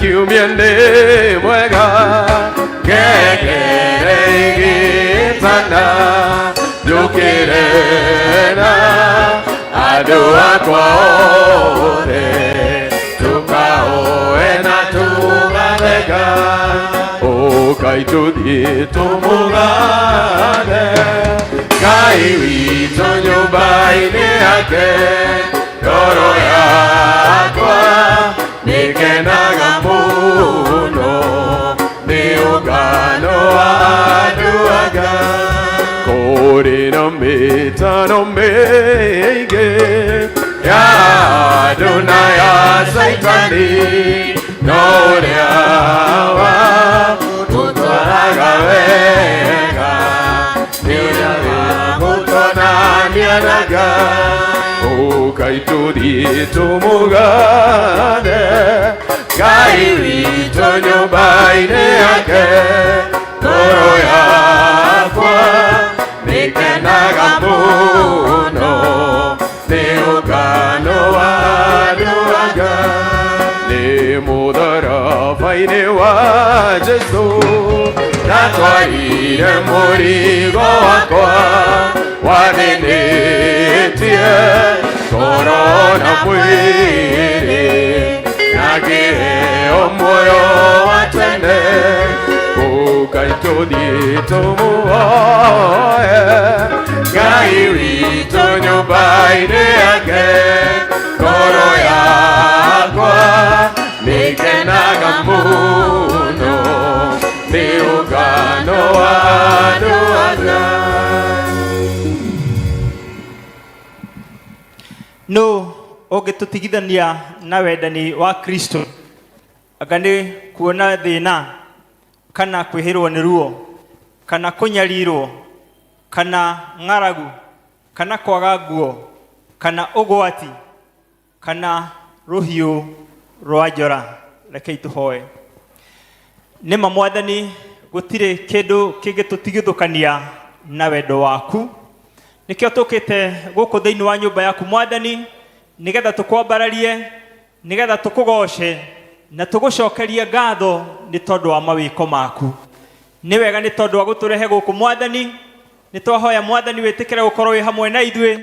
Kiumia nĩ mwega ngengere igĩtana njũkĩre na andũ akwa othe tũkahoe na tũgatheka ũkai tũthiĩ tũmũgathe Ngai witũ nyũmba-inĩ yake ngoro yakwa nĩkenaga mũno nĩ ũngano wa andũ a Ngai. Kũrĩ na mĩtano mĩingĩ ya andũ na ya Caitani no ũrĩa wa gũtwaraga wega nĩ ũrĩa wĩgũtonania na Ngai. Ũkai tũthiĩ tũmũgathe Ngai witũ nyũmba-inĩ yake ngoro yakwa nĩkenaga mũno nĩ ũngano wa andũ a Ngai. Nĩ mũtharaba-inĩ wa Jesũ ndatwarire mũrigo wakwa wathĩnĩtie ngoro na mwĩrĩ na ngĩheo muoyo wa tene ũkai tũthiĩ tũmũhoe Ngai witũ nyũmba-inĩ yake ngoro yakwa nĩkenaga mũno nĩ ũngano wa andũ a Ngai. Nũ ũngĩtũtigithania na wendani wa Kristo anga nĩ kuona thĩna kana kwĩhĩrwo nĩ ruo kana kũnyarirwo kana ng'aragu kana kwaga nguo kana ũgwati kana rũhiũ rwa njora. Rekei tũhoe. Nĩma Mwathani, gũtirĩ kĩndũ kĩngĩtũtigithũkania na wendo waku. Nĩkĩo tũkĩte gũkũ thĩinĩ wa nyũmba yaku Mwathani, nĩgetha tũkwambararie, nĩgetha tũkũgoce na tũgũcokerie ngatho nĩ tondũ wa mawĩko maku. Nĩ wega nĩ tondũ wa gũtũrehe gũkũ Mwathani. Nĩ twahoya Mwathani wĩtĩkĩre gũkorwo wĩ hamwe na ithuĩ,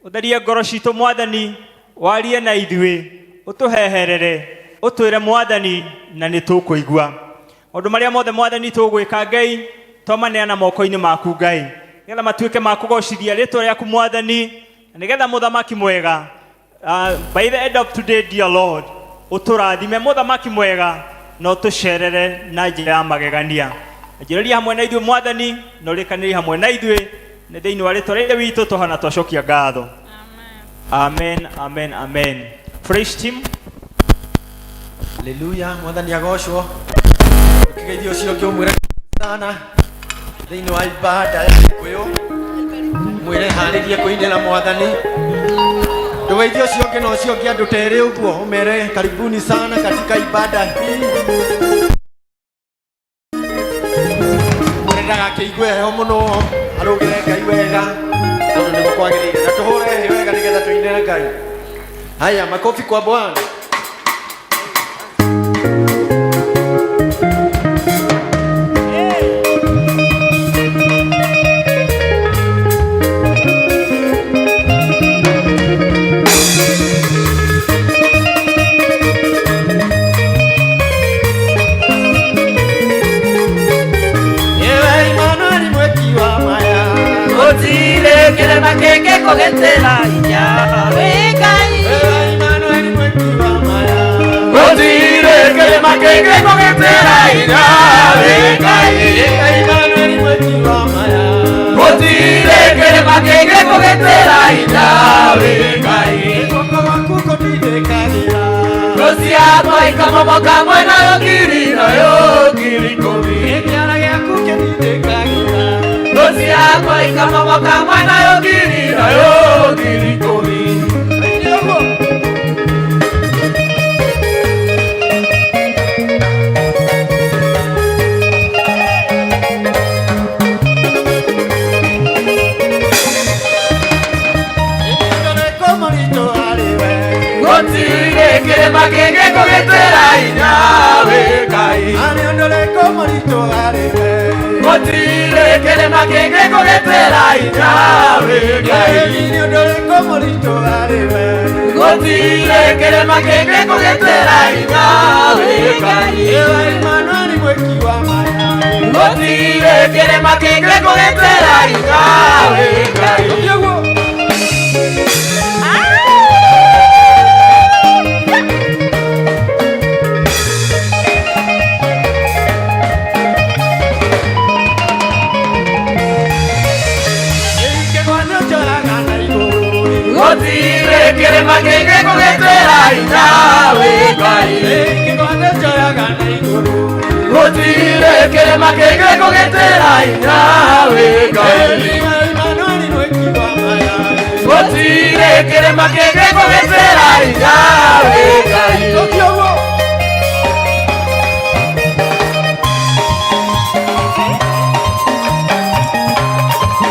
ũtherie ngoro citũ Mwathani, warie na ithuĩ, ũtũheherere, ũtwĩre Mwathani na nĩ tũkũigua. Maũndũ marĩa mothe Mwathani tũgwĩka Ngai, twamaneana moko-inĩ maku Ngai, nĩgetha matuĩke ma kũgocithia rĩtwa rĩaku Mwathani, na nĩgetha mũthamaki mwega, by the end of today, dear Lord, ũtũrathime mũthamaki mwega na ũtũcerere na njĩra ya magegania. Anjĩrĩria hamwe na ithuĩ Mwathani, na ũrĩkanĩrie hamwe na ithuĩ, nĩ thĩinĩ wa rĩtwa rĩa Ithe witũ tũhana twacokia ngatho. Amen, amen, amen. Praise team. Haleluya, Mwathani agocwo. Ũkĩgeithia ũcio ũngĩ ũmwĩre sana thĩinĩ wa ibada ya Gĩkũyũ, mwĩre harĩrie kũinĩra Mwathani. Ndũgeithie ũcio ũngĩ na ũcio ũngĩ andũ ta erĩ ũguo, ũmere karibuni sana katika ibada hii. Mwĩre ndagakĩigue heho mũno, arũgĩre Ngai wega tondũ nĩguo kwagĩrĩire, na tũhũre hĩ wega nĩgetha tũinĩre Ngai. Haya, makofi kwa Bwana. Ewe Emmanuel mweki wa maya. Gũtirĩ kĩrĩma kĩngĩkũgitĩra hinya wĩ Ngai. Ewe Emmanuel mweki wa maya. Gũtirĩ kĩrĩma kĩngĩkũgitĩra hinya wĩ Ngai. Ewe Emmanuel mweki wa maya. Gũtirĩ kĩrĩma kĩngĩkũgitĩra hinya wĩ Ngai. Guoko gwaku kũtindĩkagĩra. Thũ ciakwa ikamomoka mwena ũyũ ngiri na ũyũ ngiri ikũmi. Kĩara gĩaku kĩtindĩkagĩra. Thũ ciakwa ikamomoka mwena ũyũ ngiri na ũyũ ngiri ikũmi. Nĩ ũguo. Nĩ mũritũ harĩ we. Gũtirĩ kĩrĩma kĩngĩkũgitĩra hinya wĩ Ngai. Arĩ ũndũ ũrĩkũ mũritũ harĩ we? Gũtirĩ kĩrĩma kĩngĩkũgitĩra hinya wĩ Ngai. Nĩ ũndũ ũrĩkũ mũritũ harĩ we? Gũtirĩ kĩrĩma kĩngĩkũgitĩra hinya wĩ Ngai. Ewe Emmanuel mwĩki wa maya. Gũtirĩ kĩrĩma kĩngĩkũgitĩra hinya wĩ Ngai. Ũguo. Kĩgwa nĩũnjoyaga na igũrũ. Gũtirĩ kĩrĩma kĩngĩkũgitĩra hinya wĩ Ngai. Kĩgwa nĩũnjoyaga na igũrũ. Gũtirĩ kĩrĩma kĩngĩkũgitĩra hinya wĩ Ngai. Ewe Emmanuel mwĩki wa maya. Gũtirĩ kĩrĩma kĩngĩkũgitĩra hinya wĩ Ngai. Ũguo.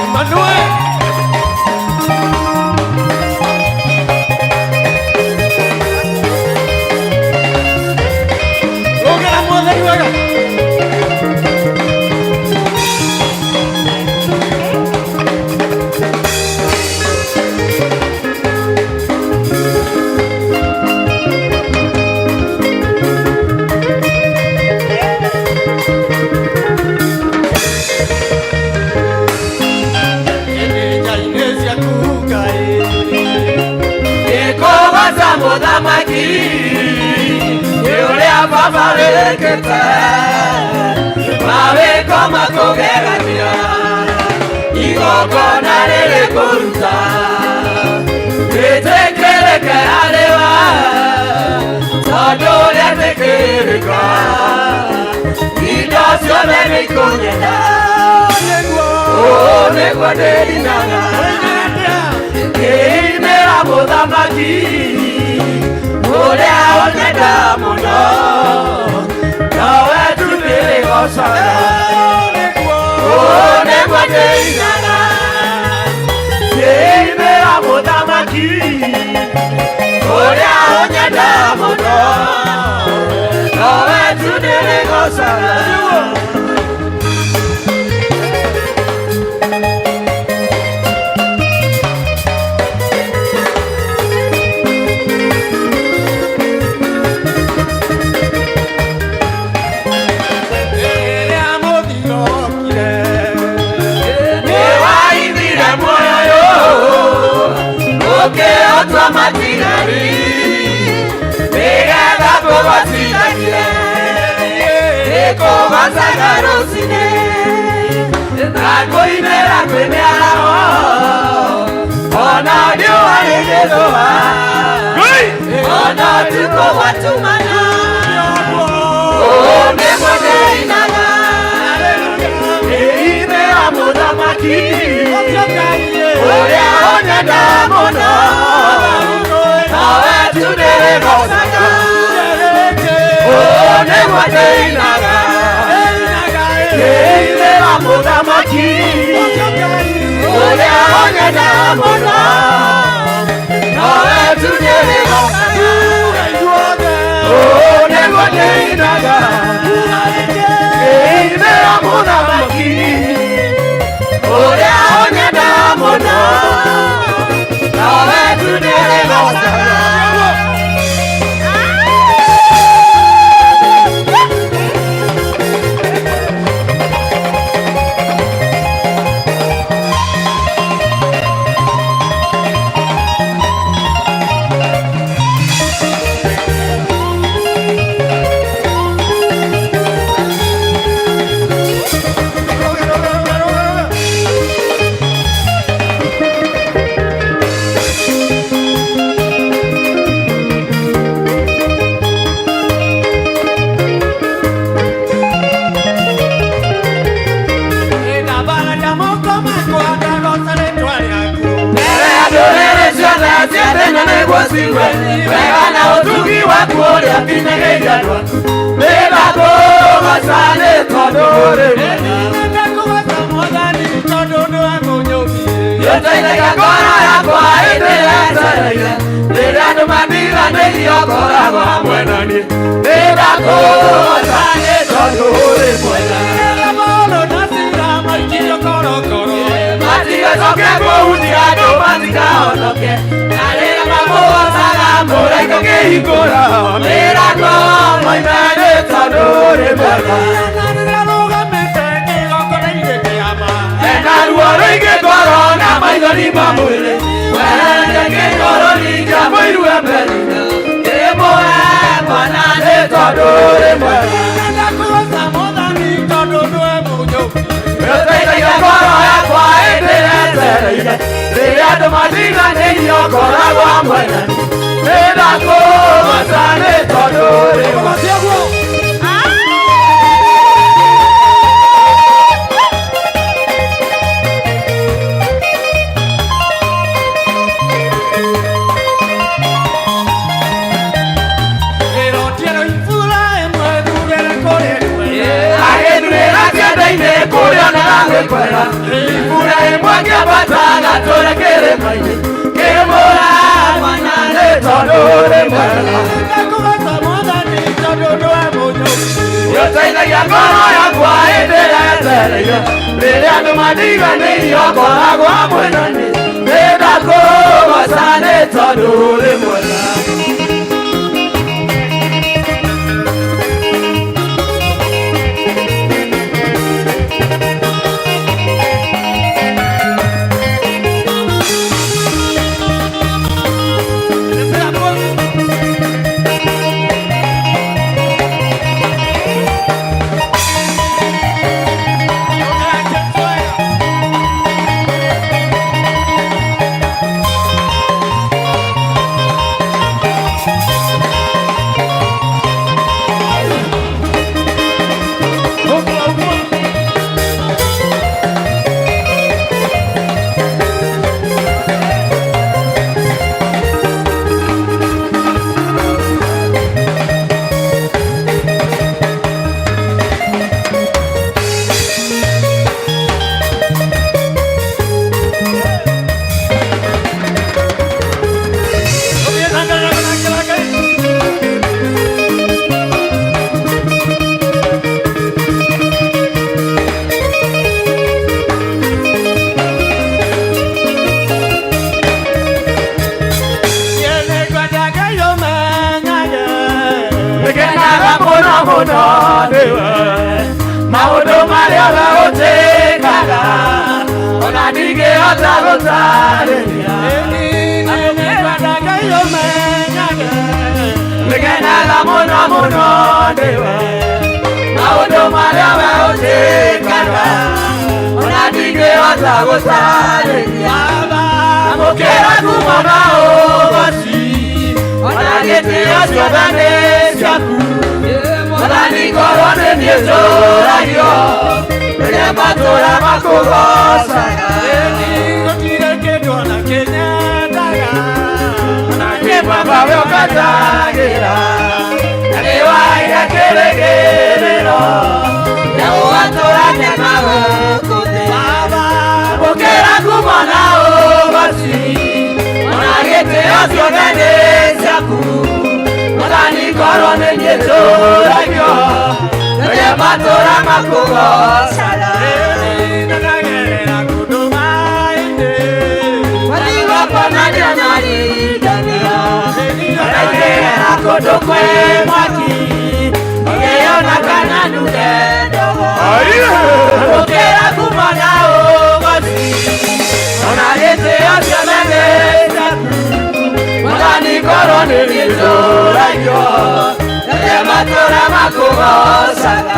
Emmanuel. Rũgĩra mwathani wega. Nĩ ciaku Ngai. Nĩkũgoca mũthamaki nĩ ũrĩa baba wĩkĩte mawĩko makũgegania igongona rĩrĩ kũruta rĩtĩkĩrĩke harĩ we tondũ rĩetĩkĩrĩka indo ciothe nĩikũnyenda ũũ nĩguo ndĩinaga ngĩinĩra mũthamaki ũrĩa ũnyenda mũno nowe tu ndĩrĩgocaga ũũ nĩguo ndĩinaga ngĩinĩra mũthamaki ũrĩa ũnyenda mũno nowe tu ndĩrĩgocaga. Rĩrĩa mũthiro okire. Nĩwaithire muoyo ũkĩũtua matigari nĩgetha ngũgocithagie nĩkũgocaga rũcinĩ na ngũinĩra kwĩ mĩaraho ona riũa rĩgĩthũa ona ũtukũ gwatumana ũũ nĩguo ndĩinaga ngĩinĩra mũthamaki ũrĩa ũnyenda mũno nowe tu ndĩrĩgocaga ũũ nĩguo ndĩinaga ngĩinĩra mũthamaki ũrĩa ũnyenda mũno nowe tu ndĩrĩgocaga ũũ nĩguo ndĩinaga ngĩinĩra mũthamaki ũrĩa ũnyenda mũno nowe tu ndĩrĩgocaga. Mbere ya ndũrĩrĩ ciothe ciathĩna nĩguo cigue wega na ũtugi waku ũrĩa ũkinyagĩria andũ aku. Nĩndakũgoca nĩ tondũ ũrĩ mwega. Nĩũteithagia ngoro yakwa hĩndĩ ĩrĩa njereire. Rĩrĩa andũ mandiganĩirie matiganĩirio ũkoragwo hamwe na niĩ. Nĩndakũgoca nĩ tondũ ũrĩ mwega. Matigacoke kũhutia andũ matikahonoke. Na rĩrĩa makũgocaga mũraika ũkĩhingũra mĩrango moime nĩ tondũ ũrĩ mwega. Ena ruo rũingĩ ngoro na maithori ma mwĩrĩ. Wende kĩngoro ningĩamũirue mbere. Kĩmũhe mwana nĩ tondũ ũrĩ mwega. Nĩũteithagia ngoro yakwa hĩndĩ ĩrĩa njereire. Rĩrĩa andũ matiganĩirio ũkoragwo hamwe na niĩ. Nĩndakũgoca nĩ tondũ ũrĩ mwega. Agĩthurĩra kĩanda-inĩ kũrĩa onaga gwĩ kwega. Ibura ĩmwe ngĩambata gatũre kĩrĩma-inĩ. Kĩmũra mwana nĩ tondũ ũrĩ mwega. Nĩũteithagia ngoro yakwa hĩndĩ ĩrĩa yetereire. Rĩrĩa andũ matiganĩirio ũkoragwo hamwe na niĩ. Nĩndakũgoca nĩ tondũ ũrĩ mwega. Nĩngenaga mũno mũno nĩwe maũndũ marĩa we ũtĩkaga ona ndingĩhota gũtarĩria. Nĩngenaga mũno mũno nĩwe maũndũ marĩa we ũtĩkaga ona ndingĩhota gũtarĩria. Amũkĩra ngumo na ũgoci ona gĩtĩo ciothe nĩ ciaku. Mwathani ngorwo nĩ niĩ njũragio rĩrĩa matũũra makũgocaga. Kĩbaba we ũkanjagĩra na nĩwaire kĩrĩgĩrĩro gĩa gũgatũrania na gũkũ thĩ. Amũkĩra ngumo na ũgoci ona gĩtĩo ciothe nĩ ciaku. Mwathani ngorwo nĩ niĩ njũragio rĩrĩa matũũra makũgocaga. Ona kũndũ kwĩ mwaki ngĩona kana nduge ndogo. Amũkĩra ngumo na ũgoci ona gĩtĩo ciothe nĩ ciaku. Mwathani ngorwo nĩ niĩ njũragio rĩrĩa matũũra makũgocaga.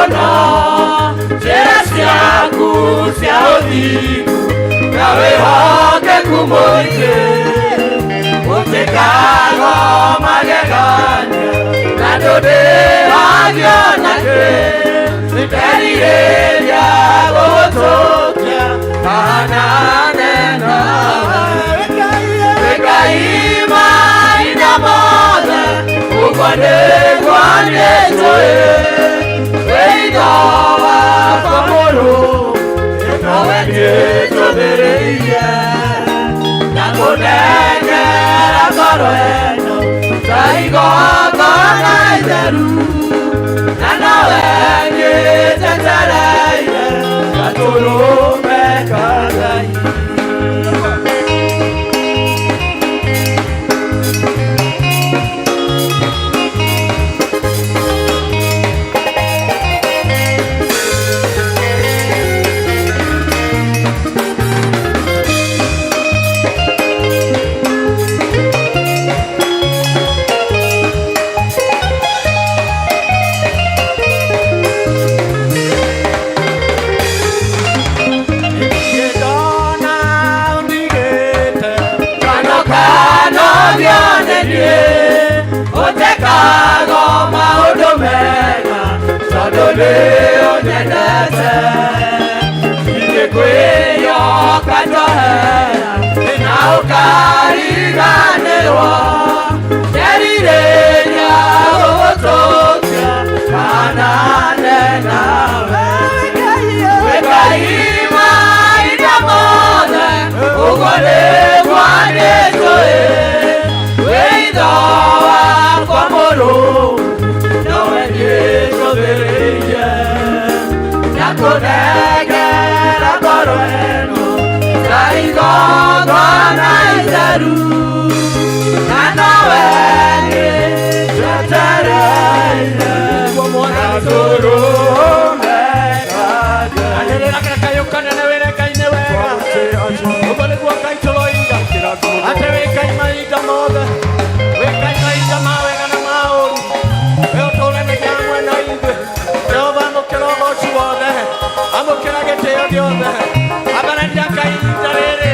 Mũno njĩra ciaku cia ũthingu na wĩhokeku mũingĩ ũtĩkago magegania na ndũndĩhagio nakĩ nĩnderirĩria gũgũtũkia hanane nawe Ngai mahinda mothe ũguo nĩguo niĩ njũĩ wĩitho wakwa mũrũ nowe niĩ njũthĩrĩirie na kũnengera ngoro ĩno ta igongona itheru na nowe niĩ njetereire gatũrũme ka Ngai. Ũtekago maũndũ mega tondũ nĩ ũnyendete ingĩkwĩyoka njohera na ũkariganĩrwo nderirĩria gũgũtũkia hanane nawe Ngai mahinda mothe ũguo nĩguo niĩ njũĩ wĩitho wakwa mũrũ nowe niĩ njũthĩrĩirie na kũnengera ngoro ĩno ta igongona itheru na nowe niĩ njetereire gatũrũme ka Ngai. Anĩrĩra kayũ kanene wĩre Ngai nĩ wega ũguo nĩguo Ngai tũroiga atĩ wĩ Ngai mahinda mothe wĩ Ngai mahinda ma wega na ma ũũru we ũtũũranagia hamwe na ithuĩ Jehova amũkĩra ũgoci wothe amũkĩra gĩtĩo gĩothe ambararia Ngai ihinda rĩrĩ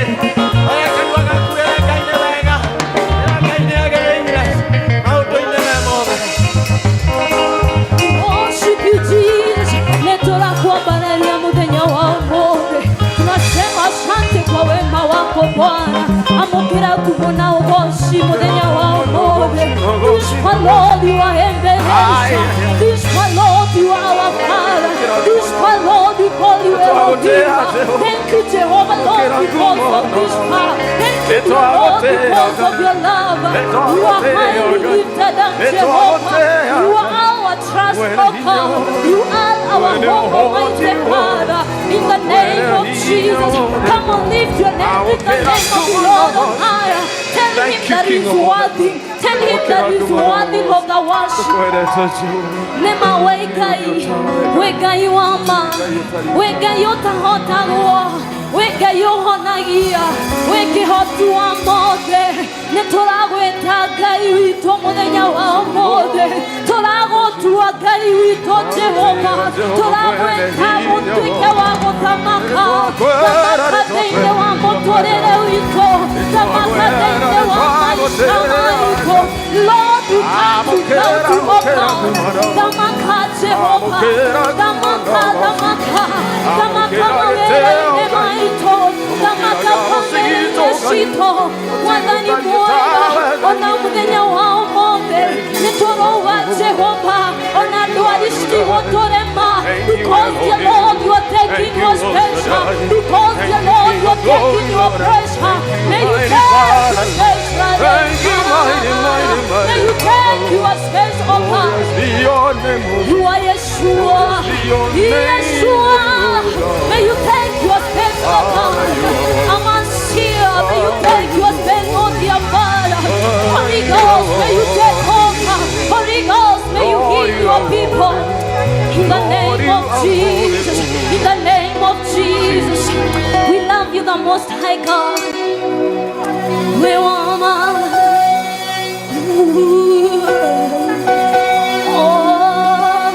oya kanua gaku wĩre Ngai nĩ wega ĩra Ngai nĩ agĩrĩire maũndũ-inĩ me mothe. Worship you Jesus, netorakuambararia muthenya wa ũmũthĩ tunasema asante kwa wema wako Bwana, amũkĩra ngumo na ũgoci mũthenya wa ũmũthĩ. This my Lord, you are Ebenezer. This my Lord, you are our Father. This my Lord, we call you Elohim. Thank you, Jehovah Lord, because of this power. Thank you, Lord, because of your love. You are highly lifted up, Jehovah. You are our trust, O God. You are our hope, Almighty Father. In the name of Jesus, come on, lift your name, lift the name of the Lord on higher. Tell him that he is worthy. Tell him that he is worthy of the worship. Nema wegai, wegai wama, wegai ũtahotagwo, wegai ũhonagia, wĩkĩhoti wa mothe. Nĩ tũragwĩta Ngai witũ mũthenya wa ũmũthĩ, tũragũtua Ngai witũ Jehova, tũragwĩta mũtuĩke wa gũthamaka, thamaka thĩinĩ wa mũtũrĩre witũ, thamaka thĩinĩ wa maisha maitũ. Lord, we come to bow to O God. Thamaka Jehova, thamaka, thamaka, thamaka mawĩra-inĩ maitũ, thamaka bamĩrĩ-inĩ citũ. Mwathani mwega, ona mũthenya wa ũmũthĩ nĩ tũrauga Jehova, ona ndwari citigũtũrema, because dear Lord you are taking your special, because dear Lord you are taking your pressure. May you take your space, brother. May you take your space, oh God. You are Yeshua. Yeshua. May you take your space, oh God. Amasia, may you take your space, oh dear Father. Holy Ghost, may you take over. Holy Ghost, may you heal your people. In the name of Jesus. In the name of Jesus. We love you, the Most High God. We want Oh,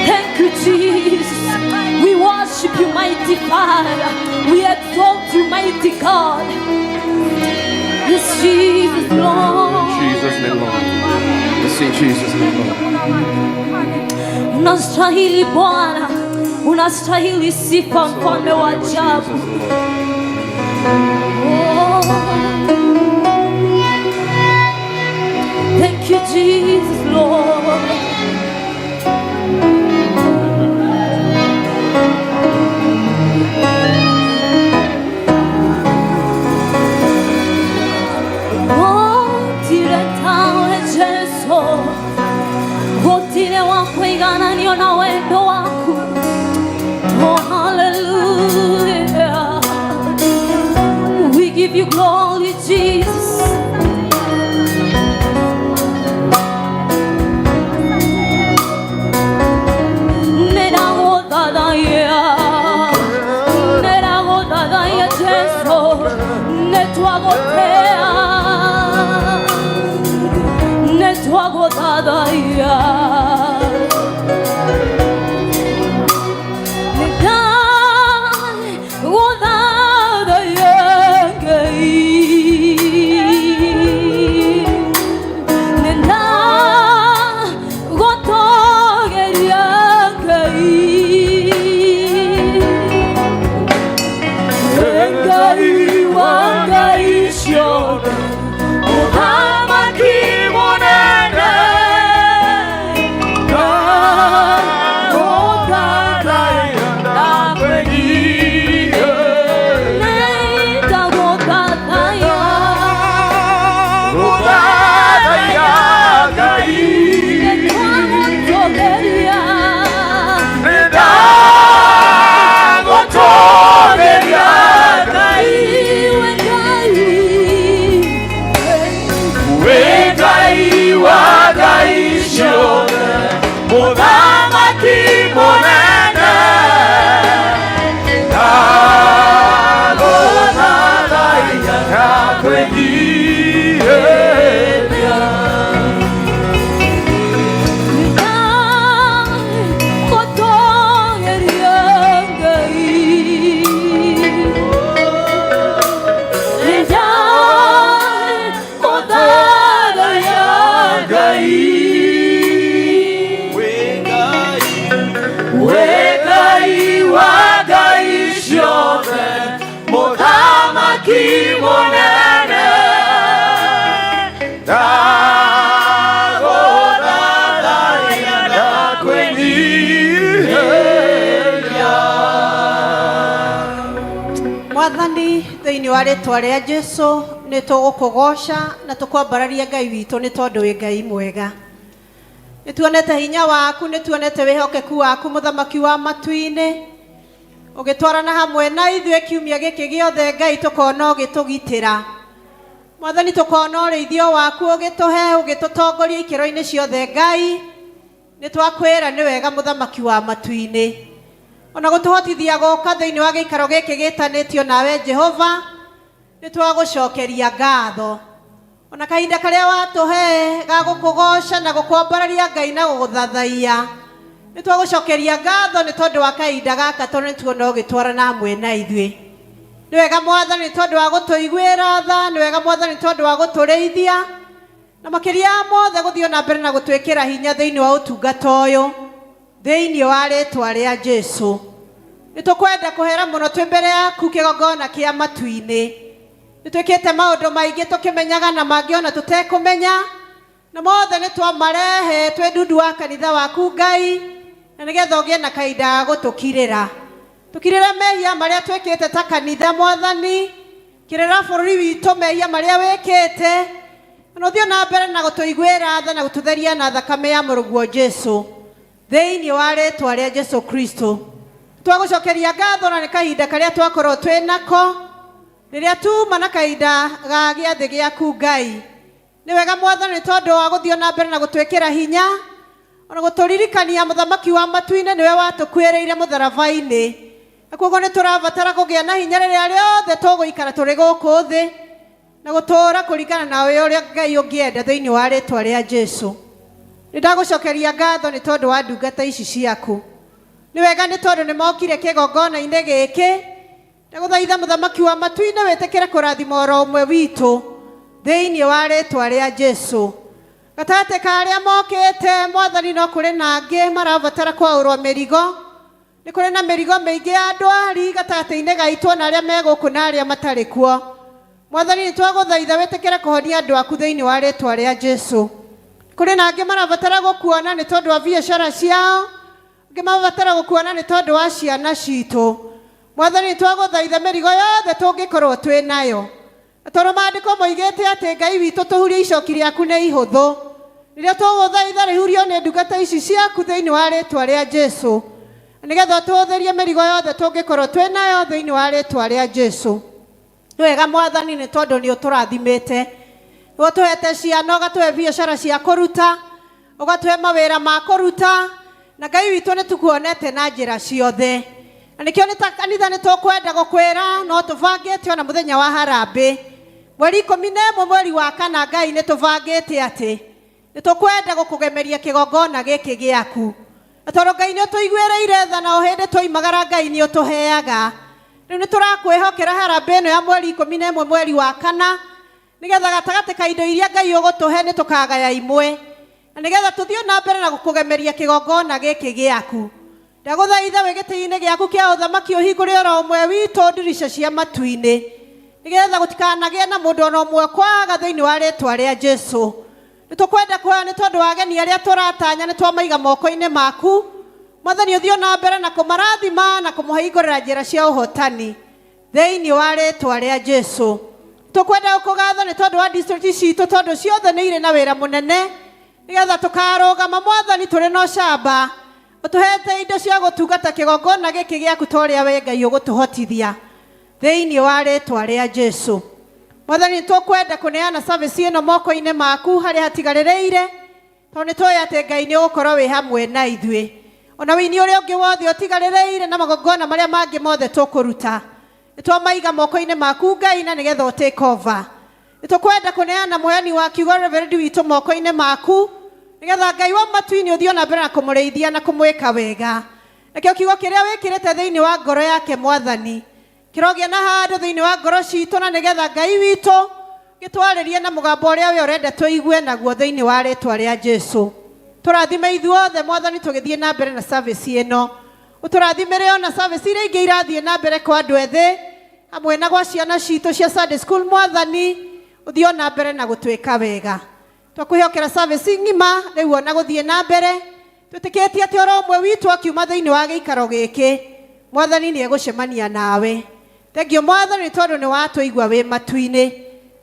Thank you, Jesus. We worship you, mighty Father. We exalt you, mighty God. Yes, Jesus, Lord. In Jesus' name, Lord. Yes, in Jesus' name, Lord. Unastahili Bwana, unastahili sifa, mfalme wa ajabu. Oh. Thank you, Jesus, Lord. Oh, hallelujah. Glory Jesus. Nĩndagũthathaiya, nĩndagũthathaiya Jesũ, nĩtwagũtĩa, nĩtwagũthathaiya. Nĩndagũthathaiya Ngai. Nĩndagũtũũgĩria Ngai. Ngai wa ngai ciothe, Mũthamaki mũnene, ndagũthathaiya, nĩndagũthathaiya. Nĩtwagũtũũgĩria. Ngai, we Ngai. Mũthamaki mũnene ndagũthathaiya ndakwĩnyihĩria. Nĩndagũtũũgĩria Ngai. Nĩndagũthathaiya Ngai. Wĩ Ngai wa ngai ciothe, Mũthamaki mũnene, ndagũthathaiya ndakwĩnyihĩria. Mwathani, thĩinĩ wa rĩtwa rĩa Jesu nĩ tũgũkũgoca na tũkwambararia Ngai witũ nĩ tondũ wĩ Ngai mwega. Nĩ tuonete hinya waku, nĩ tuonete wĩhokeku waku mũthamaki wa matu-inĩ, ũgĩtwarana hamwe na ithuĩ kiumia gĩkĩ gĩothe Ngai, tũkona ũgĩtũgitĩra. Mwathani, tũkona ũrĩithio waku ũgĩtũhe, ũgĩtũtongoria ikĩro-inĩ ciothe Ngai. Nĩ twakwĩra nĩ wega mũthamaki wa matu-inĩ, ona gũtũhotithia gũka thĩinĩ wa gĩikaro gĩkĩ gĩtanĩtio nawe Jehova, nĩ twagũcokeria ngatho. Ona kahinda karĩa watũhe ga gũkũgoca na gũkwambararia Ngai na gũgũthathaiya, nĩ twagũcokeria ngatho nĩ tondũ wa kahinda gaka, tondũ nĩ tuona ũgĩtwarana hamwe na ithuĩ. Nĩ wega Mwathani nĩ tondũ wa gũtũiguĩra tha, nĩ wega Mwathani nĩ tondũ wa gũtũrĩithia, na makĩria ya mothe gũthiĩ na mbere na gũtwĩkĩra hinya thĩinĩ wa ũtungata ũyũ, thĩinĩ wa rĩtwa rĩa Jesu. Nĩ tũkwenda kũhera mũno twĩ mbere yaku kĩgongona kĩa matu-inĩ. Nĩ twĩkĩte maũndũ maingĩ tũkĩmenyaga na mangĩ ona tũtekũmenya, na mothe nĩ twamarehe twĩ ndundu wa kanitha waku Ngai, na nĩgetha ũgĩe na kahinda ga gũtũkirĩra. Tũkirĩre mehia marĩa twĩkĩte ta kanitha Mwathani, kĩrĩra bũrũri witũ mehia marĩa wĩkĩte, na ũthiĩ na mbere na gũtũiguĩra tha na gũtũtheria na thakame ya mũrũguo Jesu, thĩinĩ wa rĩtwa rĩa Jesu Kristo. Twagũcokeria ngatho na nĩ kahinda karĩa twakorwo twĩ nako rĩrĩa tuma na kahinda ga gĩathĩ gĩaku Ngai. Nĩ wega Mwathani nĩ tondũ wa gũthiĩ na mbere na gũtwĩkĩra hinya, ona gũtũririkania mũthamaki wa matu-inĩ nĩwe watũkuĩrĩire mũtharaba-inĩ, na koguo nĩ tũrabatara kũgĩa na hinya rĩrĩa rĩothe tũgũikara tũrĩ gũkũ thĩ na gũtũũra kũringana na ũrĩa Ngai ũngĩenda thĩinĩ wa rĩtwa rĩa Jesu. Nĩ ndagũcokeria ngatho nĩ tondũ wa ndungata ici ciaku. Nĩ wega nĩ tondũ nĩ mokire kĩgongona-inĩ gĩkĩ. Ndagũthaitha mũthamaki wa matu-inĩ wĩtĩkĩre kũrathima oro ũmwe witũ thĩinĩ wa rĩtwa rĩa Jesu. Gatagatĩ ka arĩa mokĩte Mwathani, no kũrĩ na angĩ marabatara kwaũrwo mĩrigo. Nĩ kũrĩ na mĩrigo mĩingĩ ya ndwari gatagatĩ-inĩ gaitũ, ona arĩa me gũkũ na arĩa matarĩ kuo. Mwathani, nĩ twagũthaitha wĩtĩkĩre kũhonia andũ aku thĩinĩ wa rĩtwa rĩa Jesu. Kũrĩ na angĩ marabatara gũkuona nĩ tondũ wa biacara ciao, angĩ marabatara gũkuona nĩ tondũ wa ciana citũ. Mwathani, nĩ twagũthaitha mĩrigo yothe tũngĩkorwo twĩ nayo, na tondũ maandĩko moigĩte atĩ Ngai witũ tũhurie icoki rĩaku nĩ ihũthũ, rĩrĩa tũgũthaitha rĩhurio nĩ ndungata ici ciaku thĩinĩ wa rĩtwa rĩa Jesu, na nĩgetha tũhũthĩrie mĩrigo yothe tũngĩkorwo twĩ nayo thĩinĩ wa rĩtwa rĩa Jesu. Nĩ wega Mwathani nĩ tondũ nĩ ũtũrathimĩte. Nĩ ũtũhete ciana, ũgatũhe biacara cia kũruta, ũgatũhe mawĩra ma kũruta, na Ngai witũ nĩ tũkuonete na njĩra ciothe. Na nĩkĩo nĩ ta kanitha nĩ tũkwenda gũkwĩra no tũbangĩte ona mũthenya wa harambĩ mweri 11 mweri wa kana, Ngai nĩ tũbangĩte atĩ nĩ tũkwenda gũkũgemeria kĩgongona gĩkĩ gĩaku. Na tondũ Ngai nĩ ũtũiguĩrĩire tha na o hĩndĩ twoimagara Ngai nĩ ũtũheaga. Rĩu nĩ tũrakwĩhokera harambĩ ĩno ya mweri 11 mweri wa kana, nĩgetha gatagatĩ ka indo iria Ngai ũgũtũhe nĩ tũkagaya imwe, na nĩgetha tũthiĩ na mbere na gũkũgemeria kĩgongona gĩkĩ gĩaku. Ndagũthaitha wĩ gĩtĩ-inĩ gĩaku kĩa ũthamaki ũhingũre oro ũmwe witũ ndirica cia matu-inĩ, nĩgetha gũtikanagĩe na mũndũ ona ũmwe kwaga thĩinĩ wa rĩtwa rĩa Jesu. Nĩ tũkwenda kuoya nĩ tondũ wa ageni arĩa tũratanya nĩ twamaiga moko-inĩ maku. Mwathani, ũthiĩ na mbere na kũmarathima na kũmũhingũrĩra njĩra cia ũhotani thĩinĩ wa rĩtwa rĩa Jesu. Tũkwenda gũkũgatha nĩ tondũ wa district citũ, tondũ ciothe nĩ irĩ na wĩra mũnene, nĩgetha tũkarũgama Mwathani tũrĩ na ũcamba, ũtũhete indo cia gũtungata kĩgongona gĩkĩ gĩaku ta ũrĩa we Ngai ũgũtũhotithia thĩinĩ wa rĩtwa rĩa Jesu. Mwathani, nĩ tũkwenda kũneana service ĩno moko-inĩ maku harĩa hatigarĩrĩire, tondũ nĩ tũĩ atĩ Ngai nĩ ũgũkorwo wĩ hamwe na ithuĩ, ona wĩini ũrĩa ũngĩ wothe ũtigarĩrĩire na magongona marĩa mangĩ mothe tũkũruta nĩ twamaiga moko-inĩ maku Ngai, na nĩgetha ũ take over. Nĩ tũkwenda kũneana mũheani wa kiugo Reverend witũ moko-inĩ maku, nĩgetha Ngai wa matu-inĩ ũthiĩ ona mbere na kũmũrĩithia na kũmwĩka wega. Nakĩo kiugo kĩrĩa wĩkĩrĩte thĩinĩ wa ngoro yake Mwathani kĩrogĩa na handũ thĩinĩ wa ngoro citũ, na nĩgetha Ngai witũ gĩtwarĩrie na mũgambo ũrĩa we ũrenda tũigue naguo thĩinĩ wa rĩtwa rĩa Jesu. Tũrathime ithuothe Mwathani tũgĩthiĩ na mbere na service ĩno, ũtũrathimĩre ona service iria ingĩ irathiĩ na mbere kwa andũ ethĩ hamwe na gwa ciana citũ cia Sunday school. Mwathani, ũthiĩ ona mbere na gũtwĩka wega. Twakwĩhokera service ng'ima rĩu ona gũthiĩ na mbere, twĩtĩkĩtie atĩ oro ũmwe witũ akiuma thĩinĩ wa gĩikaro gĩkĩ Mwathani nĩ egũcemania nawe. Thengiũ Mwathani nĩ tondũ nĩ watũigua wĩ matu-inĩ.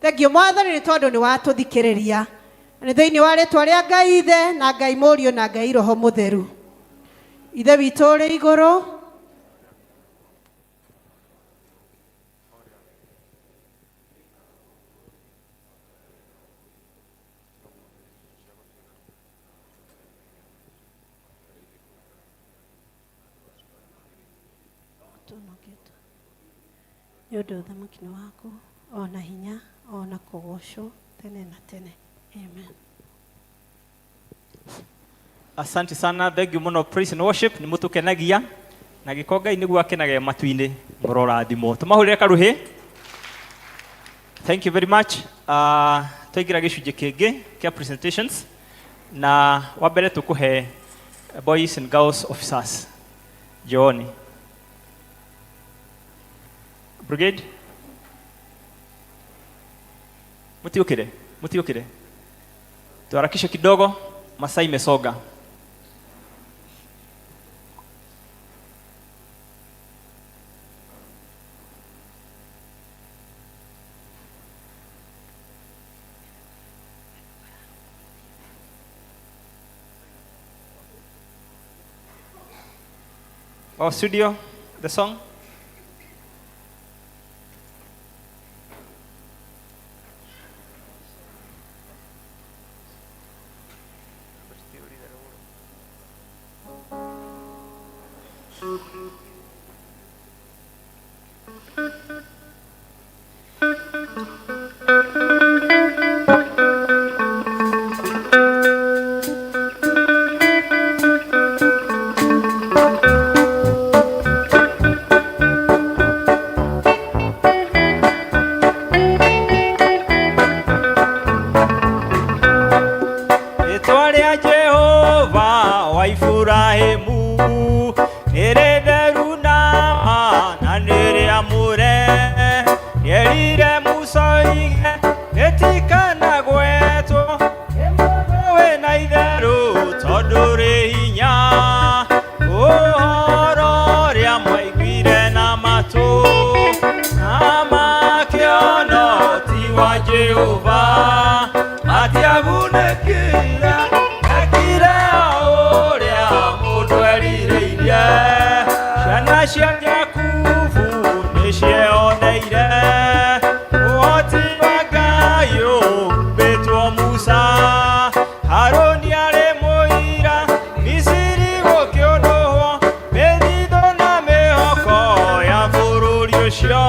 Thengiũ Mwathani nĩ tondũ nĩ watũthikĩrĩria. Na nĩ thĩinĩ wa rĩtwa rĩa Ngai Ithe na Ngai Mũriũ na Ngai Roho Mũtheru. Ithe witũ ũrĩ igũrũ, nĩ ũndũ ũthamaki nĩ waku ona hinya ona kũgocwo tene na tene, amen. Asante sana, thank you muno praise and worship, nĩ mũtũkenagia na gĩko Ngai nĩguo akenage matu-inĩ, mũrorathimwo. Tũmahũrĩre karuhĩ. Thank you very much. Twaingĩra gĩcunjĩ kĩngĩ kĩa presentations, na wa mbere tũkũhe boys and girls officers. Njooni. Brigade. Mtiukire, mtiukire. Tuharakishe kidogo, masaa imesonga. Oh, studio, the song. Rĩtwa rĩa Jehova wa Iburahĩmu nĩ rĩtheru na ma na nĩ rĩamũre. Nĩerire Musa oige rĩtikanagwetwo nĩ mũndũ wĩna itherũ tondũ rĩ hinya. Ũhoro ũrĩa mwaiguire na matũ na makĩona ti wa Jehova matiagunĩkire, mekire o ũrĩa mũndũ erirĩirie. Ciana cia Jakubu nĩcieoneire. Ũcio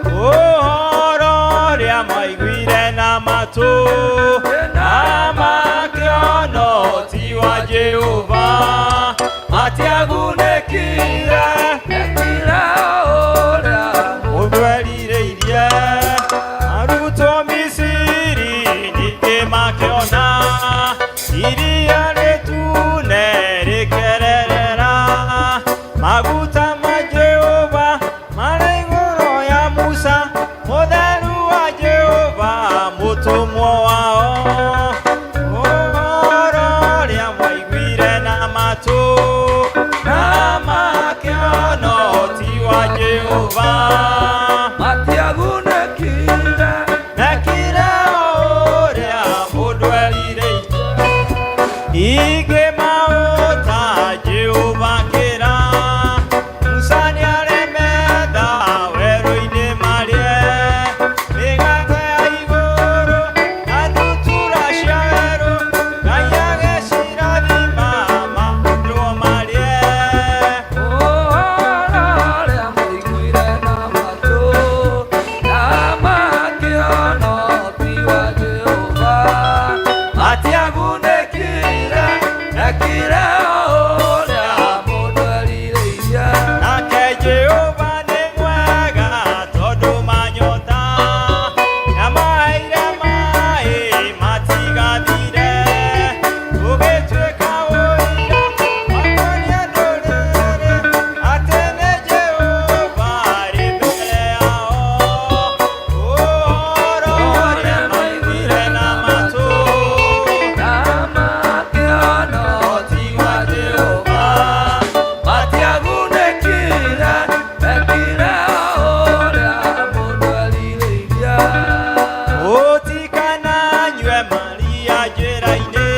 ũhoro ũrĩa maiguire na matũ na makĩona ũhoti wa Jehova matiagunĩkire. Mekire ũrĩa Mũndũ erirĩirie arutwo Misiri, ningĩ makĩona iria rĩtune rĩkererera maguta ma Jehova marĩ igũrũ ya Musa, mũtheru wa Jehova, mũtũmwo wao. Ũhoro ũrĩa mwaiguire na matũ na makĩona ũhoti wa Jehova matiagunĩkire. Mekire ũrĩa mũndũ erirĩirie, ingĩ maũta Jehova kĩra Musa nĩaremetha werũ-inĩ marĩe mĩgate ya igũrũ na ndutura cia werũ, Ngai agĩcirathima matirwo marĩe. Ũhoro ũrĩa maiguire na matũ na makĩona ũhoti wa Jehova matiagunĩkire. Mekire ũrĩa mũndũ erirĩirie. Nake Jehova nĩ mwega tondũ manyota nĩamaheire maĩ matigathire, ũgĩtuĩka ũira wa kuonia ndũrĩrĩ atĩ nĩ Jehova arĩ mbere yao. Ũhoro ũrĩa maiguire na matũ na makĩona ũhoti wa Jehova matiagunĩkire. Mekire ũrĩa mũndũ erirĩirie. Ũtikananyue maria njĩra-inĩ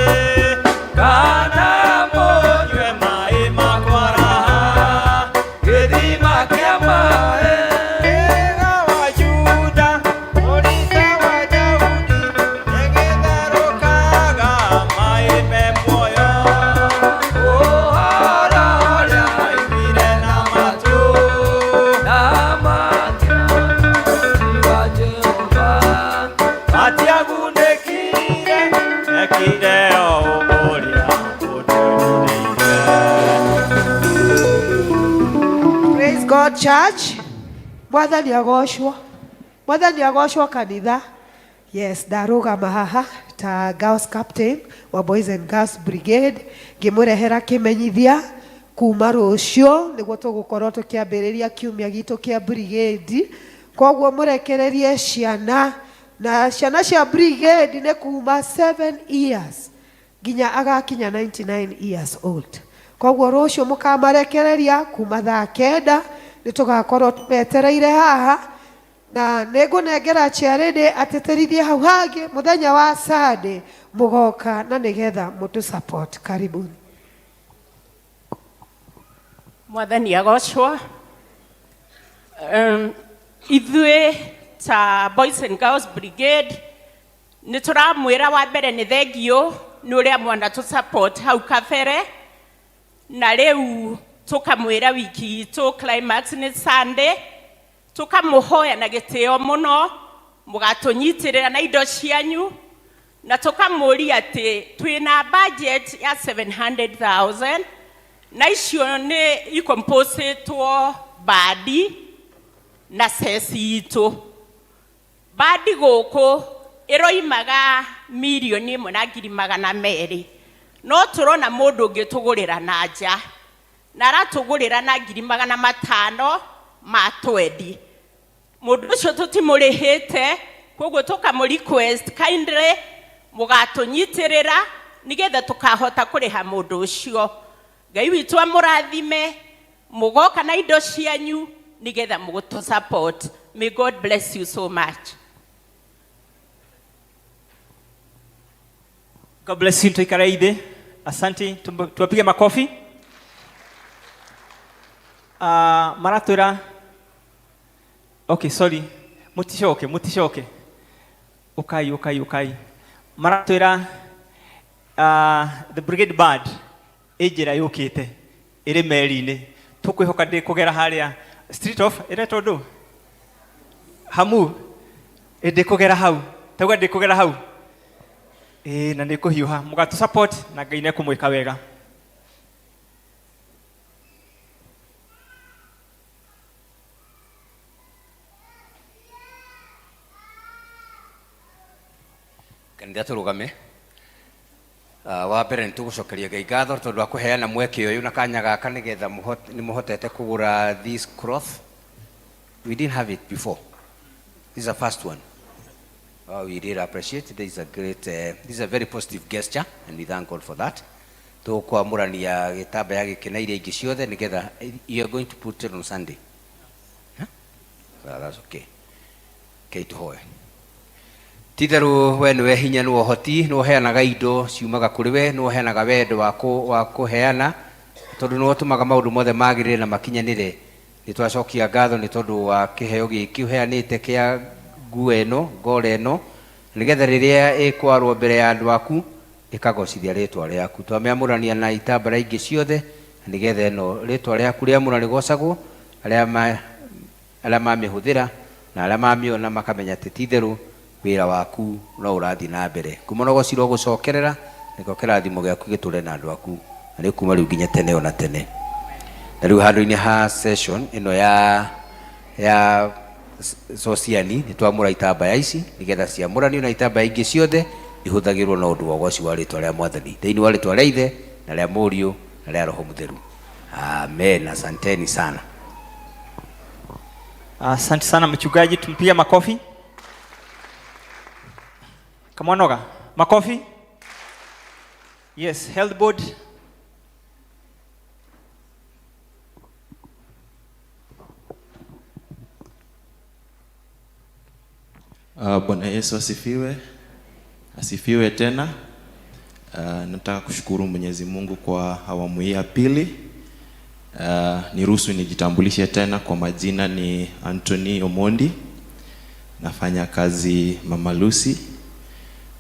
kana mũnyue maĩ makwaraha gĩthima kĩa maĩ. Wega wa Juda, mũrita wa Daudi, nĩgĩtherũkaga maĩ me muoyo. Ũhoro ũrĩa Maiguire na matũ na makĩona ũhoti wa Jehova matiagunĩkire, mekire o ũrĩa mũndũ erirĩirie. Praise God, church. Mwathani agocwo. Mwathani agocwo, kanitha. Yes, ndarũgama haha ta girls captain wa Boys and Girls Brigade ngĩmũrehera kĩmenyithia kuma rũciũ nĩguo tũgũkorwo tũkĩambĩrĩria kiumia gitũ kĩa brigade. Koguo mũrekererie ciana, na ciana cia brigade nĩ kuma 7 years nginya agakinya 99 years old. Koguo rũciũ mũkamarekereria kuma thaa 9, nĩ tũgakorwo tũmetereire haha, na nĩ ngũnengera chairlady atĩtĩrithie hau hangĩ. Mũthenya wa Sunday mũgoka na nĩgetha mũtũ support. Karibuni. Mwathani agocwo. Ithuĩ ta Boys and Girls Brigade nĩ tũramwĩra wa mbere nĩ thengiũ nĩ ũrĩa mwana tũ support hau kabere, na rĩu tũkamwĩra wiki itũ climax nĩ Sunday. Tũkamũhoya na gĩtĩo mũno mũgatũnyitĩrĩra na indo cianyu, na tũkamũria atĩ twĩna budget ya 700,000, na icio nĩ icomposĩtwo bandi na ceci itũ. Bandi gũkũ ĩroimaga 1,200,000, no tũrona mũndũ ũngĩ tũgũrĩra na nja na aratũgũrĩra na 520,000. Mũndũ ũcio tũtimũrĩhĩte, koguo tũkamũ request kindly mũgatũnyitĩrĩra nĩgetha tũkahota kũrĩha mũndũ ũcio. Ngai witũ amũrathime mũgoka na indo cianyu nĩgetha mũgũtũ support. May God bless you so much. God bless you. Tuikare ithe. Asante. Tuwapige makofi. Maratwĩra, okay, sorry, muticoke, muticoke, ukai, ukai, ukai. Maratwĩra the brigade band ĩ njĩra yũkĩte ĩrĩ meri-inĩ, tũkwĩhoka ndĩkũgera harĩa. Street of ĩretwo ndũ hamu. Ĩ ndĩkũgera hau, tauga ndĩkũgera hau. Ĩ na nĩkũhiũha mũgatũ support na Ngai nĩekũmwĩka wega. Kanitha tũrũgame. Wa mbere nĩ tũgũcokeria Ngai ngatho tondũ wa kũheana mweke ũyũ na kanya gaka nĩgetha nĩ mũhotete kũgũra this cloth. We didn't have it before. This is the first one. We really appreciate it. This is a great, this is a very positive gesture and we thank God for that. Tũkwamũrania gĩtambaya gĩkĩ na iria ingĩ ciothe nĩgetha you are going to put it on Sunday. Huh? Well, that's okay. Okay, tũhoe. Ti-itherũ we nĩwe hinya nĩwe ũhoti, nĩwe ũheanaga indo ciumaga kũrĩ we, nĩwe ũheanaga wendo wa kũheana, tondũ nĩwe ũtũmaga maũndũ mothe magĩrĩre na makinyanĩre. Nĩ twacokia ngatho nĩ tondũ wa kĩheo gĩkĩ ũheanĩte kĩa nguo ĩno, ngora ĩno, nĩgetha rĩrĩa ĩkwarwo mbere ya andũ aku, ĩkagocithia rĩtwa rĩaku. Twamĩamũrania na itambara ingĩ ciothe, nĩgetha ĩno rĩtwa rĩaku rĩamũra rĩgocagwo, arĩa mamĩhũthĩra na arĩa mamĩona makamenya atĩ ti-itherũ wĩra waku no ũrathiĩ na mbere. Kuma na ũgoci gũcokerera, nĩkĩo kĩrathimo gĩaku gĩtũre na andũ aku, na nĩ kuma rĩu nginya tene ona tene. Na rĩu handũ-inĩ ha session ĩno ya sociani, nĩ twamũra itambaya ici nĩgetha ciamũranio na itambaya ingĩ ciothe ihũthagĩrwo na ũndũ wa ũgoci wa rĩtwa rĩa Mwathani, thĩinĩ wa rĩtwa rĩa Ithe na rĩa Mũriũ na rĩa Roho Mũtheru. Amen. Asanteni sana. Asante sana mchungaji, tumpigie makofi. Kamwanoga, makofi. Yes, health board. Bwana Yesu asifiwe. Asifiwe tena. Nataka kushukuru Mwenyezi Mungu kwa awamu hii ya pili. Niruhusu nijitambulishe tena kwa majina ni Anthony Omondi. Nafanya kazi Mama Lucy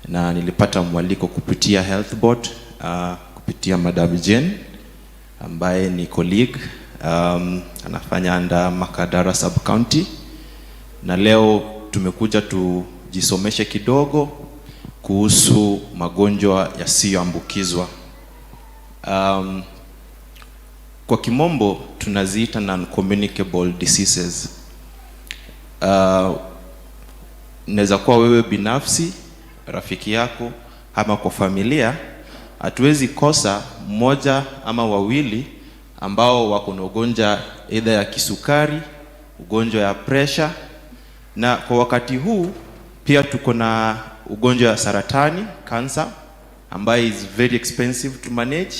na nilipata mwaliko kupitia Health Board, kupitia Madam Jane ambaye ni colleague, anafanya under Makadara Sub County, na leo tumekuja tujisomeshe kidogo kuhusu magonjwa yasiyoambukizwa. Kwa kimombo tunaziita non-communicable diseases. Inaweza kuwa wewe binafsi, rafiki yako ama kwa familia, hatuwezi kosa mmoja ama wawili ambao wako na ugonjwa either ya kisukari, ugonjwa ya pressure, na kwa wakati huu pia tuko na ugonjwa ya saratani, cancer, ambayo is very expensive to manage.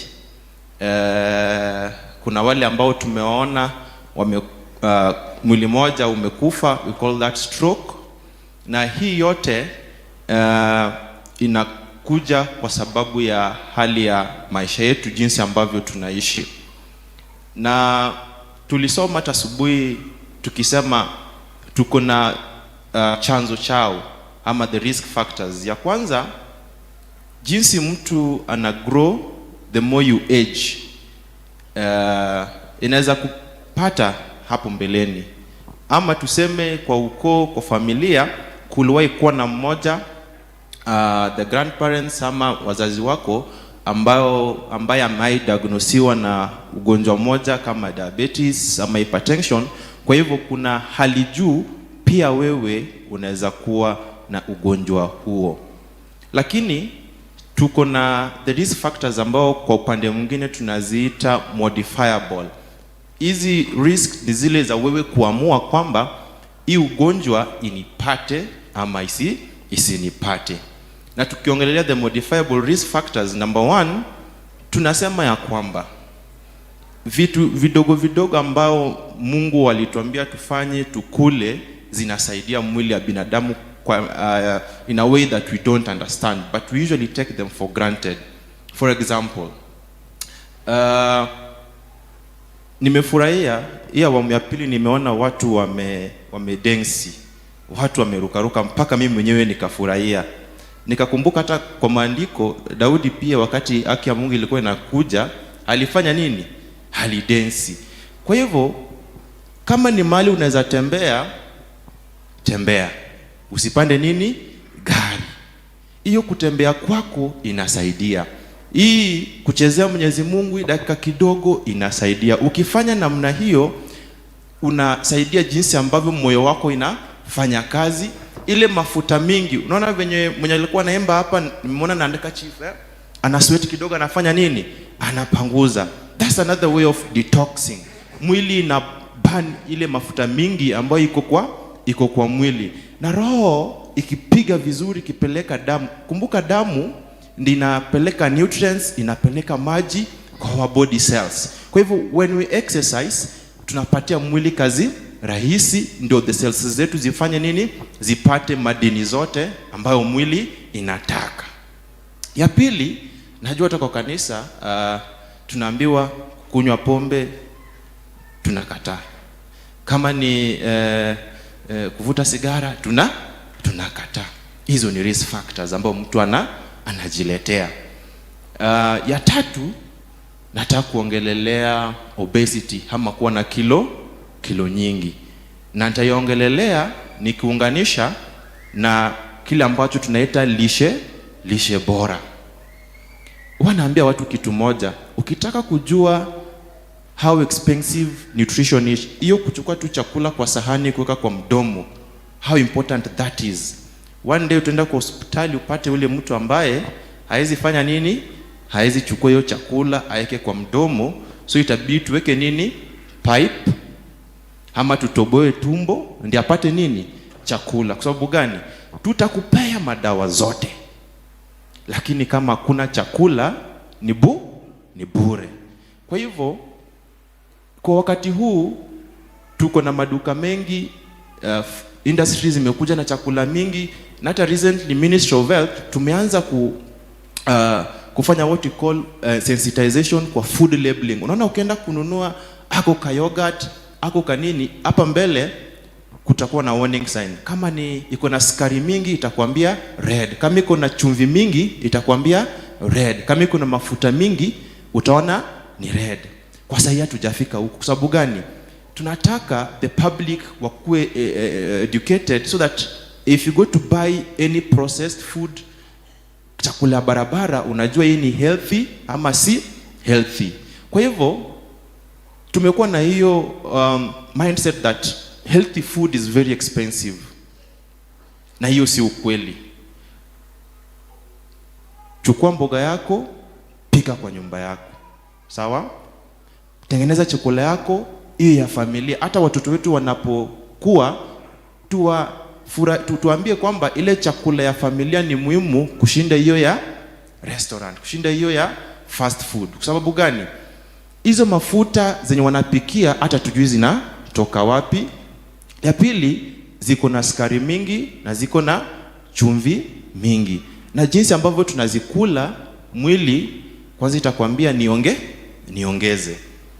Kuna wale ambao tumewaona mwili moja umekufa, we call that stroke. Na hii yote inakuja kwa sababu ya hali ya maisha yetu, jinsi ambavyo tunaishi. Na tulisoma hata asubuhi tukisema tuko na chanzo chao ama the risk factors. Ya kwanza, jinsi mtu ana grow, the more you age, inaweza kupata hapo mbeleni. Ama tuseme kwa ukoo, kwa familia, kuliwahi kuwa na mmoja, the grandparents ama wazazi wako ambaye amediagnosiwa na ugonjwa mmoja kama diabetes ama hypertension. Kwa hivyo kuna hali juu pia wewe unaweza kuwa na ugonjwa huo. Lakini tuko na the risk factors ambao kwa upande mwingine tunaziita modifiable. Hizi risk ni zile za wewe kuamua kwamba hii ugonjwa inipate ama isinipate. Na tukiongelea the modifiable risk factors, number one, tunasema ya kwamba vitu vidogo vidogo ambao Mungu alituambia tufanye, tukule, zinasaidia mwili ya binadamu kwa in a way that we don't understand, but we usually take them for granted. For example, nimefurahia hii awamu ya pili, nimeona watu wamedensi, watu wamerukaruka, mpaka mimi mwenyewe nikafurahia. Nikakumbuka hata kwa maandiko Daudi pia wakati haki ya Mungu ilikuwa inakuja, alifanya nini? Alidensi. Kwa hivyo kama Kama ni mahali unaweza tembea, tembea, usipande nini gari. Hiyo kutembea kwako inasaidia. Hii kuchezea Mwenyezi Mungu hii dakika kidogo inasaidia. Ukifanya namna hiyo, unasaidia jinsi ambavyo moyo wako inafanya kazi. Ile mafuta mingi, unaona venye mwenye alikuwa anaimba hapa, nimeona naandika chief, eh? Ana sweat kidogo, anafanya nini? Anapanguza. That's another way of detoxing. Mwili ina burn ile mafuta mingi ambayo iko kwa mwili, na roho ikipiga vizuri, ikipeleka damu. Kumbuka damu ndi inapeleka nutrients, inapeleka maji kwa our body cells. Kwa hivyo when we exercise, tunapatia mwili kazi rahisi, ndio the cells zetu zifanye nini? Zipate madini zote ambayo mwili inataka. Ya pili, najua hata kwa kanisa tunaambiwa kunywa pombe, tunakataa. Kama ni kuvuta sigara, tunakataa. Hizo ni risk factors ambayo mtu anajiletea. Ya tatu, nataka kuongelelea obesity ama kuwa na kilo nyingi, na nitaiongelelea nikiunganisha na kile ambacho tunaita lishe bora. Huwa naambia watu kitu moja, ukitaka kujua how expensive nutrition is, hiyo kuchukua tu chakula kwa sahani kuweka kwa mdomo, how important that is. One day utaenda kwa hospitali upate ule mtu ambaye haezi fanya nini, haezi chukua hiyo chakula aweke kwa mdomo, so itabidi tuweke nini, pipe ama tutoboe tumbo ndio apate nini, chakula. Kwa sababu gani? Tutakupea madawa zote, lakini kama hakuna chakula ni bure. Kwa hivyo kwa wakati huu tuko na maduka mengi, industries zimekuja na chakula mingi, na hata recently Ministry of Health tumeanza kufanya what we call sensitization kwa food labeling. Unaona, ukienda kununua ako ka yogurt, ako kanini, hapa mbele kutakuwa na warning sign. Kama ni iko na sukari mingi itakwambia red, kama iko na chumvi mingi itakwambia red, kama iko na mafuta mingi utaona ni red. Kwa sasa hatujafika huko. Kwa sababu gani? Tunataka the public wakuwe educated so that if you go to buy any processed food, chakula ya barabara, unajua hii ni healthy ama si healthy. Kwa hivyo tumekuwa na hiyo mindset that healthy food is very expensive, na hiyo si ukweli. Chukua mboga yako, pika kwa nyumba yako, sawa? Tengeneza chakula yako hiyo ya familia. Hata watoto wetu wanapokuwa tuambie kwamba ile chakula ya familia ni muhimu kushinda hiyo ya restaurant, kushinda hiyo ya fast food. Kwa sababu gani? Hizo mafuta zenye wanapikia hata tujui zinatoka wapi. Ya pili, ziko na sukari mingi na ziko na chumvi mingi, na jinsi ambavyo tunazikula, mwili kwanza itakwambia niongeze.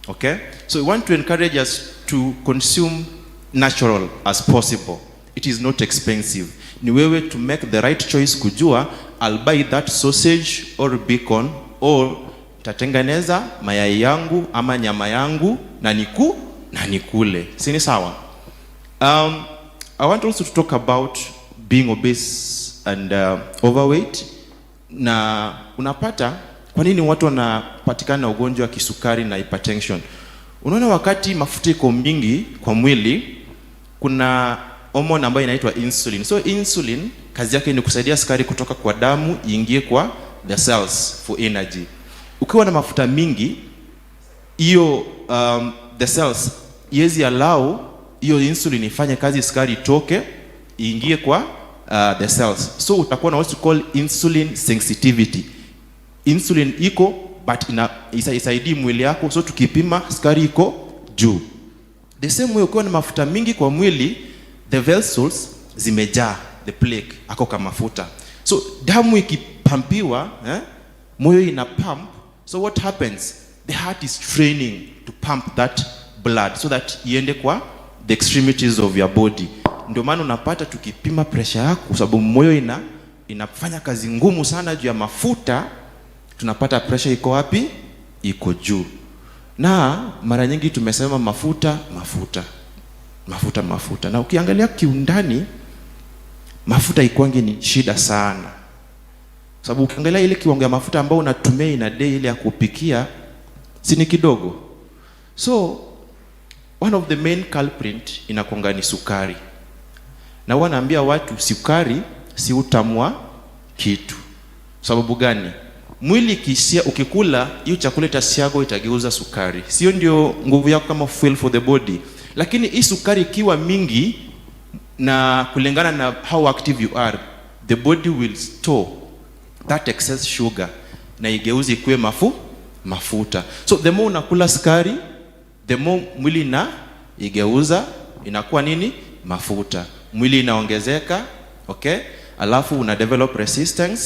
Okay, so we want to encourage us to consume natural as possible. It is not expensive. Ni wewe to make the right choice, kujua I'll buy that sausage or bacon or tatengeneza mayai yangu ama nyama yangu na nikule, si ni sawa? I want also to talk about being obese and overweight. Na unapata kwa nini watu wanapatikana na ugonjwa wa kisukari na hypertension? Unaona, wakati mafuta iko mingi kwa mwili, kuna hormone ambayo inaitwa insulin. So insulin kazi yake ni kusaidia sukari kutoka kwa damu iingie kwa the cells for energy. Ukiwa na mafuta mingi, hiyo the cells iwezi allow hiyo insulin ifanye kazi, sukari itoke iingie kwa the cells. So utakuwa na what you call insulin sensitivity. Insulin iko but isaidii mwili yako, so tukipima sukari iko juu. The same way, ukiwa na mafuta mingi kwa mwili, the vessels zimejaa the plaque ako kama mafuta, so damu ikipampiwa, moyo ina pump. So what happens? The heart is training to pump that blood so that iende kwa the extremities of your body. Ndio maana unapata tukipima pressure yako, kwa sababu moyo inafanya kazi ngumu sana juu ya mafuta, tunapata pressure iko wapi? Iko juu. Na mara nyingi tumesema mafuta, mafuta. Mafuta, mafuta. Na ukiangalia kiundani, mafuta ikwangi ni shida sana, sababu ukiangalia ile kiwango ya mafuta ambayo unatumia in a day, ile ya kupikia, si ni kidogo? So one of the main culprit inakuanga ni sukari, na huwa naambia watu sukari si utamu wa kitu. Sababu gani? Mwili ikisia, ukikula hiyo chakula itasiagwa, itageuza sukari, sio ndio nguvu yako kama fuel for the body? Lakini hii sukari ikiwa mingi na kulingana na how active you are, the body will store that excess sugar na igeuze ikuwe mafuta. So the more unakula sukari, the more mwili ina igeuza inakuwa nini? Mafuta. Mwili inaongezeka, okay? Alafu una develop resistance,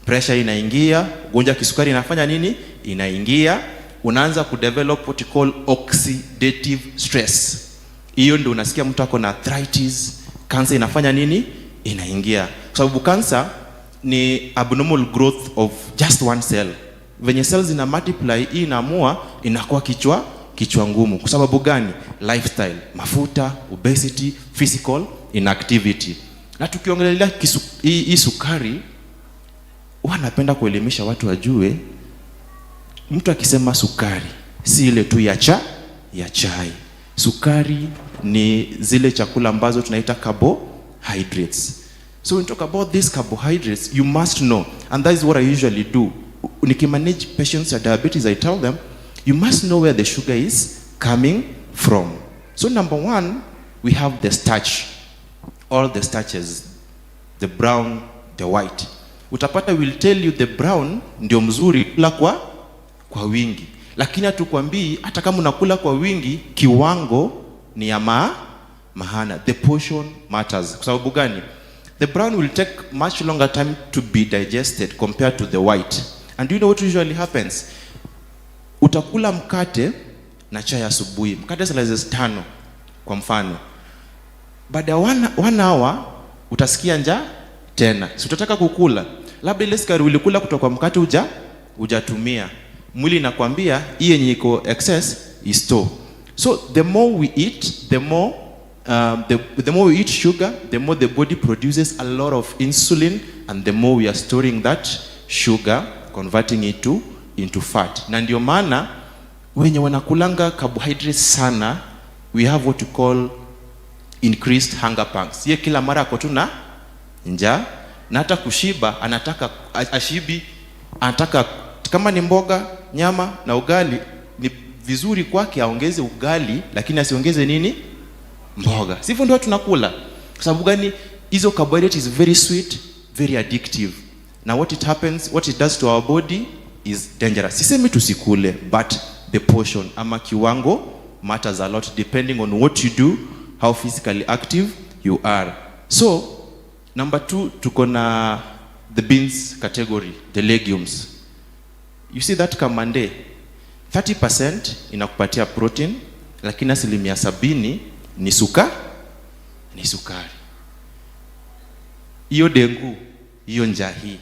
pressure inaingia, ugonjwa wa kisukari inafanya nini? Inaingia, unaanza kudevelop what you call oxidative stress. Hiyo ndio unasikia mtu ako na arthritis, cancer inafanya nini? Inaingia. Kwa sababu cancer ni abnormal growth of just one cell. Venye cells zina multiply, hii inaamua inakuwa kichwa ngumu. Kwa sababu gani? Lifestyle, mafuta, obesity, physical inactivity. Na tukiongelea hii sukari, huwa napenda kuelimisha watu wajue, mtu akisema sukari si ile tu ya chai. Sukari ni zile chakula ambazo tunaita carbohydrates. So when you talk about these carbohydrates, you must know, and that is what I usually do. Nikimanage patients with diabetes, I tell them, you must know where the sugar is coming from. So number one, we have the starch, all the starches, the brown, the white. Utapata will tell you the brown ndio mzuri kula kwa wingi, lakini hatukwambii hata kama unakula kwa wingi, kiwango ni ya maana. The portion matters. Kwa sababu gani? The brown will take much longer time to be digested compared to the white. And do you know what usually happens? Utakula mkate na chai asubuhi, mkate slices tano kwa mfano. Baada ya one hour utasikia njaa tena, si utataka kukula? Labda ile sukari ulikula kutoka kwa mkate hujatumia, mwili inakwambia hii yenye iko excess is store. So the more we eat, the more we eat sugar, the more the body produces a lot of insulin, and the more we are storing that sugar, converting it into fat. Na ndio maana wenye wanakulanga carbohydrates sana, we have what we call increased hunger pangs. Ye kila mara ako tu na njaa, na hata kushiba anataka ashibi, anataka kama ni mboga, nyama na ugali, ni vizuri kwake aongeze ugali, lakini asiongeze nini? Mboga. Sivyo ndio tunakula? Kwa sababu gani? Hizo carbohydrate is very sweet, very addictive. Na what it happens, what it does to our body is dangerous. Sisemi tusikule, but the portion ama kiwango matters a lot depending on what you do, how physically active you are. So, number two, tuko na the beans category, the legumes. You see that kamande, 30% inakupatia protein, lakini 70% ni sukari. Hiyo dengu, hiyo njahi,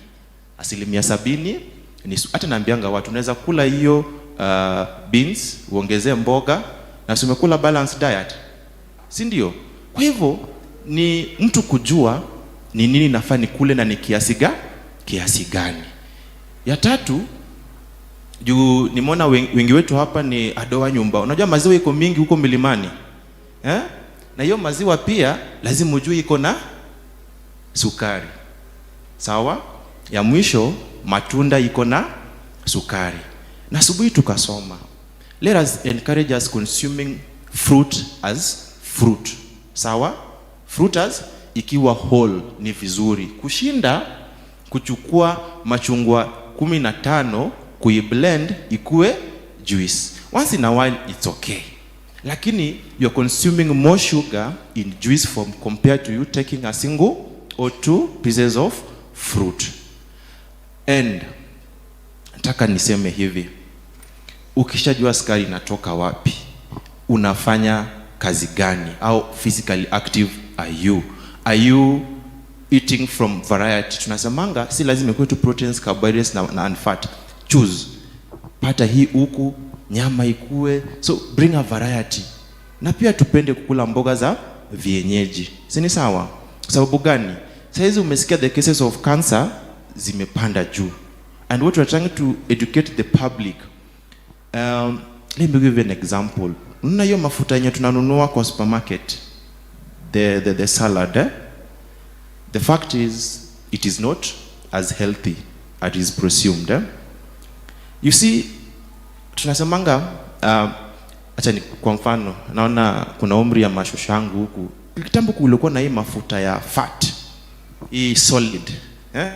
70% ni hata naambianga watu unaweza kula hiyo beans, uongezee mboga na si umekula balanced diet, si ndio? Kwa hivyo ni mtu kujua ni nini nafaa nikule na ni kiasi gani. Ya tatu, juu nimeona wengi wetu hapa ni adoa nyumba. Unajua maziwa iko mingi huko milimani, eh? Na hiyo maziwa pia lazima ujue iko na sukari. Sawa? Ya mwisho, matunda iko na sukari. Na asubuhi tukasoma, let us encourage us consuming fruit as fruit. Sawa? Fruit as ikiwa whole ni vizuri kushinda kuchukua machungwa 15 kuiblend ikue juice. Once in a while it's okay. Lakini you're consuming more sugar in juice form compared to you taking a single or two pieces of fruit. And nataka niseme hivi, ukishajua sukari inatoka wapi, unafanya kazi gani, how physically active are you? Are you eating from variety? Tunasemanga si lazima ikuwe tu proteins, carbohydrates na and fat. Choose. Pata hii huku, nyama ikue. So bring a variety. Na pia tupende kukula mboga za vienyeji, si ni sawa? Sababu gani? Saizi umesikia the cases of cancer zimepanda juu, and what we're trying to educate the public, let me give you an example. Unaona hiyo mafuta yenye tunanunua kwa supermarket, the salad, eh? The fact is it is not as healthy as is presumed, eh? You see, tunasemanga, acha ni kwa mfano, naona kuna umri ya mashosho yangu huku. Kitambo kulikuwa na hii mafuta ya fat, hii solid, eh?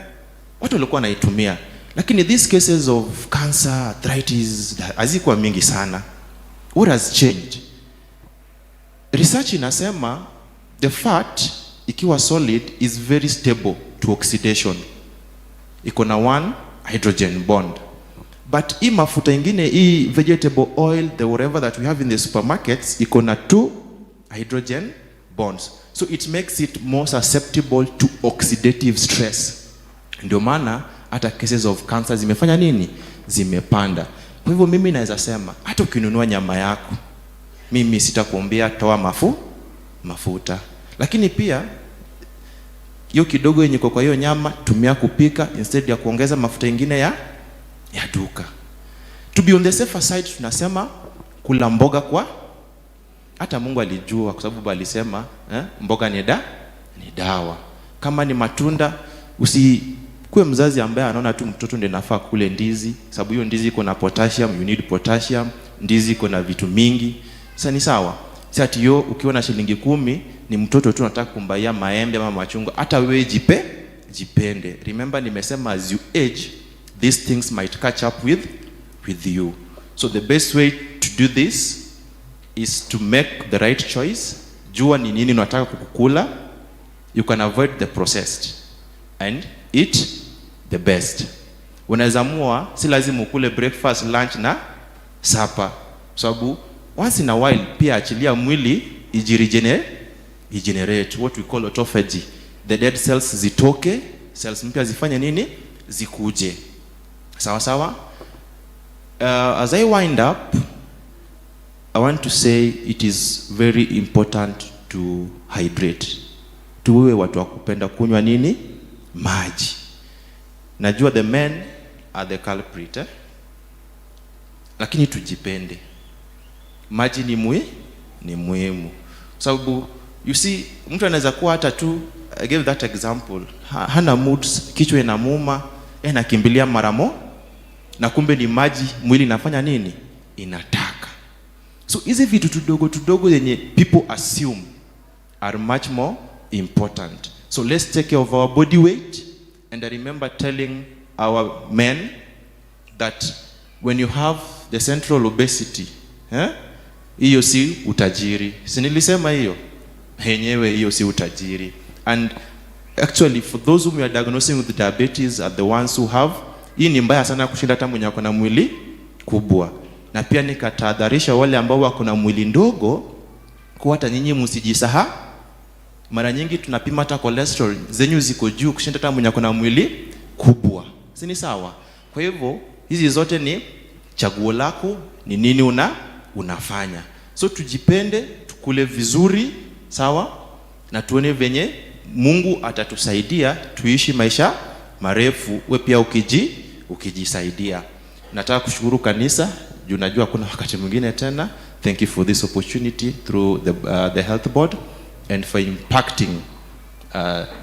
Watu walikuwa wanaitumia, lakini these cases of cancer, arthritis hazikuwa mingi sana. What has changed? Research inasema the fat ikiwa solid is very stable to oxidation, iko na one hydrogen bond, but hii mafuta ingine, hii vegetable oil, the whatever that we have in the supermarkets, iko na two hydrogen bonds, so it makes it more susceptible to oxidative stress. Ndio maana hata cases of cancer zimefanya nini? Zimepanda. Kwa hivyo mimi naweza sema hata ukinunua nyama yako, mimi sitakuambia toa mafuta, lakini pia hiyo kidogo yenye iko kwa hiyo nyama tumia kupika instead ya kuongeza mafuta ingine ya duka. To be on the safer side, tunasema kula mboga kwa hata Mungu alijua, kwa sababu alisema, eh, mboga ni dawa. Kama ni matunda, usikuwe mzazi ambaye anaona tu mtoto ndiye nafaa kule ndizi, sababu hiyo ndizi iko na potassium, you need potassium. Ndizi iko na vitu mingi. Sasa ni sawa. Si ati yo ukiwa na shilingi 10 ni mtoto tu unataka kumbuyia maembe ama machungwa, hata wewe jipende. Remember nimesema as you age, these things might catch up with you. So the best way to do this is to make the right choice. Jua ni nini unataka kukula. You can avoid the processed and eat the best. Unaweza amua si lazima ukule breakfast, lunch na supper, sababu once in a while pia achilia mwili ijiregenerate, what we call autophagy. The dead cells zitoke, cells mpya zifanye nini? Zikuje. Sawa sawa. As I wind up, I want to say it is very important to hydrate. Tuwe watu wa kupenda kunywa nini? Maji. Najua the men are the culprit, eh? Lakini tujipende. Maji ni muhimu. Sababu you see, mtu anaweza kuwa hata tu, I gave that example, hana moods, kichwa inamuuma, yeye anakimbilia maramo, na kumbe ni maji mwili inafanya nini? Inataka. So hizi vitu tudogo tudogo yenye people assume are much more important. So let's take care of our body weight. And I remember telling our men that when you have the central obesity, eh, hiyo si utajiri. Si nilisema hiyo? Yenyewe hiyo si utajiri. And actually for those whom we are diagnosing with diabetes are the ones who have, hii ni mbaya sana kushinda hata mwenye ako na mwili kubwa. Na pia nikatahadharisha wale ambao wako na mwili ndogo kuwa hata nyinyi msijisahau. Mara nyingi tunapima hata cholesterol zenyu ziko juu kushinda hata mwenye ako na mwili kubwa, si ni sawa? Kwa hivyo hizi zote ni chaguo lako, ni nini unafanya. So tujipende, tukule vizuri, sawa, na tuone venye Mungu atatusaidia tuishi maisha marefu, we pia ukijisaidia. Nataka kushukuru kanisa juu najua kuna wakati mwingine tena. Thank you for this opportunity through the health board and for impacting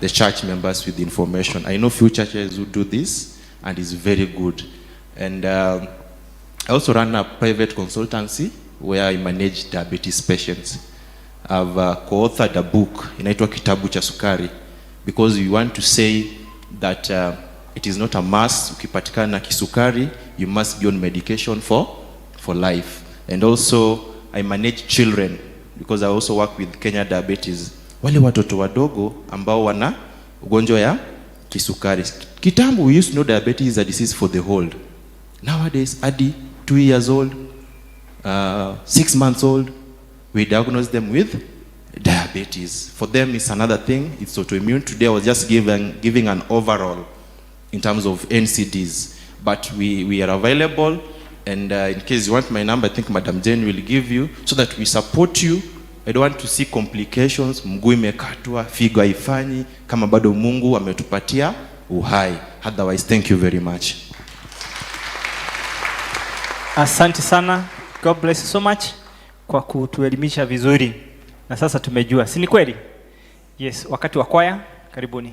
the church members with information. I know few churches who do this and it's very good. And I also run a private consultancy where I manage diabetes patients. I've co-authored a book inaitwa Kitabu cha Sukari, because we want to say that it is not a must ukipatikana na kisukari you must be on medication for life. And also I manage children because I also work with Kenya Diabetes. Wale watoto wadogo ambao wana ugonjwa ya kisukari. Kitambo we used to know diabetes is a disease for the old. Nowadays hadi 2 years old, 6 months old, we diagnose them with diabetes. For them, it's another thing. It's autoimmune. Today, I was just giving an overall in terms of NCDs. But we are available, And in case you want my number, I think Madam Jane will give you so that we support you. I don't want to see complications, mguu imekatwa, figo haifanyi, kama bado Mungu ametupatia uhai. Otherwise, thank you very much. Asante sana. God bless you so much kwa kutuelimisha vizuri, na sasa tumejua, si ni kweli? Yes, wakati wa kwaya, karibuni.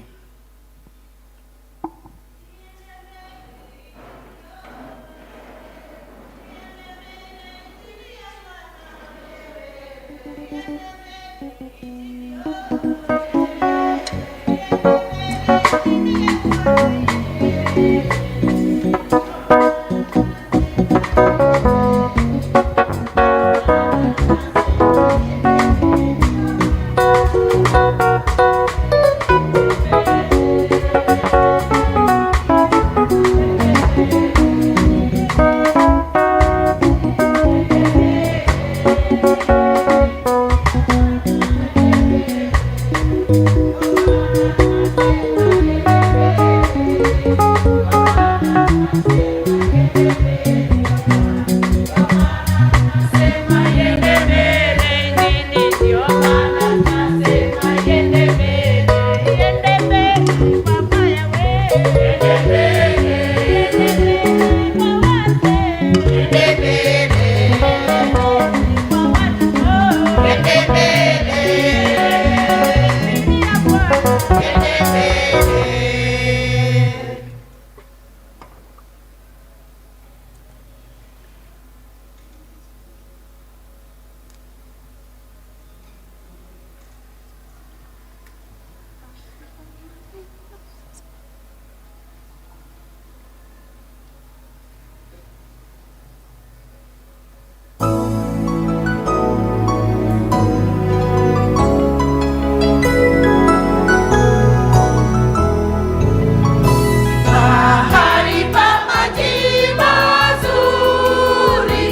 Mahali pa maji mazuri,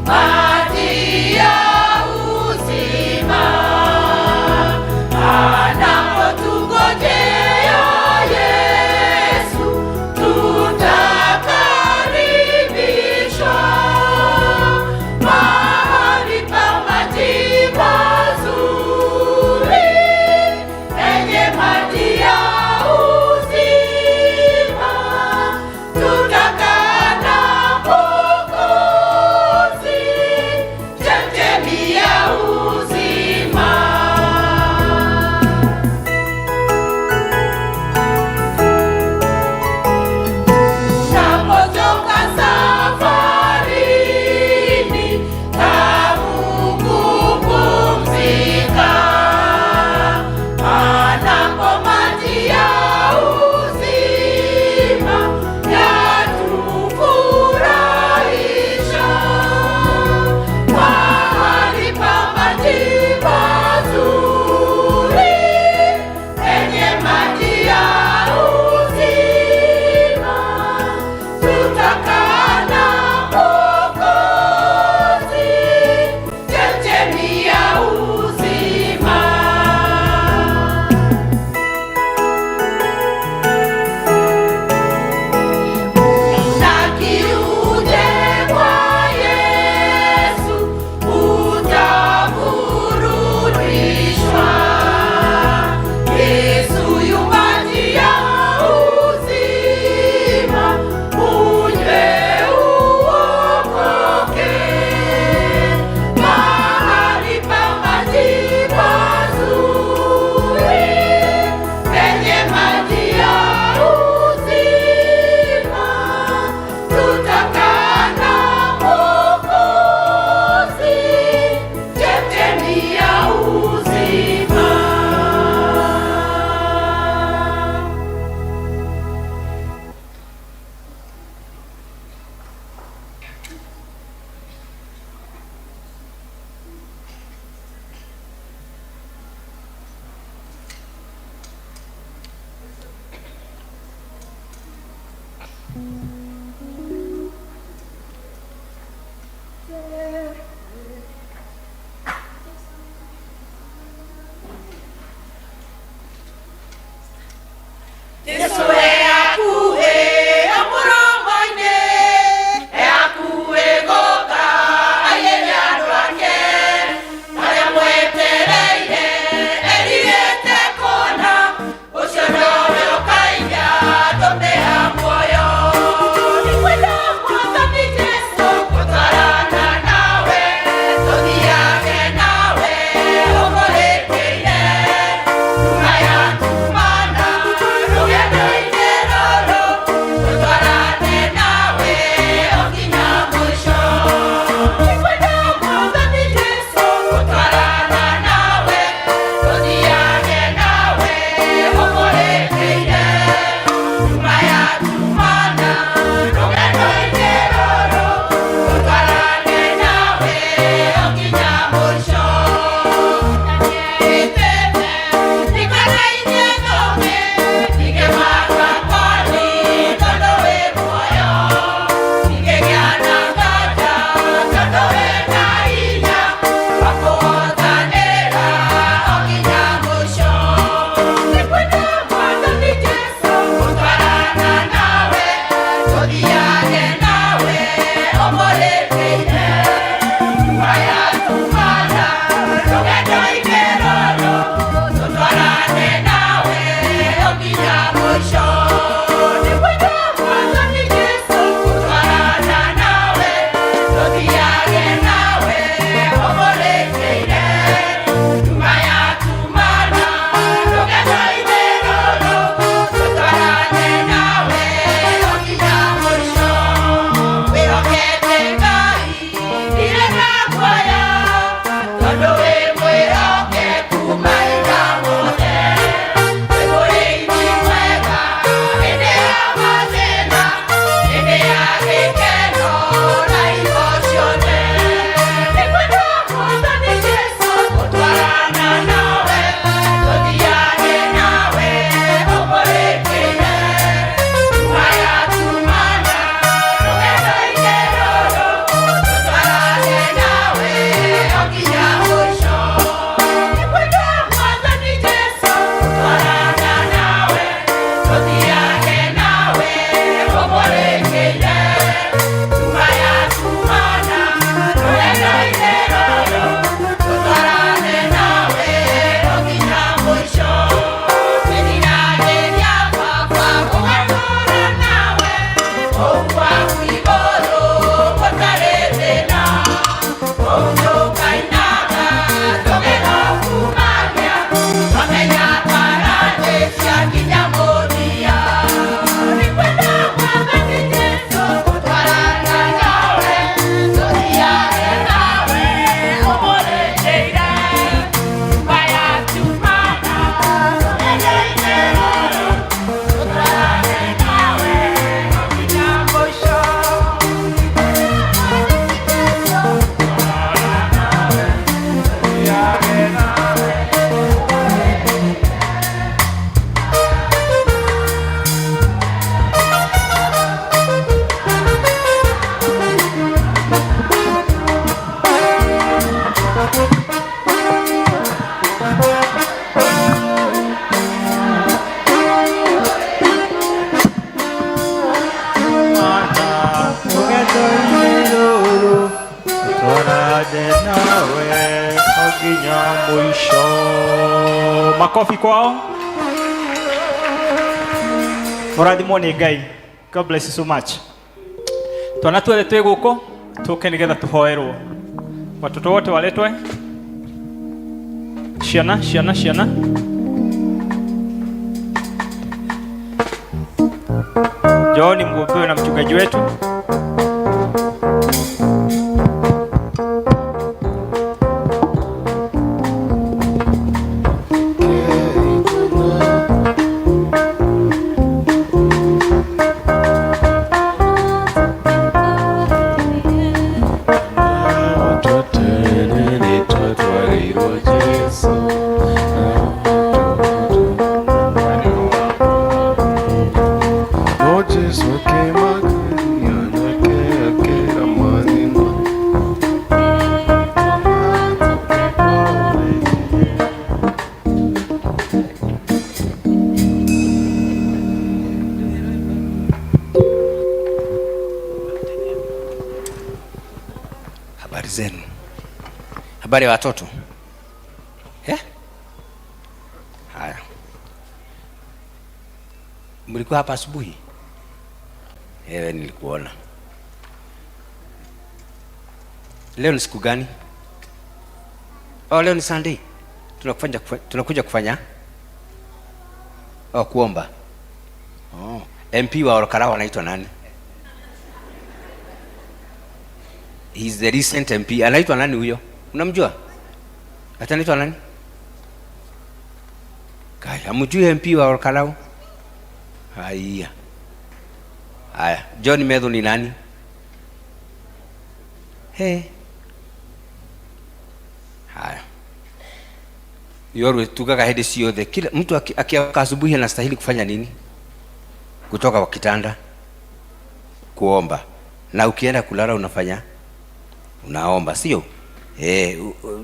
maji ya uzima, anapotungojea Yesu, tutakaribishwa. Mahali pa maji mazuri, penye maji ya uzima, tutakaa na Mwokozi, chemchemi ya uzima. Tunapotoka safarini, tamu kupumzika, panapo maji ya uzima, yatufurahisha. Mahali pa maji mazuri, penye maji ya uzima, tutakaa na Mwokozi, chemchemi ya uzima. Na kiuje kwa Yesu utaburudishwa. Yesu yu maji ya uzima, unywe uokoke. Mahali pa maji mazuri, penye maji ya uzima, tutakaa na Mwokozi, chemchemi ya uzima. Yesu e akuhe amũromo-inĩ, e akuhe Makofi kwao. Mũrathimwo nĩ Ngai. God bless you so much. Twana tuothe twĩ gũkũ tũke nĩgetha tũhoerwo. Watoto wote waletwe. Ciana, ciana, ciana. Njooni muombewe na mchungaji wetu. No Jesu akĩmakania nake akĩra manyina. Habari zenu. Habari ya watoto eh? Haya, mlikuwa hapa asubuhi? Ewe, nilikuona. Leo ni siku gani? Oh, leo ni Sunday. Tunakufanya, tunakuja kufanya oh, kuomba. Oh. MP wa Ol Kalou anaitwa nani? He's the recent MP. Anaitwa nani huyo? Unamjua? Ata anaitwa nani? Kai, hamjui MP wa Ol Kalou? Haya. Haya, John Methu ni nani? He. Haya. Yoru tugaga hĩndĩ ciothe kila mtu akiamka asubuhi anastahili kufanya nini? Kutoka kwa kitanda kuomba. Na ukienda kulala unafanya unaomba, sio?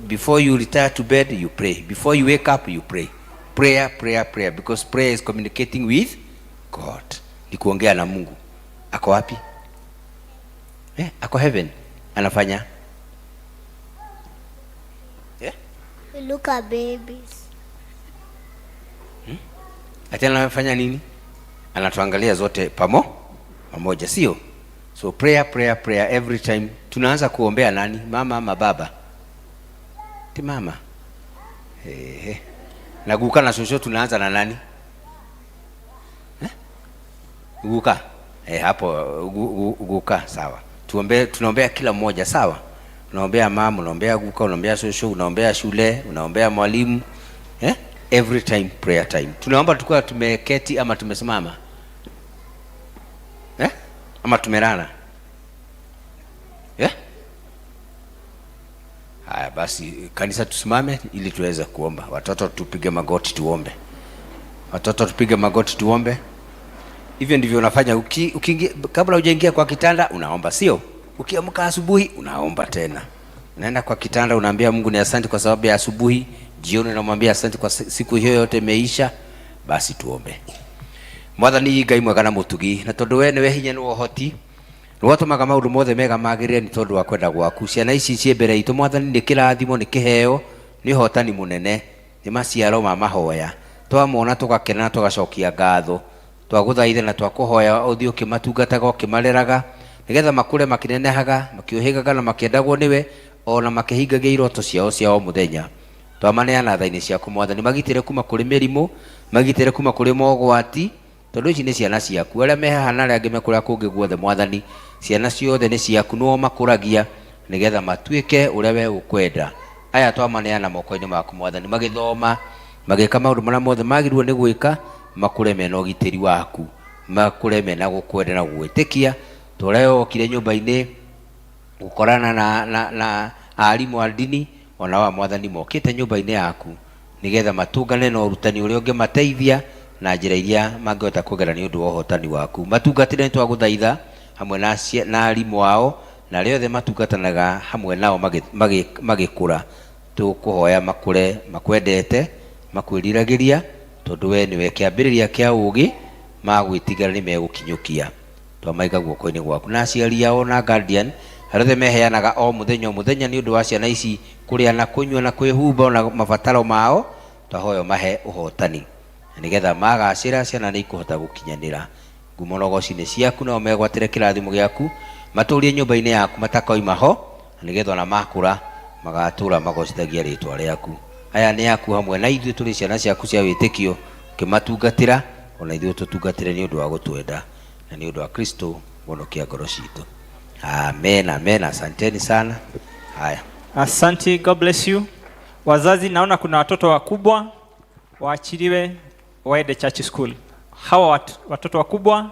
Before you retire to bed you pray. Before you wake up you pray. Prayer, prayer, prayer, because prayer is communicating with God. Ni kuongea na Mungu. Ako wapi? Ako heaven. Anafanya? We look at babies. Ati anafanya nini? Anatuangalia zote pamoja, sio? So prayer, prayer, prayer every time. Tunaanza kuombea nani? Mama ama baba? Ti mama. Na guka na shosho tunaanza na nani? Guka. Hapo guka, sawa. Tuombe, tunaombea kila mmoja, sawa? Unaombea mama, unaombea guka, unaombea shosho, unaombea shule, unaombea mwalimu. Every time prayer time. Tunaomba tukiwa tumeketi ama tumesimama? Ama tumelala? Haya basi kanisa tusimame ili tuweze kuomba. Watoto tupige magoti tuombe. Watoto tupige magoti tuombe. Hivyo ndivyo unafanya kabla hujaingia kwa kitanda unaomba, sio? Ukiamka asubuhi unaomba tena. Unaenda kwa kitanda unaambia Mungu ni asante kwa sababu ya asubuhi, jioni unamwambia asante kwa siku hiyo yote imeisha. Basi tuombe. Mwathani Ngai mwega na mutugi, na tondu we niwe hinya na ũhoti, nĩ watũmaga maũndũ mothe mega magĩrĩre nĩ tondũ wa kwenda gwaku. Ciana ici ciĩ mbere itũ Mwathani nĩ kĩrathimo, nĩ kĩheo, nĩ ũhotani mũnene, nĩ maciaro ma mahoya. Twamona tũgakena na tũgacokia ngatho. Twagũthaitha na twakũhoya ũthiĩ ũkĩmatungataga ũkĩmareraga, nĩgetha makũre makĩnenehaga, makĩũhĩgaga na makĩendagwo nĩwe, ona makĩhingagia iroto ciao cia o mũthenya. Twamaneana tha-inĩ ciaku Mwathani, magitĩre kuma kũrĩ mĩrimũ, magitĩre kuma kũrĩ mogwati, tondũ ici nĩ ciana ciaku. Arĩa me haha na arĩa angĩ me kũrĩa kũngĩ guothe Mwathani, ciana ciothe nĩ ciaku, nĩo makũragia nĩgetha matuĩke ũrĩa we ũkwenda. Aya twamaneana moko-inĩ maku Mwathani, magĩthoma, magĩka maũndũ marĩa mothe magĩrĩirwo nĩ gwĩka, makũre mena ũgitĩri waku, makũre mena gũkwenda na gũgwĩtĩkia. Ta ũrĩa wokire nyũmba-inĩ gũkorana na arimũ a ndini, ona wa Mwathani mokĩte nyũmba-inĩ yaku nĩgetha matungane na ũrutani ũrĩa ũngĩmateithia na njĩra iria mangĩhota kũgera nĩ ũndũ wa ũhotani waku. Matungatĩre nĩ twagũthaitha hamwe na arimũ ao na arĩa othe matungatanaga hamwe nao magĩkũra. Tũkũhoya makũre makwendete, makwĩriragĩria, tondũ we nĩwe kĩambĩrĩria kĩa ũũgĩ, magwĩtigĩra nĩ megũkinyũkia. Twamaiga guoko-inĩ gwaku. Na aciari ao na guardian arĩa othe meheanaga o mũthenya o mũthenya nĩ ũndũ wa ciana ici kũrĩa na kũnyua na kwĩhumba na mabataro mao, Twahoya ũmahe ũhotani na nĩgetha magacĩra ciana nĩ ikũhota gũkinyanĩra. Ngumo na ũgoci nĩ ciaku, nao megwatĩre kĩrathimo gĩaku, matũrie nyũmba-inĩ yaku matakauma ho, na nĩgetha ona makũra magatũra magocithagia rĩtwa rĩaku. Aya nĩ aku hamwe na ithuĩ tũrĩ ciana ciaku cia wĩtĩkio, ũkĩmatungatĩra, ona ithuĩ tũtungatĩre nĩ ũndũ wa gũtwenda na nĩ ũndũ wa Kristo mũhonokia ngoro citũ. Amen, amen. Asanteni sana. Haya. Asante, God bless you. Wazazi, naona kuna watoto wakubwa waachiliwe waende church school. Hawa watoto wakubwa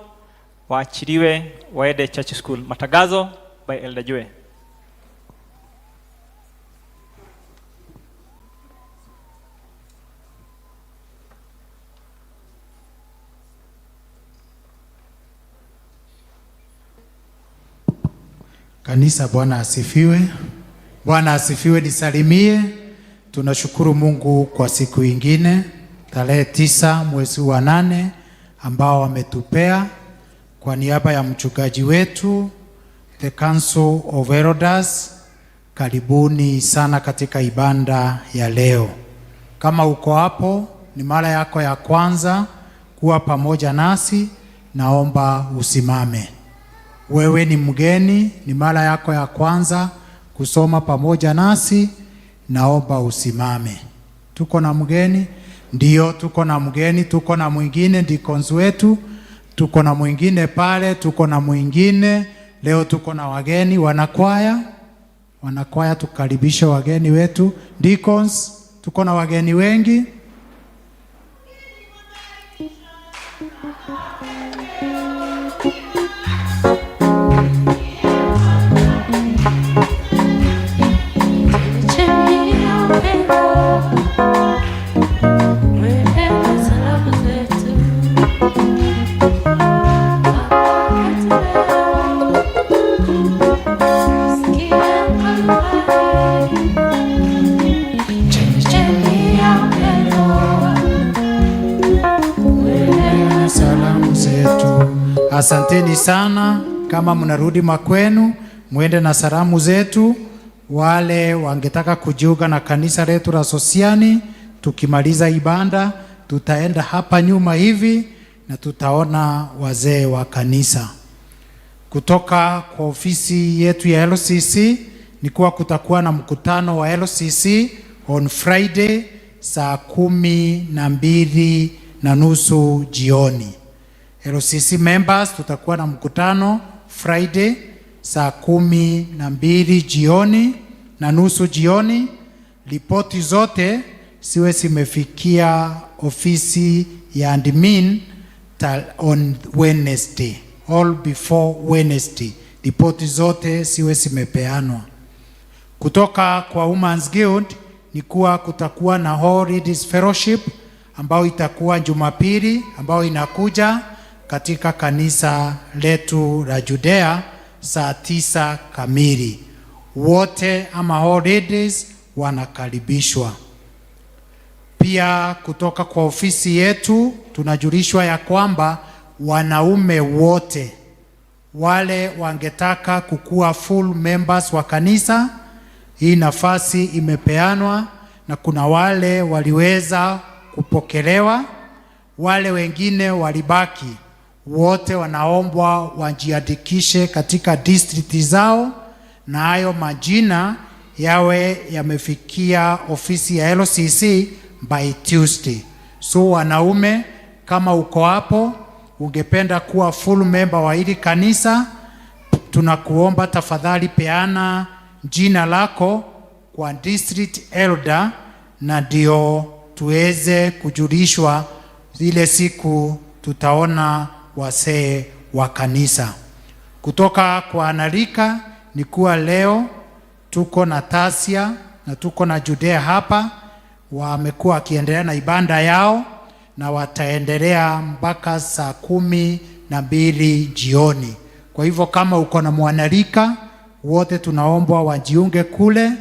waachiliwe waende church school. Matangazo by Elder Joe. Kanisa, Bwana asifiwe. Bwana asifiwe. Nisalimie. Tunashukuru Mungu kwa siku ingine, tarehe 9 mwezi wa 8 ambao wametupea. Kwa niaba ya mchungaji wetu, the Council of Elders, karibuni sana katika ibada ya leo. Kama uko hapo ni mara yako ya kwanza kuwa pamoja nasi, naomba usimame. Wewe ni mgeni, ni mara yako ya kwanza kusoma pamoja nasi, naomba usimame. Tuko na mgeni? Ndio, tuko na mgeni, tuko na mwingine deacons wetu, tuko na mwingine pale, tuko na mwingine. Leo tuko na wageni wanakwaya. Wanakwaya, tukaribishe wageni wetu. Deacons, tuko na wageni wengi. Asanteni sana. Kama mnarudi makwenu, muende na salamu zetu. Wale wangetaka kujiunga na kanisa letu la Sosiani, tukimaliza ibada tutaenda hapa nyuma hivi na tutaona wazee wa kanisa. Kutoka kwa ofisi yetu ya LCC ni kuwa kutakuwa na mkutano wa LCC on Friday saa 12:30 jioni. LCC members tutakuwa na mkutano Friday saa 12 jioni na nusu jioni. Ripoti zote siwe zimefikia ofisi ya admin on Wednesday, all before Wednesday. Ripoti zote siwe zimepeanwa. Kutoka kwa Women's Guild ni kuwa kutakuwa na All Ladies Fellowship ambao itakuwa Jumapili ambao inakuja katika kanisa letu la Judea saa 9 kamili. Wote ama all ladies wanakaribishwa. Pia kutoka kwa ofisi yetu tunajulishwa ya kwamba wanaume wote wale wangetaka kukuwa full members wa kanisa, hii nafasi imepeanwa na kuna wale waliweza kupokelewa, wale wengine walibaki. Wote wanaombwa wajiandikishe katika district zao na hayo majina yawe yamefikia ofisi ya LCC by Tuesday. So wanaume, kama uko hapo ungependa kuwa full member wa hili kanisa, tunakuomba tafadhali peana jina lako kwa district elder, na ndio tuweze kujulishwa zile siku tutaona wasee wa kanisa. Kutoka kwa analika ni kuwa leo tuko na Tasia na tuko na Judea hapa, wamekuwa wakiendelea na ibada yao na wataendelea mpaka saa 12 jioni. Kwa hivyo kama uko na mwanalika, wote tunaombwa wajiunge kule,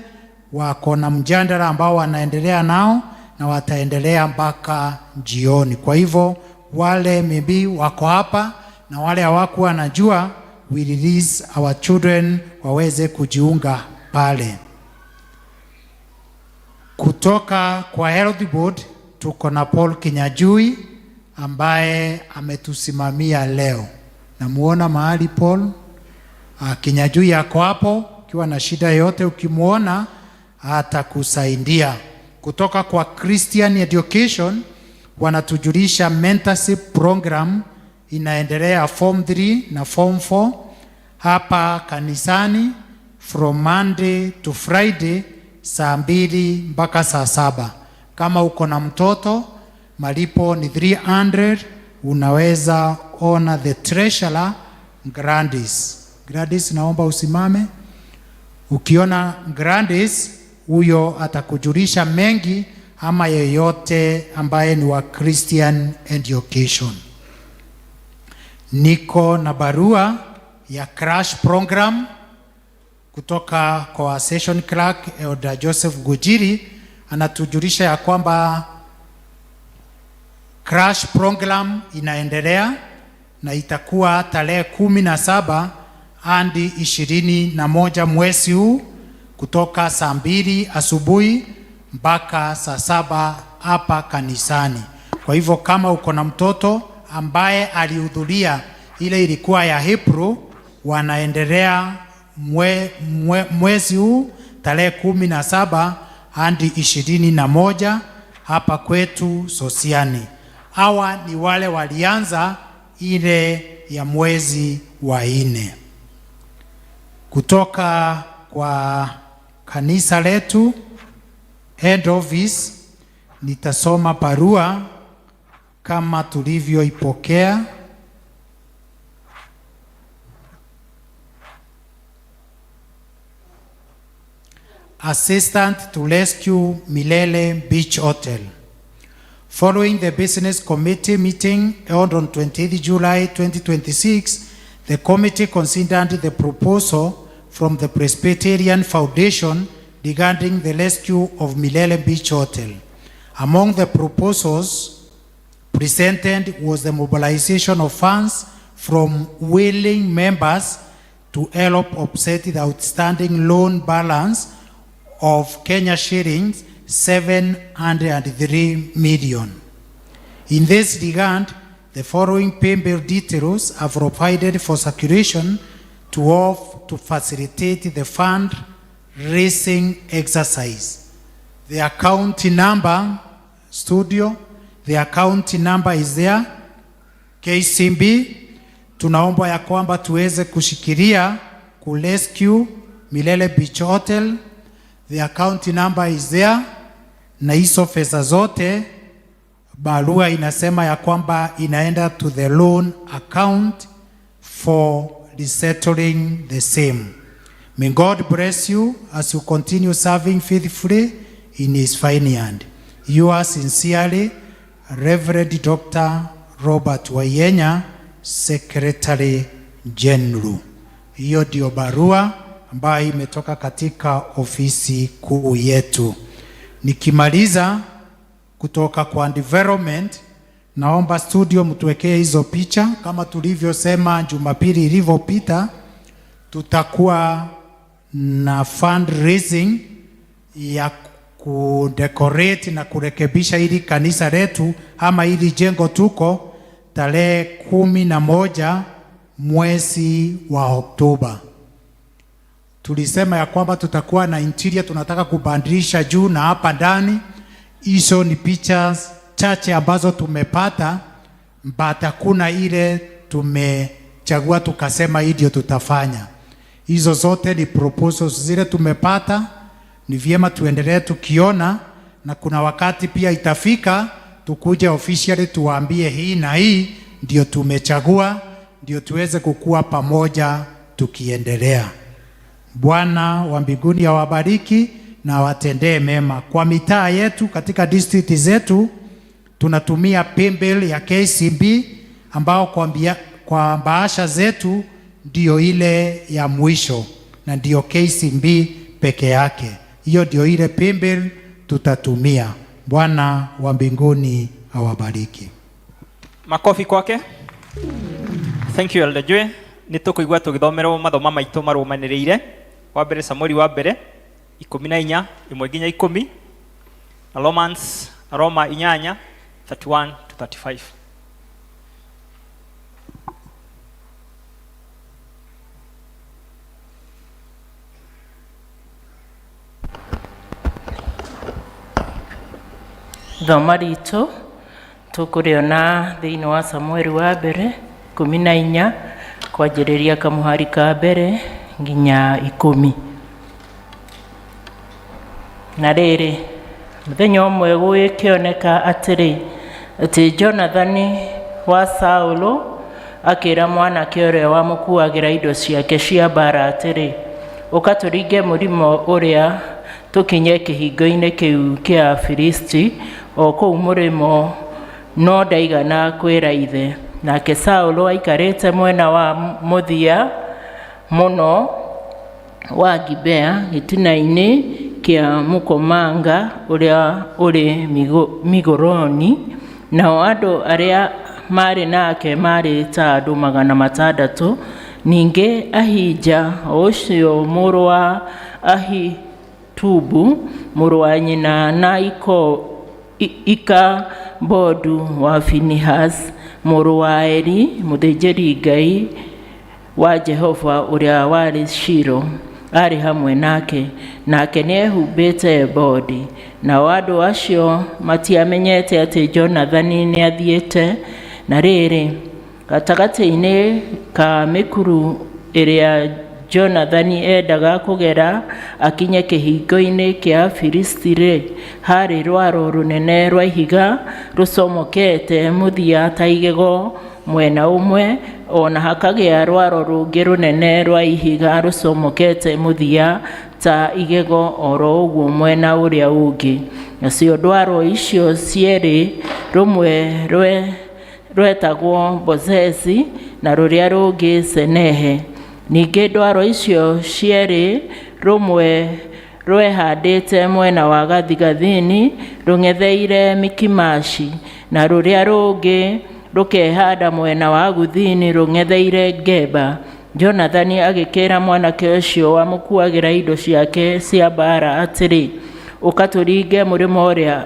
wako na mjadala ambao wanaendelea nao na wataendelea mpaka jioni. Kwa hivyo wale maybe wako hapa na wale hawakuwa wanajua, we release our children waweze kujiunga pale. Kutoka kwa Health Board tuko na Paul Kinyajui ambaye ametusimamia leo. Namuona mahali Paul Kinyajui ako hapo, ukiwa na shida yoyote ukimwona atakusaidia. Kutoka kwa Christian Education wanatujulisha mentorship program inaendelea form 3 na form 4 hapa kanisani from Monday to Friday saa 2 mpaka saa 7. Kama uko na mtoto, malipo ni 300. Unaweza ona the treasurer, Grandis. Gladys, naomba usimame. Ukiona Grandis, huyo atakujulisha mengi ama yeyote ambaye ni wa Christian Education. Niko na barua ya crash program kutoka kwa session clerk Elder Joseph Gujiri, anatujulisha ya kwamba crash program inaendelea na itakuwa tarehe 17 hadi 21 mwezi huu kutoka saa 2 asubuhi mpaka saa 7 hapa kanisani. Kwa hivyo kama uko na mtoto ambaye alihudhuria ile ilikuwa ya April, wanaendelea mwezi huu tarehe 17 hadi 21 hapa kwetu Sosiani. Hawa ni wale walianza ile ya mwezi wa nne. Kutoka kwa kanisa letu head office, nitasoma barua kama tulivyoipokea. Assistant to Rescue Milele Beach Hotel. Following the Business Committee meeting held on 28 July 2026, the committee considered the proposal from the Presbyterian Foundation regarding the rescue of Milele Beach Hotel. Among the proposals presented was the mobilization of funds from willing members to help offset the outstanding loan balance of Kenya shillings 703 million. In this regard, the following paybill details are provided for circulation to off to facilitate the fund raising exercise. The account number, studio, the account number is there, KCB. Tunaomba ya kwamba tuweze kushikilia kurescue Milele Beach Hotel. The account number is there, na hizo pesa zote barua inasema ya kwamba inaenda to the loan account for resettling the same. May God bless you as you continue serving faithfully in His vineyard. Yours sincerely, Reverend Dr. Robert Wayenya, Secretary General. Hiyo ndio barua ambayo imetoka katika ofisi kuu yetu. Nikimaliza kutoka kwa development, naomba studio mtuwekee hizo picha kama tulivyosema Jumapili ilivyopita, tutakuwa na fundraising ya kudecorate na kurekebisha hili kanisa letu ama hili jengo tuko tarehe 11 mwezi wa Oktoba. Tulisema ya kwamba tutakuwa na interior, tunataka kubadilisha juu na hapa ndani. Hizo ni picha chache ambazo tumepata, but hakuna ile tumechagua tukasema hii ndio tutafanya. Hizo zote ni proposals zile tumepata, ni vyema tuendelee tukiona, na kuna wakati pia itafika tukuje officially tuwaambie hii na hii ndio tumechagua, ndio tuweze kukua pamoja tukiendelea. Bwana wa mbinguni awabariki na awatendee mema. Kwa mitaa yetu katika district zetu tunatumia paybill ya KCB ambao kwa bahasha zetu ndio ile ya mwisho na ndio KCB peke yake. Hiyo ndio ile paybill tutatumia. Bwana wa mbinguni awabariki. Makofi kwake. Thank you, Elder Joy. Nĩ tũkũigua tũgĩthomerwo mathoma maitũ marũmanĩrĩire. Wa mbere, Samueli wa mbere 14:1 nginya 10 na Romans Roma 8 31 to 35. Thoma ritũ tũkũrĩona thĩinĩ wa Samueli wa mbere 14 kwanjĩrĩria kamũhari ka mbere nginya 10. Na rĩrĩ, mũthenya ũmwe gũgĩkĩoneka atĩrĩ, atĩ Jonathani wa Saũlũ akĩra mwanake ũrĩa wamũkuagĩra indo ciake cia mbaara atĩrĩ, Ũka tũringe mũrĩmo ũrĩa tũkinye kĩhingo-inĩ kĩu kĩa Afilisti, o kũu mũrĩmo, no ndaigana kwĩra ithe. Nake Saũlũ aikarĩte mwena wa mũthia mũno wa Gibea, gĩtina-inĩ kĩa mũkomanga ũrĩa ũrĩ Migoroni, nao andũ arĩa maarĩ nake maarĩ ta andũ 600. Ningĩ Ahija, o ũcio mũrũ wa Ahitubu, mũrũ wa nyina na Ikabodu wa Finehasi, mũrũ wa Eli, mũthĩnjĩri-Ngai wa Jehova ũrĩa warĩ Shilo, aarĩ hamwe nake, nake nĩehumbĩte ebodi. Nao andũ acio matiamenyete atĩ Jonathani nĩathiĩte. Na rĩrĩ, gatagatĩ-inĩ ka mĩkuru ĩrĩa Jonathani endaga kũgera akinye kĩhingo-inĩ kĩa Afilisti-rĩ, haarĩ rwaro rũnene rwa ihiga rũcomokete mũthia ta igego mwena ũmwe, o na hakagĩa rwaro rũngĩ rũnene rwa ihiga rũcomokete mũthia ta igego o ro ũguo mwena ũrĩa ũngĩ. Nacio ndwaro icio cierĩ, rũmwe rwetagwo Bozezi na rũrĩa rũngĩ Senehe. Ningĩ ndwaro icio cierĩ, rũmwe rwehandĩte mwena wa gathigathini rũng'etheire Mikimashi, na rũrĩa rũngĩ rũkehanda mwena wa gũthini rũng'etheire Geba. Jonathani agĩkĩra mwanake ũcio wamũkuagĩra indo ciake cia mbaara atĩrĩ, Ũka tũringe mũrĩmo ũrĩa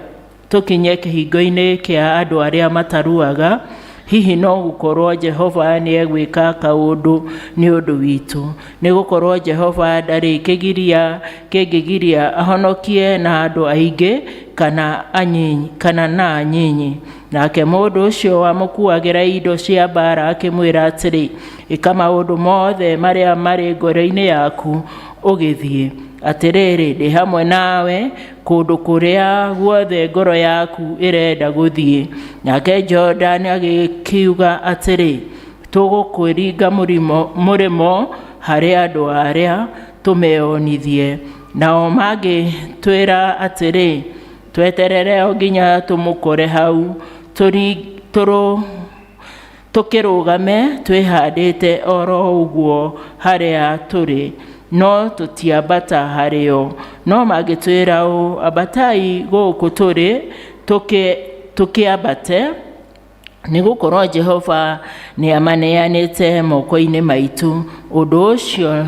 tũkinye kĩhingo-inĩ kĩa andũ arĩa mataruaga, hihi no gũkorũo Jehova nĩegwĩka kaũndũ nĩ ũndũ witũ, nĩ gũkorũo Jehova ndarĩ kĩgiria kĩngĩgiria ahonokie na andũ aingĩ kana na anyinyi. Nake mũndũ ũcio wamũkuagĩra indo cia mbaara akĩmwĩra atĩrĩ, Ĩka maũndũ mothe marĩa marĩ ngoro-inĩ yaku ũgĩthiĩ. Atĩrĩrĩ, ndĩ hamwe nawe kũndũ kũrĩa guothe ngoro yaku ĩrenda gũthiĩ. Nake Jordan agĩkiuga atĩrĩ, Tũgũkĩringa mũrĩmo harĩ andũ arĩa tũmeonithie. Nao mangĩtwĩra atĩrĩ, Tweterere o nginya tũmũkore hau, tũkĩrũgame twĩhandĩte o ro ũguo harĩa tũrĩ, no tũtiambata harĩ o. No mangĩtwĩra ũũ, Ambatai gũkũ tũrĩ, tũkĩambate, nĩ gũkorũo Jehova nĩamaneanĩte moko-inĩ maitũ, ũndũ ũcio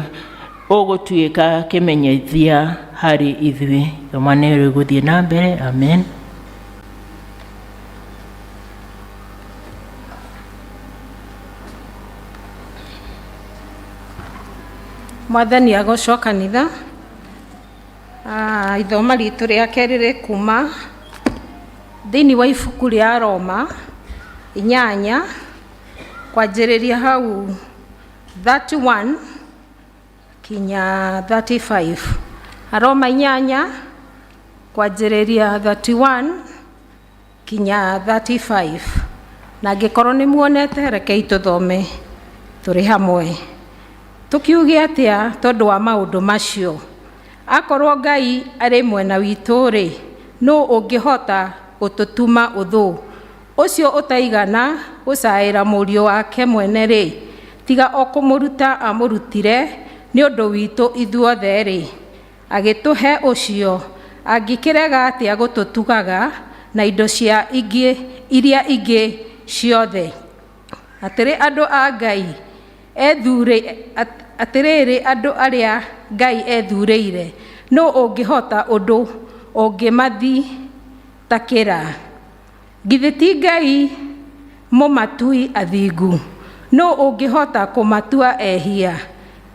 ũgũtuĩka kĩmenyithia harĩ ithuĩ. Thoma nĩ rĩgũthiĩ na mbere. Amen. Mwathani agocwo kanitha. Ah, ithoma ritũ rĩa kerĩ rĩ kuma thĩinĩ wa ibuku rĩa Roma 8 kwanjĩrĩria hau 31 kinya 35. Aroma 8 kwanjĩrĩria 31 kinya 35. Na angĩkorwo nĩ muonete, rekei tũthome tũrĩ hamwe. Tũkiuge atĩa tondũ wa maũndũ macio? Akorwo Ngai arĩ mwena witũ-rĩ, nũ ũngĩhota gũtũtuma ũthũ? Ũcio ũtaigana gũcaĩra mũriũ wake mwene-rĩ, tiga o kũmũruta amũrutire nĩ ũndũ witũ ithuothe-rĩ, agĩtũhe ũcio, angĩkĩrega atĩa gũtũtugaga na indo cia ingĩ iria ingĩ ciothe? Atĩrĩ andũ a Ngai ethurĩ, atĩrĩrĩ andũ arĩa Ngai ethurĩire, nũ ũngĩhota ũndũ ũngĩmathi Ta kĩra? Githĩ ti Ngai mũmatui athingu? Nũ ũngĩhota kũmatua ehia?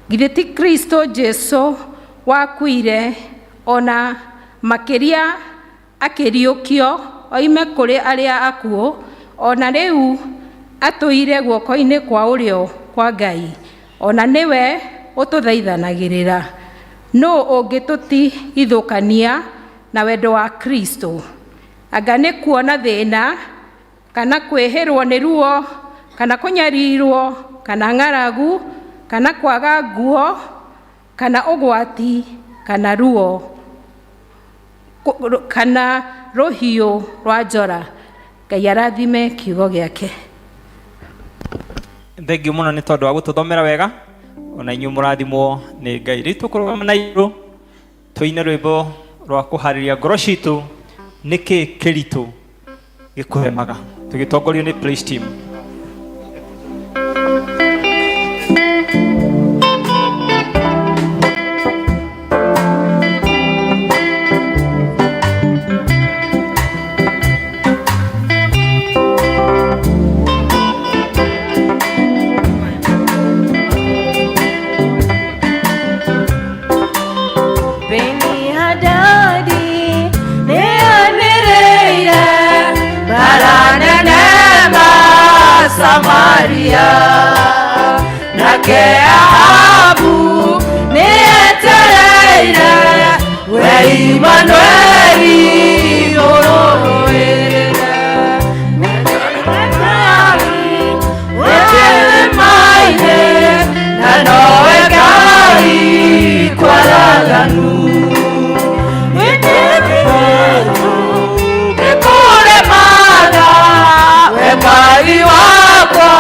Githĩ ti Kristo Jesu wakuire, o na makĩria akĩriũkio oime kũrĩ arĩa akuũ, o na rĩu atũire guoko-inĩ kwa ũrĩo kwa Ngai, o na nĩwe ũtũthaithanagĩrĩra. Nũ ũngĩtũtigithũkania na wendo wa Kristo? Anga nĩ kuona thĩna, kana kwĩhĩrwo nĩ ruo, kana kũnyarirwo, kana ng'aragu, kana kwaga nguo, kana ũgwati, kana ruo, kana rũhiũ rwa njora? Ngai arathime kiugo gĩake. Thengiũ mũno nĩ tondũ wa gũtũthomera wega, ona inyuĩ mũrathimwo nĩ Ngai. Rĩu tũkũrũgama na igũrũ tũine rwĩmbo rwa kũharĩria ngoro citũ, nĩkĩ kĩritũ gĩkũremaga, tũgĩtongorio nĩ praise team. Beni-Hadadi nĩanĩrĩire mbara nene ma Samaria, nake Ahabu nĩetereire we Imanueli ũrũĩrĩre. Wĩkĩrĩma-inĩ na nowe Ngai kwaraganu. Nĩkũremaga, we Ngai wakwa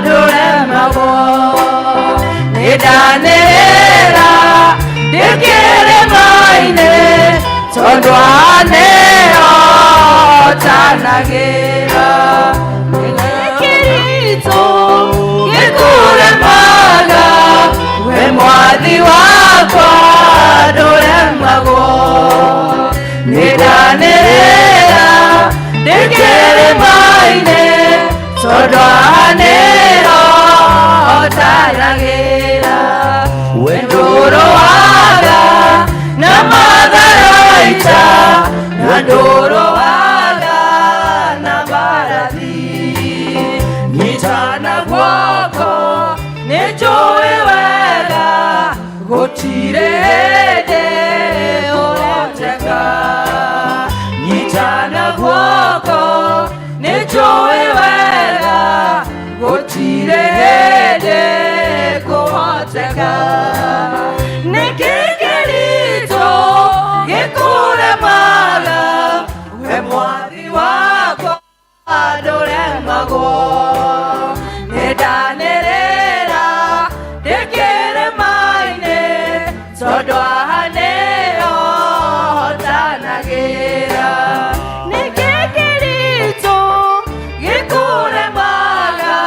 ndũremagwo. Nĩndanĩrĩra ndĩkĩrĩma-inĩ tondũ anehotanagĩra. Kĩritũ gĩkũremaga, we Mwathi wakwa ndũremagwo. Nĩndanĩrĩra ndĩkĩrĩma-inĩ tondũ anehotanagĩra. We ndũrũaga na matharaita, na ndũrũaga na mbarathi. Nyitana guoko nĩnjũĩ wega gũtirĩ hĩndĩ ũroteka. Nyitana guoko nĩnjũĩ wega gũtirĩ hĩndĩ kũhoteka. Nĩkĩ kĩritũ gĩkũremaga, we Mwathi wakwa ndũremagwo. Nĩndanĩrĩra ndĩkĩrĩma-inĩ tondũ haha nĩhotanagĩra. Nĩkĩ kĩritũ gĩkũremaga,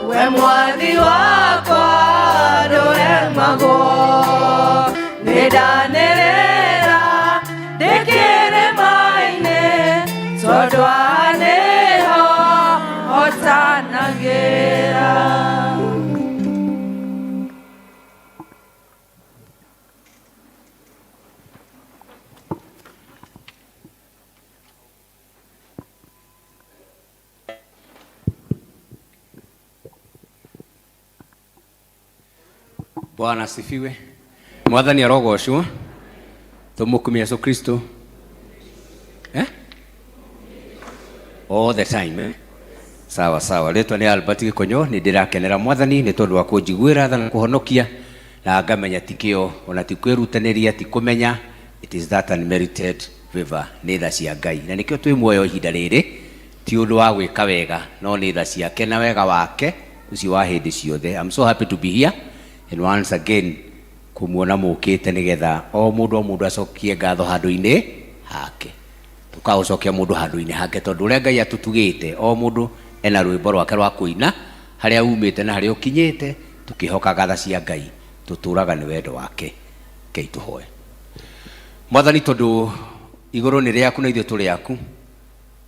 we Mwathi wakwa ndũremagwo. Nĩndanĩrĩra ndĩkĩrĩma-inĩ tondũ haha nĩhotanagĩra. Bwana asifiwe. Mwathani arogocwo. Tumukumie Yesu Kristo. All the time, eh? Sawa sawa. Rĩtwa nĩ Albert Gĩkonyo, nĩ ndĩrakenera Mwathani nĩ tondũ wa kũnjiguĩra tha na kũhonokia, na ngamenya ti kĩo ona ti kwĩrutanĩria, ti kũmenya, it is that unmerited favor, nĩ tha cia Ngai. Na nĩkĩo twĩ muoyo ihinda rĩrĩ, ti ũndũ wa gwĩka wega, no nĩ tha ciake na wega wake ũcio wa hĩndĩ ciothe. I'm so happy to be here and once again kũmuona mũkĩte nĩgetha o mũndũ o mũndũ acokie ngatho handũ-inĩ hake. Tũkagũcokia mũndũ handũ-inĩ hake tondũ ũrĩa Ngai atũtugĩte, o mũndũ ena rwĩmbo rwake rwa kũina, harĩa umĩte na harĩa ũkinyĩte, tũkĩhokaga tha cia Ngai, tũtũraga nĩ wendo wake. Ngai tũhoe. Mwathani, tondũ Igũrũ nĩ rĩaku na ithuĩ tũrĩ aku.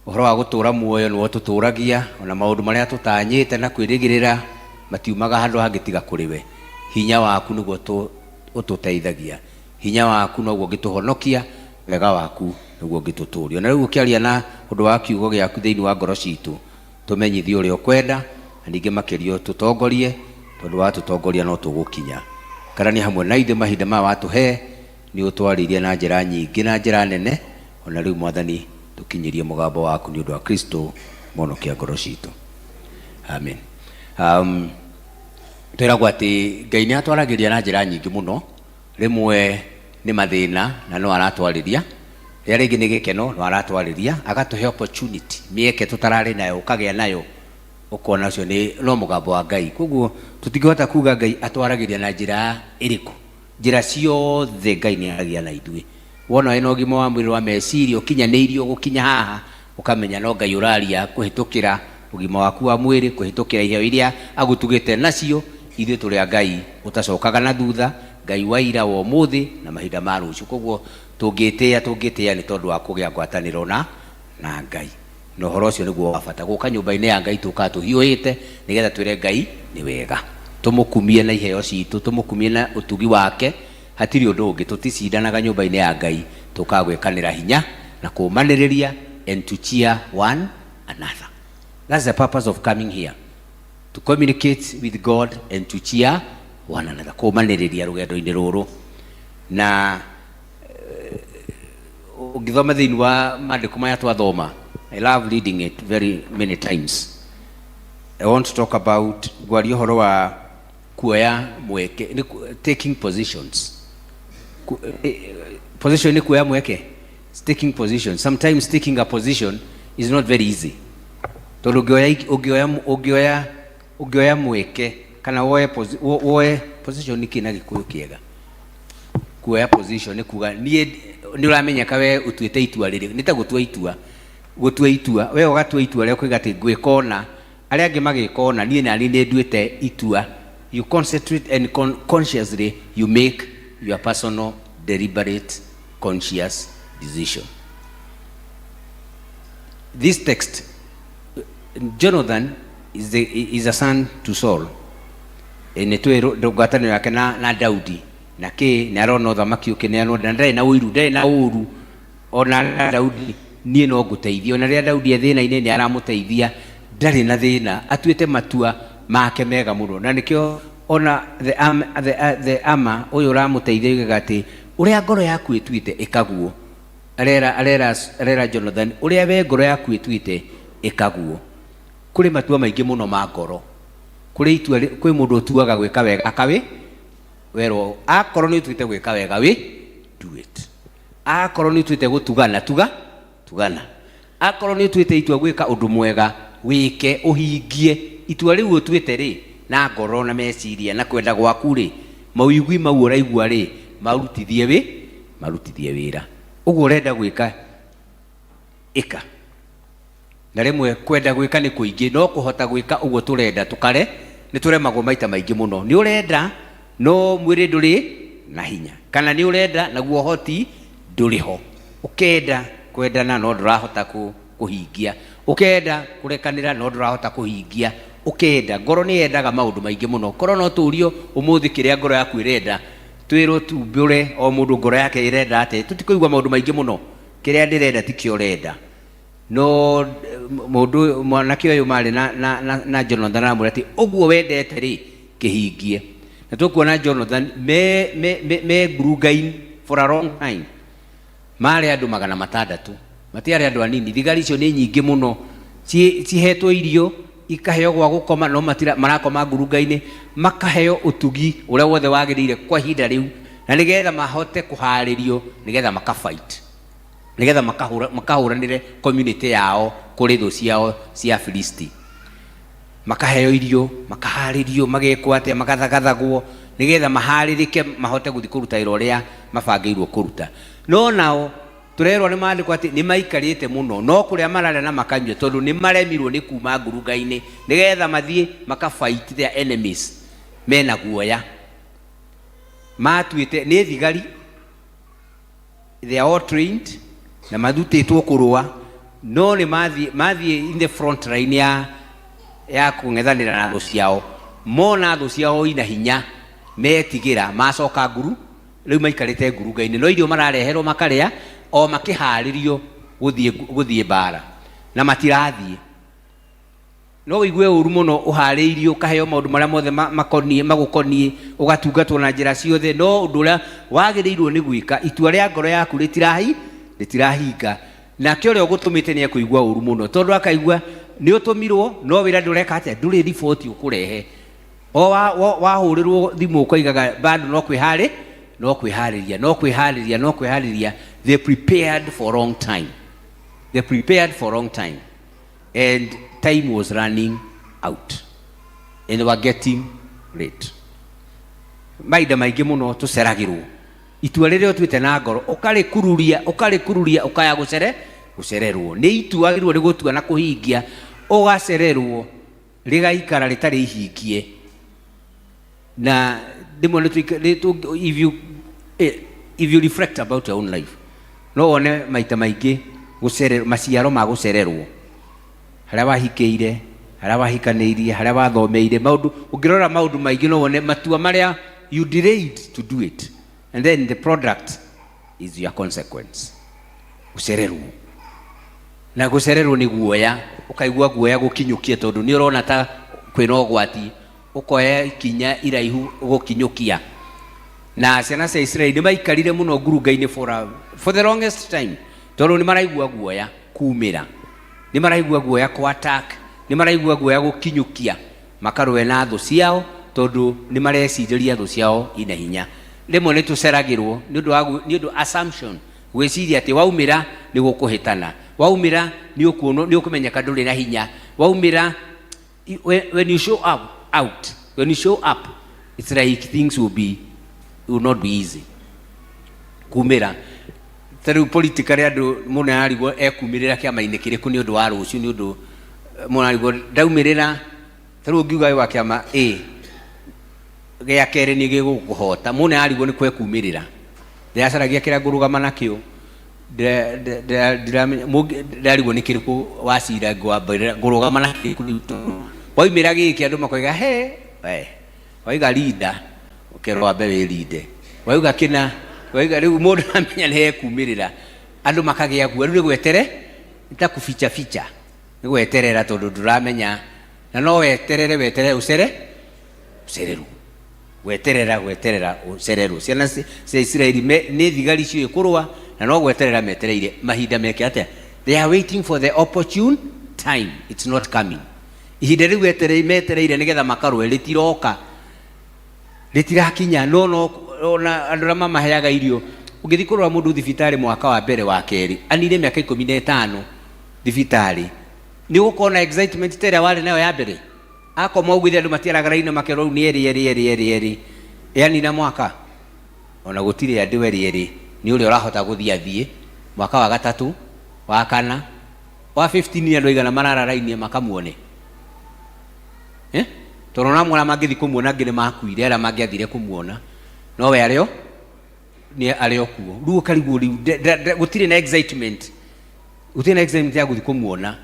Ũhoro wa gũtũũra muoyo nĩwe ũtũtũũragia, o na maũndũ marĩa tũtanyĩte na kwĩrĩgĩrĩra matiumaga handũ hangĩ tiga kũrĩ we. Hinya waku nĩguo ũtũteithagia. Hinya waku noguo ũngĩtũhonokia, wega waku nĩguo ũngĩtũtũũria. O na rĩu ũkĩaria na ũndũ wa kiugo gĩaku thĩinĩ wa ngoro ciitũ, tũmenyithie ũrĩa ũkwenda, na ningĩ makĩria ũtũtongorie, tondũ watũtongoria no tũgũkinya. Ikarania hamwe na ithuĩ mahinda maya watũhe, Nĩ ũtwarĩirie na njĩra nyingĩ na njĩra nene, o na rĩu Mwathani, tũkinyĩrie mũgambo waku nĩ ũndũ wa Kristo, Mũhonokia ngoro citũ. Amen. Um, twĩragwo atĩ Ngai nĩ atwaragĩria na njĩra nyingĩ mũno, rĩmwe nĩ mathĩna na no aratwarĩria, rĩrĩa rĩngĩ nĩ gĩkeno no aratwarĩria, agatũhe opportunity, mĩeke tũtararĩ nayo ũkagĩa nayo, ũkona ũcio nĩ no mũgambo wa Ngai. Koguo tũtingĩhota kuga Ngai atwaragĩria na njĩra ĩrĩkũ. Njĩra ciothe Ngai nĩ aragia na ithuĩ. Wona wĩna ũgima wa mwĩrĩ wa meciria ũkinyanĩirio gũkinya haha, ũkamenya no Ngai ũraria kũhĩtũkĩra ũgima waku wa mwĩrĩ, kũhĩtũkĩra iheo iria agũtugĩte nacio. Ithuĩ tũrĩ a Ngai ũtacokaga na thutha, Ngai wa ira, wa ũmũthĩ na mahinda ma rũciũ. Koguo tũngĩtĩĩa, tũngĩtĩĩa nĩ tondũ wa kũgĩa ngwatanĩro na na Ngai. Na ũhoro ũcio nĩguo wa bata. Gũka nyũmba-inĩ ya Ngai tũkaga tũhiũhĩte nĩgetha twĩre Ngai nĩ wega. Tũmũkumie na iheo citũ, tũmũkumie na ũtugi wake. Hatirĩ ũndũ ũngĩ. Tũticindanaga nyũmba-inĩ ya Ngai. Tũkaga gwĩkanĩra hinya na kũũmanĩrĩria and to cheer one another. That's the purpose of coming here. To communicate with God and to cheer one another. Kũũmanĩrĩria rũgendo-inĩ rũrũ. Na ũngĩthoma thĩinĩ wa maandĩko maya twathoma i love reading it very many times i want to talk about ngwaria ũhoro wa kuoya mweke nĩ taking positions Ku, eh, position nĩ kuoya mweke It's taking position sometimes taking a position is not very easy tondũ ũngĩoya ũngĩoya ũngĩoya ũngĩoya mweke kana woe woe position nĩ kĩ na gĩkũyũ kĩega kuoya position nĩ kuga niĩ nĩ ũramenyeka we ũtuĩte itua rĩrĩ nĩ ta gũtua itua gũtua itua we ũgatua itua rĩa kuiga atĩ ngwĩka ũna arĩa angĩ magĩka ũna niĩ nani nĩ nduĩte itua you concentrate and con consciously you make your personal deliberate conscious decision this text Jonathan is, the, is a son to Saul nĩ tũĩ ngwatanĩro yake na, na Daudi na kĩ nĩ arona ũthamaki ũkĩneanwo na ndarĩ na ũiru ndarĩ na ũru ona Daudi niĩ no ngũteithia ona rĩrĩa Daudi e thĩna-inĩ nĩ aramũteithia ndarĩ na thĩna atuĩte matua make mega mũno na nĩkĩo ona the, am, the, the ama ũyũ ũramũteithia oigaga atĩ ũrĩa ngoro yaku ĩtuĩte ĩkaguo arera arera arera Jonathan ũrĩa we ngoro yaku ĩtuĩte ĩkaguo kũrĩ matua maingĩ mũno ma ngoro kũrĩ itua kwĩ mũndũ ũtuaga gwĩka wega akawĩ werwo akorwo nĩ ũtuĩte gwĩka wega wĩ do it akorwo nĩ ũtuĩte gũtugana tuga tugana akorwo nĩ ũtuĩte itua gwĩka ũndũ mwega wĩke ũhingie itua rĩu ũtuĩte rĩ na ngoro na meciria na kwenda gwaku rĩ mawĩigwi mau ũraigua rĩ marutithie wĩ marutithie wĩra ũguo ũrenda gwĩka ĩka Na rĩmwe kwenda gwĩka nĩ kũingĩ, no kũhota gwĩka ũguo tũrenda tũkare, nĩ tũremagwo maita maingĩ mũno. Nĩ ũrenda, no mwĩrĩ ndũrĩ na hinya. Kana nĩ ũrenda, naguo ũhoti ndũrĩ ho. Ũkenda kwendana, no ndũrahota kũhingia. Ũkenda kũrekanĩra, no ndũrahota kũhingia. Ũkenda, ngoro nĩ yendaga maũndũ maingĩ mũno. Korwo no tũrio ũmũthĩ kĩrĩa ngoro yaku ĩrenda, twĩrwo tumbũre o mũndũ ngoro yake ĩrenda atĩa, tũtikũigua maũndũ maingĩ mũno. Kĩrĩa ndĩrenda tikĩo ũrenda. No mũndũ ũyũ mwanake ũyũ marĩ na, na, na, na Jonathan aramwĩra atĩ ũguo wendete rĩ kĩhingie. Na tũkuona Jonathan me, me, me, me ngurunga-inĩ for a long time marĩ andũ magana matandatũ matiarĩ andũ anini thigari icio nĩ nyingĩ mũno cihetwo irio ikaheo gwa gũkoma no matira marakoma ngurunga-inĩ makaheo ũtugi ũrĩa wothe wagĩrĩire kwa ihinda rĩu na nĩgetha mahote kũharĩrio nĩgetha makafight nĩgetha makahũra- makahũranĩre community yao kũrĩ thũ ciao cia Afilisti makaheo irio makaharĩrio magekwo atĩa magathagathagwo nĩgetha maharĩrĩke mahote gũthiĩ kũruta wĩra ũrĩa mabangĩirwo kũruta no nao tũrerwo nĩ maandĩko atĩ nĩ maikarĩte mũno no kũrĩa mararĩa na makanyua tondũ nĩ maremirwo nĩ kuma ngurunga-inĩ nĩgetha mathiĩ maka fight their enemies mena guoya matuĩte nĩ thigari they are all trained Na mathutĩtwo kũrũa, no nĩ mathiĩ mathiĩ in the front line ya ya kũng'ethanĩra na thũ ciao. Mona thũ ciao ina hinya, metigĩra, macoka nguru. Rĩu maikarĩte ngurunga-inĩ, no irio marareherwo makarĩa o makĩharĩrio gũthiĩ gũthiĩ mbara, na matirathiĩ. No wĩigue ũru mũno ũharĩirio, ũkaheo maũndũ marĩa mothe makoniĩ magũkoniĩ, ũgatungatwo na njĩra ciothe, no ũndũ ũrĩa wagĩrĩirwo nĩ gwĩka, itua rĩa ngoro yaku rĩtirahi rĩtirahinga. Nake ũrĩa ũgũtũmĩte nĩ ekũigua ũru mũno, tondũ akaigua nĩ ũtũmirwo no wĩra ndũreka atĩa, ndũrĩ riboti ũkũrehe. O wahũrĩrwo thimũ ũkoigaga bado no kwĩharĩ no kwĩharĩria, no kwĩharĩria, no kwĩharĩria. They prepared for long time, they prepared for long time, and time was running out and they were getting late. Mahinda maingĩ mũno tũceragĩrwo itua rĩrĩa ũtuĩte na ngoro, ũkarĩkururia, ũkarĩkururia, ũkaya gũcere gũcererwo nĩ itua wagĩrĩirwo nĩ gũtua na kũhingia, ũgacererwo, rĩgaikara rĩtarĩ ihingie. Na rĩmwe if you reflect about your own life, no wone maita maingĩ maciaro ma gũcererwo, harĩa wahikĩire, harĩa wahikanĩirie, harĩa wathomeire maũndũ. Ũngĩrora maũndũ maingĩ, no wone matua marĩa you delayed to do it, and then the product is your consequence. Gũcererwo, na gũcererwo nĩ guoya, ũkaigua guoya gũkinyũkia, tondũ nĩ ũrona ta kwĩna ũgwati, ũkoya ikinya iraihu gũkinyũkia. Na ciana cia Israeli nĩ maikarire mũno ngurunga-inĩ for the longest time, tondũ nĩ maraigua guoya kumĩra, nĩ maraigua guoya kũ attack, nĩ maraigua guoya gũkinyũkia makarũe na thũ ciao, tondũ nĩ marecirĩria thũ ciao ina hinya. Rĩmwe nĩ tũceragĩrwo nĩ ũndũ wa nĩ ũndũ assumption, gwĩciria atĩ waumĩra nĩ gũkũhĩtana, waumĩra nĩ ũkuonwo, nĩ ũkũmenyeka ndũrĩ na hinya, waumĩra, when you show up out when you show up, it's like things will not be easy. Kumĩra ta rĩu politically, andũ mũno ararigwo ekumĩrĩra kĩama-inĩ kĩrĩkũ nĩ ũndũ wa rũciũ, nĩ ũndũ mũno ararigwo ndaumĩrĩra. Ta rĩu ũngiuga wĩ wa kĩama A, gĩa kerĩ nĩ gĩgũkũhota. Mũno ararigwo nĩ kwekumĩrĩra, ndĩracaragia kĩrĩa ngũrũgama nakĩo. Ndiramenya, ndĩrarigwo nĩ kĩrĩkũ wacira ngwambĩrĩra ngũrũgama na kĩrĩkũ rĩu, tondũ waumĩra gĩkĩ andũ makoiga he we waiga rinda, ũkerwo wambe wĩrinde, wauga kĩna waiga. Rĩu mũndũ amenya nĩ hekumĩrĩra, andũ makagĩa guo. Rĩu nĩ gwetere, nĩ ta kuficha ficha, nĩ gweterera, tondũ ndũramenya, na no weterere weterere ũcere ũcererwo, gweterera gweterera ũcererwo. Ciana cia Isiraeli nĩ thigari ciũĩ kũrũa, na no gweterera metereire mahinda meke atĩa. They are waiting for the opportune time. It's not coming. Ihinda rĩu metereire nĩgetha makarũe rĩtiroka, rĩtirakinya. No ona andũ arĩa mamaheaga irio, ũngĩthiĩ kũrora mũndũ thibitarĩ mwaka wa mbere, wa kerĩ, anire mĩaka 15 thibitarĩ, nĩ ũgũkorwo na excitement ta ĩrĩa warĩ nayo ya mbere. Akoma ũguo, andũ matiaraga raini makerwo rĩu nĩ erĩ erĩ erĩ erĩ erĩ, yanina mwaka ona gũtirĩ andũ erĩ erĩ, nĩ ũrĩa ũrahota gũthiĩ athiĩ mwaka wa gatatũ, wa kana, wa 15, andũ aigana marara raini makamuone, eh? Tondũ ona amwe arĩa mangĩthiĩ kũmuona, angĩ nĩ makuire arĩa mangĩathire kũmuona, no we arĩ o nĩ arĩ o kuo. Rĩu ũkarigwo rĩu gũtirĩ na excitement, gũtirĩ na excitement ya gũthiĩ kũmuona,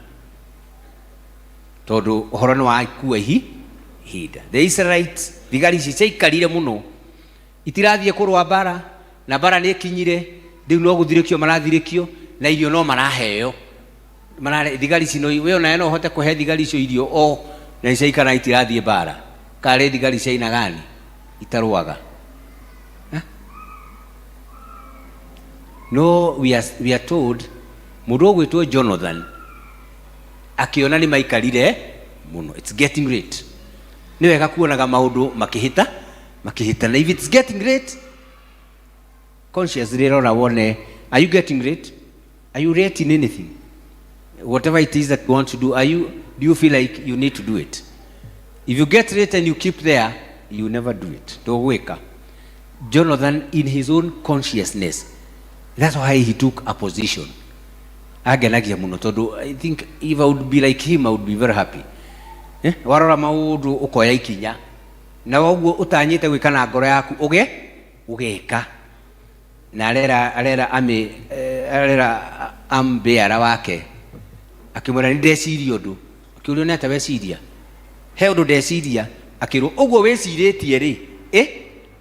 tondũ ũhoro nĩ wakua ihinda. The Israelites, thigari ici ciaikarire mũno itirathiĩ kũrũa mbara, na mbara nĩ ĩkinyire. Rĩu no gũthirĩkio marathirĩkio, na irio no maraheo. Marare thigari ici, no we onawe no ũhote kũhe thigari icio irio o na ciaikara itirathiĩ mbara, karĩ thigari cia aina gani itarũaga? Eh? No we are told mũndũ ũgwĩtwo Jonathan akĩona nĩ maikarire mũno. It's getting late. Nĩ wega kuonaga maũndũ makĩhĩta makĩhĩta, na if it's getting late, consciously rora wone, are you getting late? Are you late in anything? Whatever it is that you want to do, are you do you feel like you need to do it? If you get late and you keep there, you never do it, ndũgwĩka. Jonathan, in his own consciousness, that's why he took a position. Angenagia mũno, tondũ I think if I would be like him, I would be very happy, eh? Warora maũndũ ũkoya ikinya, na ũguo ũtanyĩte gwĩka na ngoro yaku ũge ũgeka. Na arera arera ami arera Arm-bearer wake akĩmwĩra nĩ ndeciria ũndũ. Akĩũrio nĩ atĩa weciria? He ũndũ ndeciria. Akĩrwo ũguo wĩcirĩtie rĩ, ĩ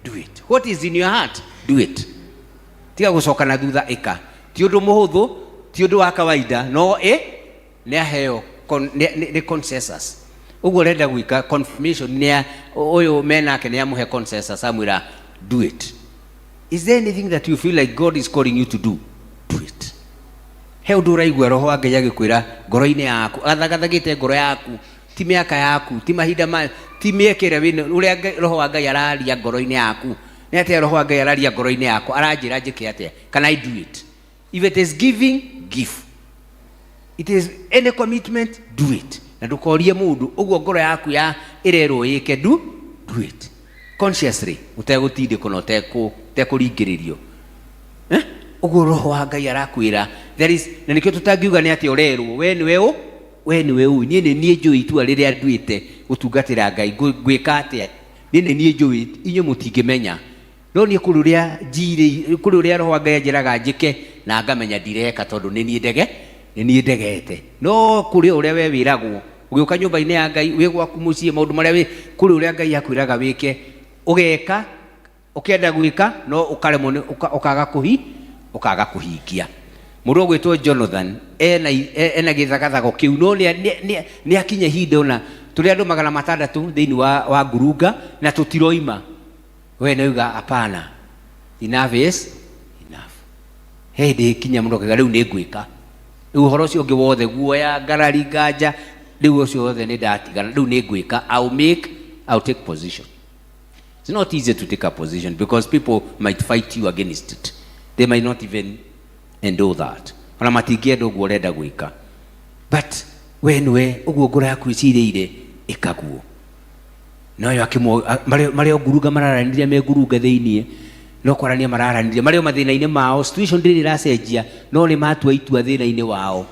do it. What is in your heart, do it. Tiga gũcoka na thutha, ĩka. Ti ũndũ mũhũthũ, ti ũndũ wa kawaida, no ĩ nĩ aheo nĩ consensus. Ũguo ũrenda gwĩka confirmation nĩ ũyũ menake nĩ amũhe consensus amwĩra do it. Is there anything that you feel like God is calling you to do? Do it. He ũndũ ũraigua roho wa Ngai agĩkwĩra ngoro-inĩ yaku, athagathagĩte ngoro yaku, ti mĩaka yaku, ti mahinda ma, ti mĩeke ĩrĩa wĩna, ũrĩa Ngai, roho wa Ngai araria ngoro-inĩ yaku. Nĩ atĩa roho wa Ngai araria ngoro-inĩ yakwa, aranjĩra njĩke atĩa? Can I do it? If it is giving, give. It is any commitment, do it. Na ndũkorie mũndũ, ũguo ngoro yaku ya ĩrerwo ĩke, do it. Consciously, ũtegũtindĩkwo na ũtekũringĩrĩrio. Eh? Ũguo roho wa Ngai arakwĩra. There is, na nĩkĩo tũtangiuga nĩ atĩa ũrerwo, we nĩwe ũ, we nĩwe ũĩ. Niĩ nĩ niĩ njũĩ itua rĩrĩa nduĩte gũtungatĩra Ngai, ngwĩka atĩa? Niĩ nĩ niĩ njũĩ, inyuĩ mũtingĩmenya. No niĩ kũrĩ ũrĩa njirĩ, kũrĩ ũrĩa roho wa Ngai anjĩraga njĩke na ngamenya ndireka tondũ nĩ niĩ ndege, nĩ niĩ ndegete. No kũrĩ ũrĩa we wĩragwo, ũgĩũka nyũmba-inĩ ya Ngai, wĩ gwaku mũciĩ, maũndũ marĩa wĩ, kũrĩ ũrĩa Ngai akwĩraga wĩke, ũgeka, ũkenda gwĩka, no ũkaremwo nĩ, ũkaga kũhi, ũkaga kũhingia. Mũndũ ũgwĩtwo Jonathan, ena gĩthagathago kĩu, no nĩ akinya ihinda ona, tũrĩ andũ magana matandatũ thĩinĩ wa ngurunga, na tũtiroima. We nĩ auga hapana, enough is enough. He hĩndĩ ĩkinya mũndũ akauga rĩu nĩ ngwĩka. Rĩu ũhoro ũcio ũngĩ wothe, guoya, ngarari, nganja, rĩu ũcio wothe nĩ ndatigana, rĩu nĩ ngwĩka. I'll make, I'll take position. It's not easy to take a position because people might fight you against it. They might not even endure that. Ona matingĩenda ũguo ũrenda gwĩka. But we nĩwe ũguo ngoro yaku ĩcirĩire, ĩka guo. Noyo akĩmwo, marĩ o ngurunga mararanĩria me ngurunga thĩiniĩ, no kwarania mararanĩria, marĩ o mathĩna-inĩ mao, situation ndĩrĩ ĩracenjia, no nĩ matua itua thĩna-inĩ wao.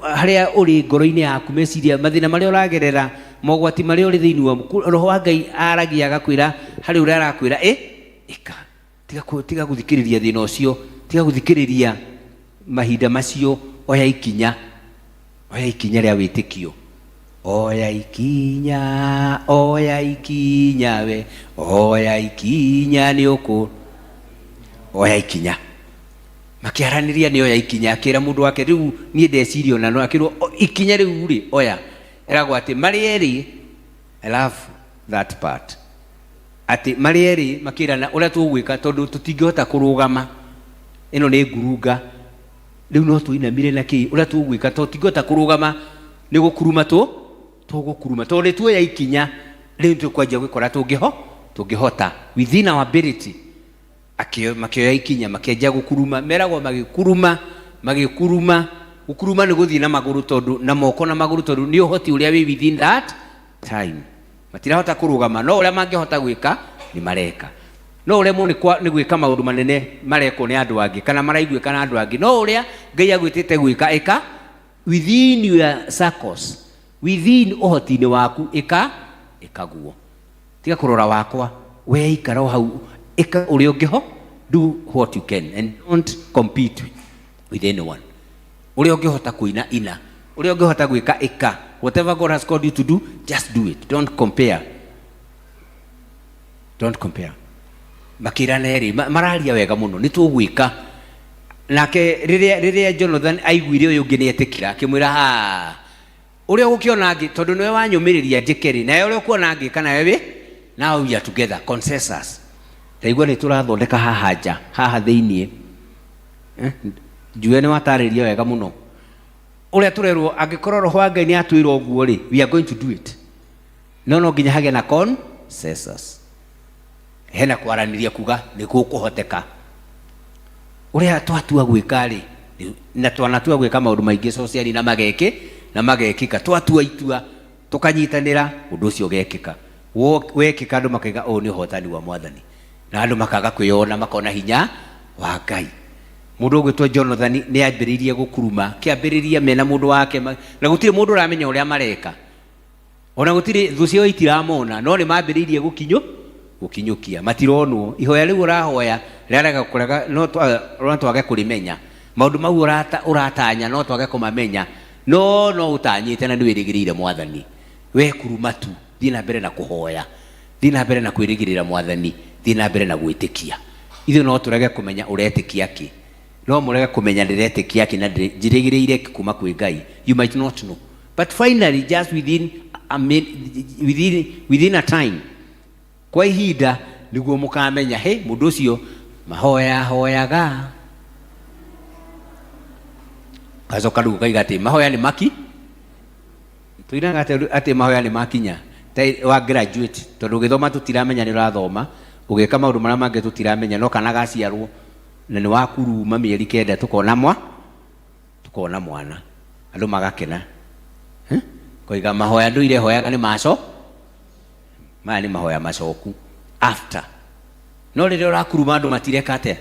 Harĩa ũrĩ ngoro-inĩ yaku, meciria, mathĩna marĩa ũragerera, mogwati marĩa ũrĩ thĩinĩ wamo, roho wa Ngai aragia agakwĩra, harĩ ũrĩa arakwĩra, ĩka. Tiga gũthikĩrĩria thĩna ũcio, tiga gũthikĩrĩria mahinda macio, oya ikinya, oya ikinya rĩa wĩtĩkio. Oya ikinya, oya ikinya we, oya ikinya nĩ ũkũ, oya ikinya. Makĩaranĩria nĩ oya ikinya, akĩra mũndũ wake rĩu niĩ ndeciria ona no, akĩrwo ikinya rĩu rĩ oya. Eragwo atĩ marĩ erĩ, I love that part. Atĩ marĩ erĩ makĩrana ũrĩa tũgwĩka tondũ tũtingĩhota kũrũgama, ĩno nĩ ngurunga, rĩu no tũinamire na kĩ, ũrĩa tũgwĩka tondũ tũtingĩhota kũrũgama nĩ gũkuruma tũgũkuruma tondũ nĩ tuoya ikinya rĩu tũkwanjia gwĩkora tũngĩhota within our ability. Makĩoya ikinya makĩanjia gũkuruma, meragwo magĩkuruma, magĩkuruma. Gũkuruma nĩ gũthiĩ na magũrũ tondũ na moko na magũrũ tondũ nĩ ũhoti ũrĩa wĩ within that time. Matirahota kũrũgama, no ũrĩa mangĩhota gwĩka nĩ mareka. No ũremwo nĩ gwĩka maũndũ manene marekwo nĩ andũ angĩ kana maraiguĩka na andũ angĩ, no ũrĩa Ngai agwĩtĩte gwĩka ĩka within your circles, within ũhoti-inĩ waku, ĩka ĩkaguo. Tiga kũrora wakwa, we ikara o hau, ĩka ũrĩa ũngĩho, do what you can and don't compete with anyone. Ũrĩa ũngĩhota kũina ina, ũrĩa ũngĩhota gwĩka ĩka, whatever God has called you to do, just do it. Don't compare. Don't compare. Makĩrana erĩ, mararia wega mũno, nĩ tũgwĩka. Nake rĩrĩa Jonathan aiguire ũyũ ũngĩ nĩ etĩkĩra, akĩmwĩra, ha, ũrĩa ũgũkĩona angĩ, tondũ nĩwe wanyũmĩrĩria njĩke rĩ, nawe ũrĩa ũkuona angĩka nawe wĩ, now we are together, consensus. Ndaigua nĩ tũrathondeka haha nja, haha thĩiniĩ. Njue nĩ watarĩria wega mũno. Ũrĩa tũrerwo, angĩkorwo roho wa Ngai nĩ atwĩra ũguo rĩ, we are going to do it. No no nginya hagĩe na consensus. Hena kwaranĩria kuga nĩ gũkũhoteka. Ũrĩa twatua gwĩka rĩ, na twanatua gwĩka maũndũ maingĩ socially na magekĩ, na magekĩka. Twatua itua, tũkanyitanĩra, ũndũ ũcio ũgekĩka. Wekĩka andũ makaiga ũyũ nĩ ũhotani wa Mwathani. Na andũ makaga kwĩyona, makona hinya wa Ngai. Mũndũ ũgwĩtwo Jonathan nĩ ambĩrĩirie gũkuruma, kĩambĩrĩria mena mũndũ wake, na gũtirĩ mũndũ ũramenya ũrĩa mareka. Ona gũtirĩ thũ ciao itiramona, no nĩ mambĩrĩirie gũkinyũkia. Matironwo. Ihoya rĩu ũrahoya, rĩarega kũrega, no twage kũrĩmenya. Maũndũ mau ũrata, ũratanya no twage kũmamenya, no no ũtanyĩte na nĩ wĩrĩgĩrĩire Mwathani. We kuruma tu, thiĩ na mbere na kũhoya, thiĩ na mbere na kwĩrĩgĩrĩra Mwathani, thiĩ na mbere na gwĩtĩkia. Ithuĩ no tũrege kũmenya ũretĩkia kĩ, no mũrege kũmenya ndĩretĩkia kĩ na njĩrĩgĩrĩire kĩ kuma kwĩ Ngai. You might not know. But finally, just within a, within, within a time, kwa ihinda nĩguo mũkamenya, hĩ, mũndũ ũcio mahoya hoyaga. Gacoka rĩu ũkaiga atĩ mahoya nĩ maki tũinaga atĩ atĩ mahoya nĩ makinya ta wa graduate tondũ ũgĩthoma tũtiramenya nĩ ũrathoma ũgĩka maũndũ marĩa mangĩ tũtiramenya no kana gaciarwo na nĩ wakuruma mĩeri kenda tũkona mwa tũkona mwana andũ magakena Eh? Koiga mahoya ndũire hoyaga nĩ maco maya nĩ mahoya macoku after no rĩrĩa ũrakuruma andũ matireka atĩa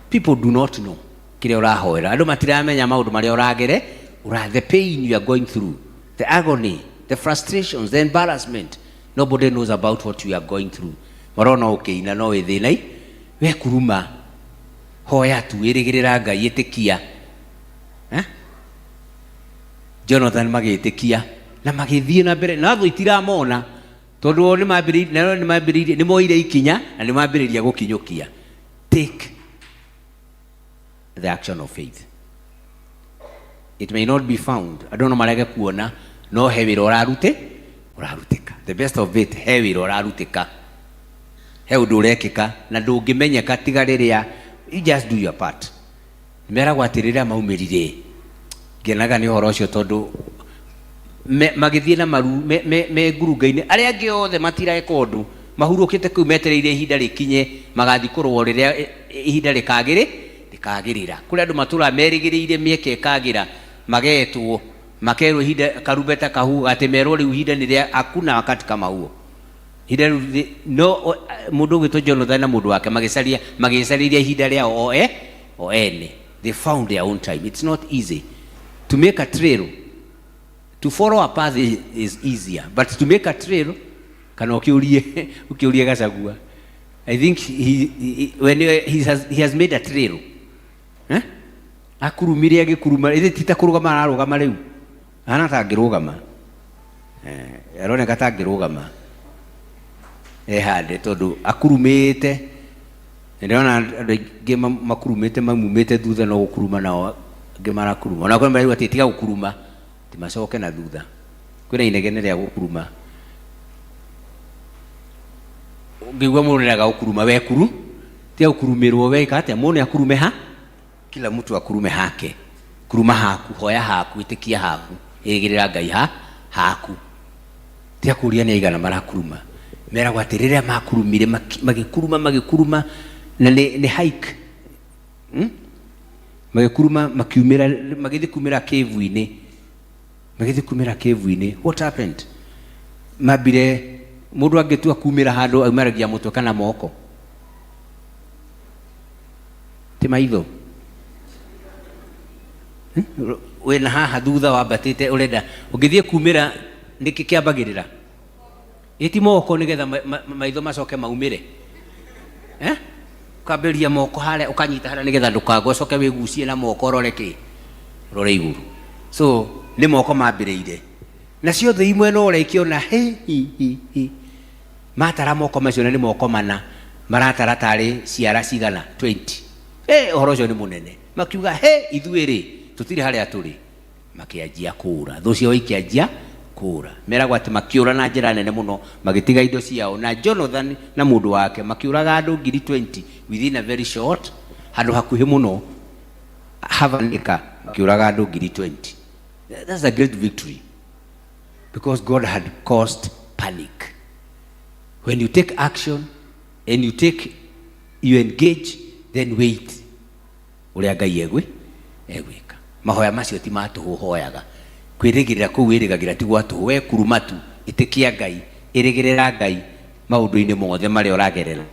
people do not know kĩrĩa ũrahoera andũ matiramenya maũndũ marĩa ũragere ũra the pain you are going through the agony the frustrations the embarrassment nobody knows about what you are going through marona ũkĩina no wĩ thĩna we kuruma hoya tu ĩrĩgĩrĩra Ngai ĩtĩkia eh? Jonathan magĩtĩkia na magĩthiĩ na mbere na thũ itiramona tondũ o nĩmambĩrĩirie nao nĩmambĩrĩirie nĩmoire ikinya na nĩmambĩrĩria gũkinyũkia take the action of faith it may not be found andũ no marege kuona no he wĩra ũrarute ũrarutĩka the best of it he wĩra ũrarutĩka he ũndũ ũrekĩka na ndũngĩmenyeka tiga rĩrĩa you just do your part meragwo atĩ rĩrĩa maumĩrire ngenaga nĩ ũhoro ũcio tondũ magĩthiĩ na maru me, me, me ngurunga-inĩ arĩa angĩ othe matireka ũndũ mahurũkĩte kũu metereire ihinda rĩkinye magathiĩ kũrũa rĩrĩa ihinda rĩkagĩrĩ rĩkagĩrĩra kũrĩ andũ matũraga merĩgĩrĩire mĩeke ĩkagĩra magetwo makerwo ihinda karumbeta kahuha atĩ merwo rĩu ihinda nĩ rĩa hakuna wakati kama huo ihinda rĩu no mũndũ ũgwĩtwo Jonathan na mũndũ wake magĩcaria magĩcarĩria ihinda rĩao o e o ene they found their own time it's not easy to make a trail to follow a path is, is easier but to make a trail kana ũkĩũrie ũkĩũrie Gachagua I think he, he, when he, has, he has made a trail eh? Akurumire agĩkuruma ĩthĩ ti ta kũrũgama ararũgama rĩu ahana ta angĩrũgama eh, aroneka ta angĩrũgama ehande tondũ akurumĩte ndĩrona andũ aingĩ makurumĩte mamumĩte thutha no gũkuruma nao angĩ marakuruma ona kwĩ marauga atĩ tiga gũkuruma ti macoke na thutha kwĩna inegene rĩa gũkuruma ũngĩigua mũndũ nĩarega gũkuruma we kuru tiga gũkurumĩrwo weka atĩa mũndũ nĩakurume ha kila mtu akurume hake kuruma haku hoya haku ĩtĩkia haku ĩrĩgĩrĩra Ngai ha haku tiga kũria nĩ aigana marakuruma meragwo atĩ rĩrĩa makurumire magĩkuruma magĩkuruma na nĩ, nĩ hike hmm? Magĩkuruma makiumĩra magĩthiĩ kumĩra cave-inĩ magĩthiĩ kumĩra cave-inĩ what happened mambire mũndũ angĩtua kumĩra handũ aumĩragia mũtwe kana moko ti maitho wĩna haha thutha wambatĩte ũrenda ũngĩthiĩ kumĩra nĩkĩ kĩambagĩrĩra ĩti moko nĩgetha maitho macoke maumĩre eh? Ũkambĩrĩria moko harĩa ũkanyita harĩa nĩgetha ndũkagwe ũcoke wĩgucie na moko ũrore kĩ ũrore igũrũ so nĩ moko mambĩrĩire nacio thĩ imwe no ũrĩa ikĩona hi hi hi hi matara moko macio na nĩ moko mana maratara tarĩ ciara cigana 20 eh ũhoro ũcio nĩ mũnene makiuga he ithuĩ rĩ tũtirĩ harĩa tũrĩ makĩanjia kũũra thũ ciao ikĩanjia kũũra meragwo atĩ makĩũra na njĩra nene mũno magĩtiga indo ciao na Jonathan na mũndũ wake makĩũraga andũ ngiri 20 within a very short handũ hakuhĩ mũno Havanĩka makĩũraga andũ ngiri 20 that's a great victory because God had caused panic when you take action and you take you engage then wait ũrĩa Ngai egwĩ egwĩka mahoya macio ti ma tũhũ ũhoyaga kwĩrĩgĩrĩra kũu wĩrĩgagĩra ti gwa tũhũ we kuruma tu ĩtĩkia Ngai ĩrĩgĩrĩra Ngai maũndũ-inĩ mothe marĩa ũragerera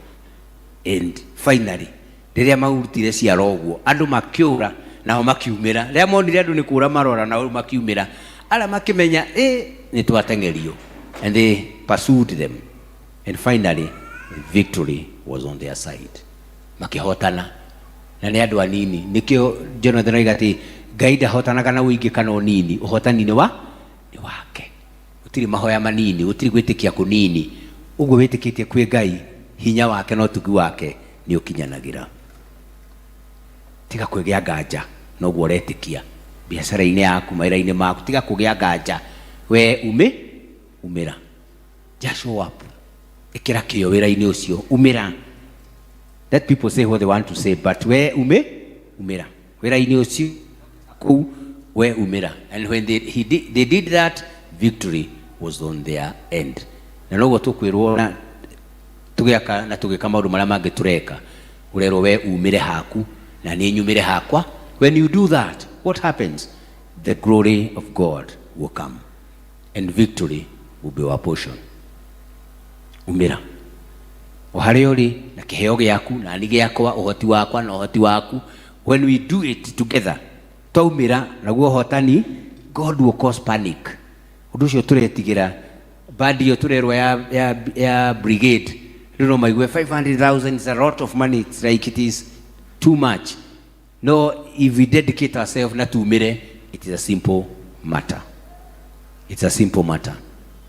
and finally rĩrĩa marutire ciara ũguo andũ makĩũra nao makiumĩra rĩrĩa monire andũ nĩ kũra marora nao makiumĩra arĩa makĩmenya ĩ nĩ twateng'erio and they pursued them and finally victory was on their side makĩhotana Na nĩ andũ anini. Nĩkĩo Jonathan oiga atĩ Ngai ndahotanaga na ũingĩ kana ũnini, ũhotani nĩ wa nĩ wake. Gũtirĩ mahoya manini, gũtirĩ gwĩtĩkia kũnini. Ũguo wĩtĩkĩtie kwĩ Ngai, hinya wake na ũtugi wake nĩ ũkinyanagĩra. Tiga kwĩgĩa nganja na ũguo ũretĩkia biacara-inĩ yaku, mawĩra-inĩ maku, tiga kũgĩa nganja. We umĩ umĩra. Just show up. Ĩkĩra kĩyo wĩra-inĩ ũcio, umĩra. Let people say what they want to say, but we umĩ umĩra wĩra-inĩ ũcio kũu, we umĩra. And when they did that, victory was on their end. Na noguo tũkwĩrwo na tũgĩaka na tũgĩka maũndũ marĩa mangĩ tũreka, ũrerwo we umĩre haku na niĩ nyumĩre hakwa. When you do that, what happens? The glory of God will come and victory will be our portion. Umĩra o harĩa ũrĩ na kĩheo gĩaku na ni gĩakwa, ũhoti wakwa na ũhoti waku. When we do it together, twaumĩra naguo ũhotani, God will cause panic. Ũndũ ũcio tũretigĩra bandi ĩyo tũrerwo ya brigade, rĩu no maigue 500,000 is a lot of money, it's like it is too much. No, if we dedicate ourselves na tumire, it is a simple matter. It's a simple matter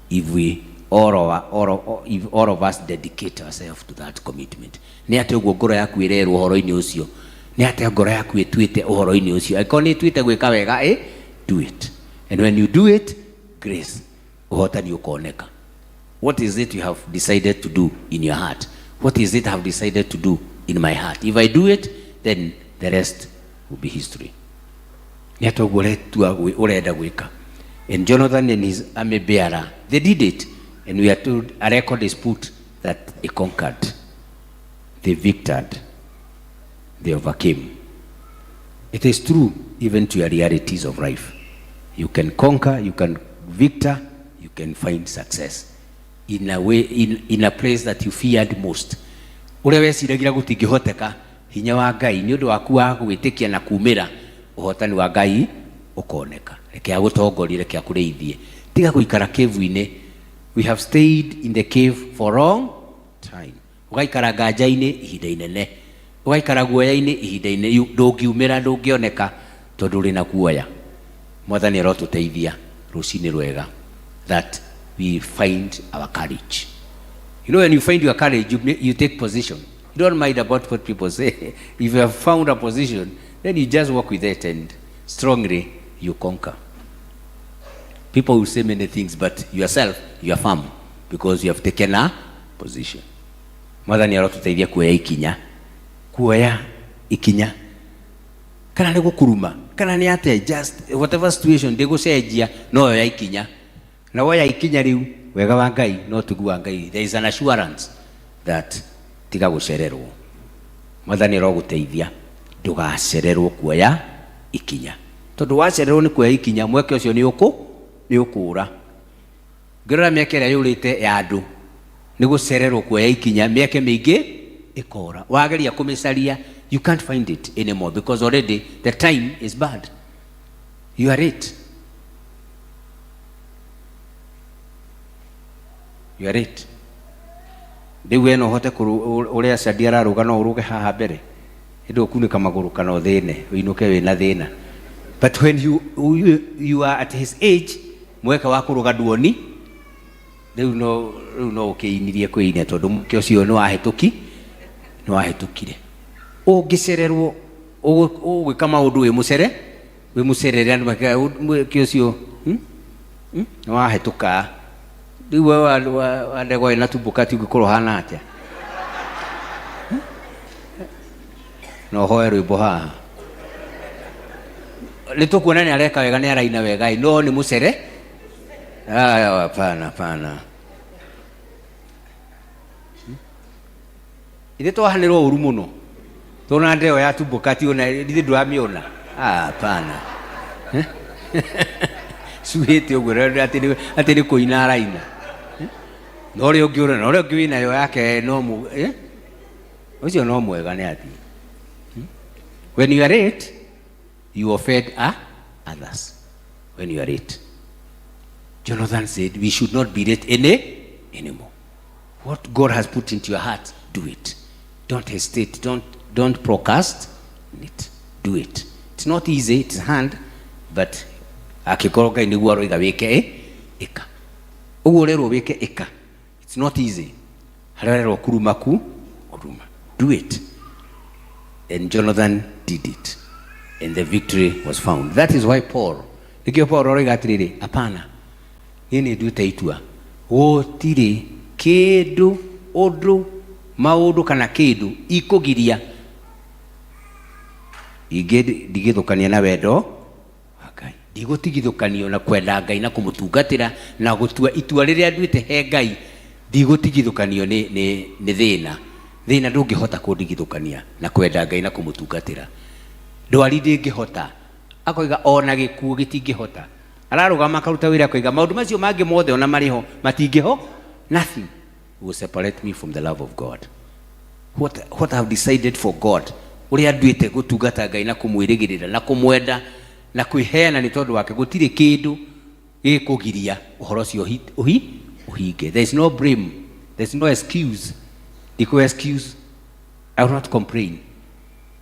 if we all of, all of, if all of us dedicate ourselves to that commitment. Nĩ atĩ ũguo ngoro yaku ĩrerwo ũhoro-inĩ ũcio, nĩ atĩ ngoro yaku ĩtuĩte ũhoro-inĩ ũcio. Angĩkorwo nĩ ĩtuĩte gwĩka wega, do it. And when you do it, grace, ũhotani ũkoneka. What is it you have decided to do in your heart? What is it I have decided to do in my heart? If I do it, then the rest will be history. Nĩ atĩ ũguo ũretua ũrenda gwĩka. And Jonathan and his army bearer, they did it. And we are told, a record is put that they conquered, they victored, they overcame. It is true even to your realities of life. You can conquer, you can victor, you can find success in a way, in a place that you feared most. Ũrĩa weciragia gũtingĩhoteka, hinya wa Ngai nĩ ũndũ waku wa gwĩtĩkia na kumĩra, ũhotani wa Ngai ũkoneka. Reke agũtongorie, reke akũrĩithie. Tiga gũikara cave-inĩ. We have stayed in the cave for long time. Ũgaikara nganja-inĩ ihinda inene, ũgaikara guoya-inĩ ihinda inene, ndũngiumĩra, ndũngĩoneka tondũ ũrĩ na guoya. Mwathani arotũteithia rũcinĩ rwega, that we find our courage. You know, when you find your courage, you take position. You don't mind about what people say. If you have found a position, then you just work with it and strongly you conquer. People will say many things, but yourself, you are firm because you have taken a position. Mwathani arotũteithia kuoya ikinya. Kuoya ikinya. Kana nĩ gũkuruma, kana nĩ atĩa, just whatever situation ndĩgũcenjia, no oya ikinya. Na woya ikinya rĩu, wega wa Ngai, no ũtugi wa Ngai. There is an assurance that tiga gũcererwo. Mwathani arogũteithia ndũgacererwo kuoya ikinya. Tondũ wacererwo nĩ kuoya ikinya, mweke ũcio nĩ ũkũ, nĩ ũkũra. Ngĩrora mĩaka ĩrĩa yũrĩte ya andũ, nĩ gũcererwo kuoya ikinya, mĩeke mĩingĩ ĩkora. Wageria kũmĩcaria, you can't find it anymore because already the time is bad. You are late. You are late. Rĩu we no ũhote ũrĩa Shadi ararũga, no ũrũge haha mbere. Ĩndĩ ũkunĩka magũrũ kana ũthĩne, ũinũke wĩna thĩna. But when you are at his age, mweke wa kũrũga nduoni, rĩu no ũkĩinirie kwĩinia tondũ mweke ũcio nĩ wahĩtũkire. Ũngĩcererwo, ũgwĩka maũndũ wĩ mũcere, wĩ mũcerere, andũ makiuga, mweke ũcio, Nĩ wahĩtũka. Rĩu we wa ndegwa ĩna tumbo kati ũngĩkorwo ũhana atĩa? No ũhoe rwĩmbo haha. Nĩ tũkuona nĩ areka wega, nĩ araina wega, no nĩ mũcere? Hapana, hapana. Ithe twahanĩrwo ũru mũno. Tona ndeo ya tumbo kati ona ithe ndũramĩona. Hapana. Cuhĩte ũguo, atĩ nĩ kũina araina. Na ũrĩa ũngĩ ũrona, na ũrĩa ũngĩ wĩnayo yake no Ũcio no mwega nĩ athiĩ. When you are late, you offend others. When you are late. Jonathan said, we should not be late anymore. What God has put into your heart, do it. Don't hesitate. Don't procrastinate. it. Do it. It's not easy, it's hard, but angĩkorwo Ngai nĩguo aroiga wĩke ĩ ĩka. Ũguo ũrerwo wĩke ĩka. It's not easy. Harĩa ũrerwo kuruma ku kuruma. Do it. And Jonathan did it. And the victory was found. That is why Paul, nĩkĩo Paul aroiga atĩrĩrĩ, hapana, niĩ nĩ nduĩte itua gũtirĩ kĩndũ ũndũ maũndũ kana kĩndũ ikũgiria ingĩ ndigithũkania na wendo wa Ngai, ndigũtigithũkanio na kwenda Ngai na kũmũtungatĩra na gũtua itua rĩrĩa nduĩte he Ngai, ndigũtigithũkanio nĩ nĩ nĩ thĩna. Thĩna ndũngĩhota kũndigithũkania na kwenda Ngai na kũmũtungatĩra. Ndwari ndĩngĩhota, akoiga ona gĩkuũ gĩtingĩhota. Ararũgama akaruta wĩra akoiga maũndũ macio mangĩ mothe ona marĩ ho matingĩho, nothing will separate me from the love of God. What I have decided for God, ũrĩa nduĩte gũtungata Ngai na kũmwĩrĩgĩrĩra na kũmwenda na kwĩheana nĩ tondũ wake, gũtirĩ kĩndũ gĩkũgiria ũhoro ũcio ũhinge. There is no blame, there is no excuse. Ndikũ excuse, I will not complain.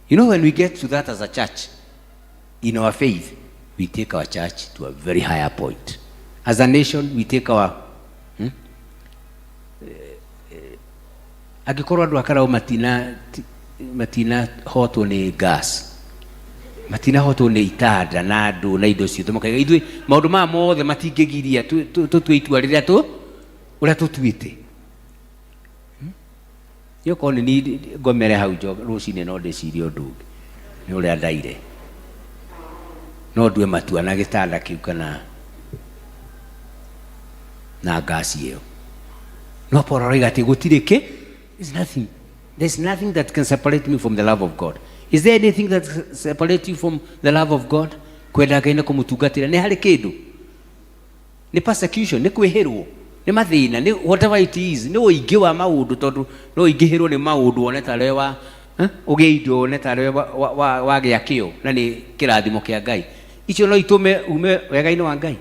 You know, when we get to that as a church, in our faith, we take our church to a very higher point. As a nation, we take our Angĩkorwo andũ a Karau matina matinahotwo nĩ gas, matinahotwo nĩ itanda na andũ na indo ciothe, makaiga ithuĩ maũndũ maya mothe matingĩgiria tũtue itua rĩrĩa tũ ũrĩa tũtuĩte. Niĩ okorwo nĩ niĩ ngomere hau rũcinĩ no ndĩcirie ũndũ ũngĩ nĩ ũrĩa ndaire, no ndue matua na gĩtanda kĩu kana na ngasi ĩyo. No Paul aroiga atĩ gũtirĩ kĩ, there's nothing, there's nothing that can separate me from the love of God. Is there anything that separates you from the love of God? Kwenda Ngai na kũmũtungatĩra nĩ harĩ kĩndũ? Nĩ persecution, nĩ kwĩhĩrwo, nĩ mathĩna, nĩ whatever it is, nĩ ũingĩ wa maũndũ, tondũ no ũingĩhĩrwo nĩ maũndũ wone tarĩ wa ũgĩe indo wone tarĩ wagĩa kĩo na nĩ kĩrathimo kĩa Ngai. Icio no itũme ume wega-inĩ wa Ngai.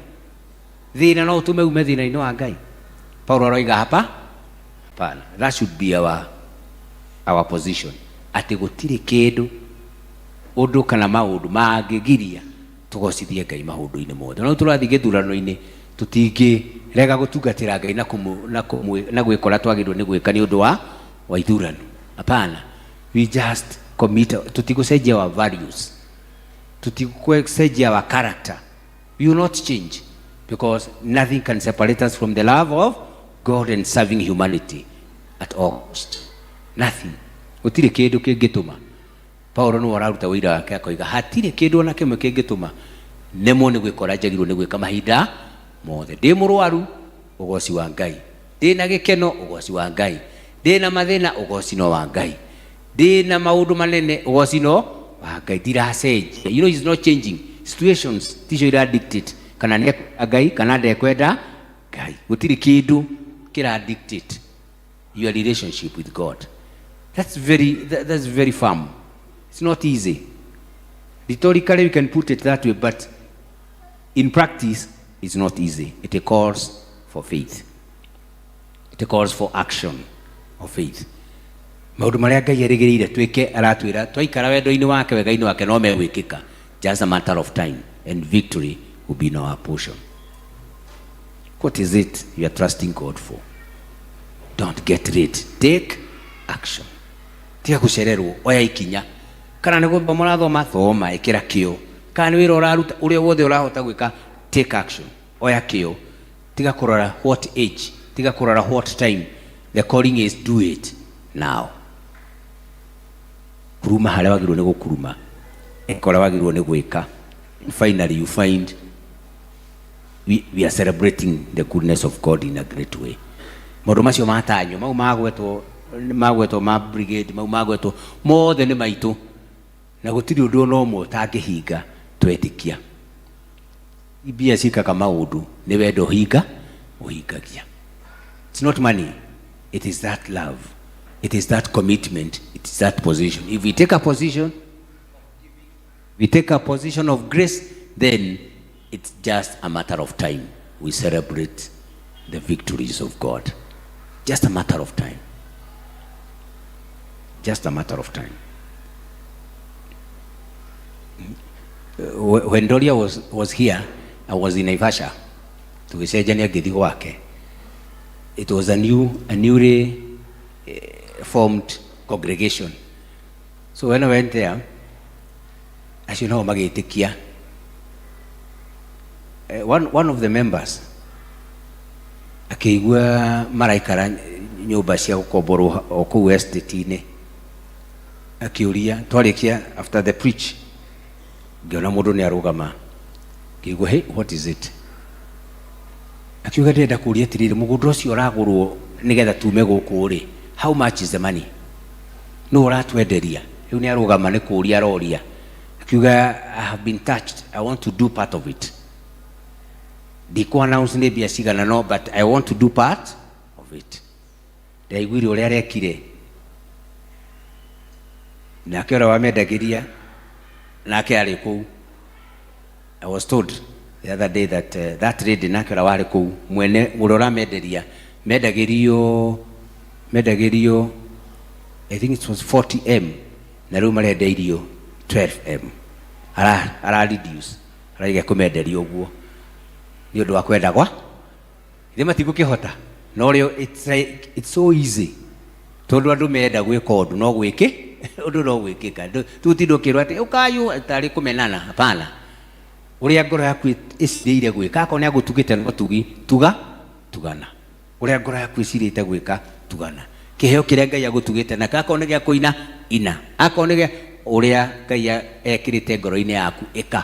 Thĩna no ũtũme ume thĩna-inĩ wa Ngai. Paulo aroiga hapa, hapana. That should be our position. Atĩ gũtirĩ kĩndũ ũndũ kana maũndũ mangĩgiria tũgocithie Ngai maũndũ-inĩ mothe. No tũrathiĩ gĩthurano-inĩ tũtingĩrega gũtungatĩra Ngai na na gwĩka ũrĩa twagĩrĩirwo nĩ gwĩka nĩ ũndũ wa ithurano. Hapana. We just commit, tũtigũcenjia our values, tũtigũcenjia our character. We will not change because nothing can separate us from the love of God and serving humanity at all cost. Nothing. Gũtirĩ kĩndũ kĩngĩtũma. Paulo nĩwe ũraruta ũira wake akoiga hatirĩ kĩndũ ona kĩmwe kĩngĩtũma nemwo nĩ gwĩka ũrĩa njagĩrĩirwo nĩ gwĩka mahinda mothe. Ndĩ mũrwaru, ũgoci wa Ngai. Ndĩ na gĩkeno, ũgoci wa Ngai. Ndĩ na mathĩna, ũgoci no wa Ngai. Ndĩ na maũndũ manene, ũgoci no wa Ngai. Ndiracenjia. You know, he's not changing. Situations ticio ira dictate kana nĩ ekwenda Ngai kana ndekwenda Ngai. Gũtirĩ kĩndũ kĩra dictate your relationship with God. That's very firm. It's not easy. Rhetorically, we can put it that way, but in practice, it's not easy. It calls for faith. It calls for action of faith. Maũndũ marĩa Ngai erĩgĩrĩire twĩke aratwĩra twaikara wendo-inĩ wake, wega-inĩ wake, no megwĩkĩka. Just a matter of time, and victory will be in our portion. What is it you are trusting God for? Don't get late. Take action. Tiga gũcererwo, oya ikinya. Kana nĩ gũthoma ũrathoma, thoma, ĩkĩra kĩo. Kana nĩ wĩra ũraruta, ũrĩa wothe ũrahota gwĩka, take action. Oya kĩo. Tiga kũrora what age, tiga kũrora what time. The calling is do it now. Kuruma harĩa wagĩrĩirwo nĩ gũkuruma, ĩka ũrĩa wagĩrĩirwo nĩ gwĩka. Finally you find we are celebrating the goodness of God in a great way. Maũndũ macio matanywo, mau magwetwo, magwetwo ma brigade, mau magwetwo mothe nĩ maitũ, na gũtirĩ ũndũ ona ũmwe ũtangĩhinga twetĩkia. Mbia ciĩkaga maũndũ nĩ wendo ũhinga ũhingagia. It's not money, it is that love, it is that commitment, it is that position. If we take a position, we take a position of grace, then it's just a matter of time we celebrate the victories of God. Just a matter of time. Just a matter of time. When Doria was here, I was in Naivasha. Tũgĩcenjania ngĩthiĩ gwake. It was a newly formed congregation. So when I went there, acio nao magĩtĩkia. One of the members akĩigua maraikara nyũmba cia gũkomborwo o kũu estate-inĩ, akĩũria twarĩkia after the preach, ngĩona mũndũ nĩ arũgama, ngĩigua, "Hey, what is it?" Akiuga, "Ndĩrenda kũũria atĩrĩrĩ, mũgũnda ũcio ũragũrwo nĩgetha tume gũkũ rĩ, how much is the money? Nũ ũratwenderia?" Rĩu nĩ arũgama nĩ kũũria aroria. Akiuga, "I have been touched. I want to do part of it. Ndikũ announce nĩ mbia cigana, no, but I want to do part of it." Ndaiguire ũrĩa arekire nake ũrĩa wamendagĩria nake arĩ kũu. I was told the other day that that lady nake ũrĩa warĩ kũu, mwene ũrĩa ũramenderia, mendagĩrio I think it was 40M, na rĩu marendeirio 12M. Ara reduce, araiga kũmenderia ũguo nĩ ũndũ wa kwenda gwa ithe matigũkĩhota. No rĩo it's like, it's so easy tondũ andũ menda gwĩka ũndũ no gwĩkĩ ũndũ no gwĩkĩka. Tũtinda ũkĩrwo atĩ ũkayũ tarĩ kũmenana. Hapana, ũrĩa ngoro yaku ĩcirĩire gwĩka, akorwo nĩ agũtugĩte no tugi tuga tugana, ũrĩa ngoro yaku ĩcirĩte gwĩka tugana, kĩheo kĩrĩa Ngai agũtugĩte nakĩo, akorwo nĩ gĩa kũina ina, akorwo nĩ gĩa ũrĩa Ngai ekĩrĩte ngoro-inĩ yaku ĩka.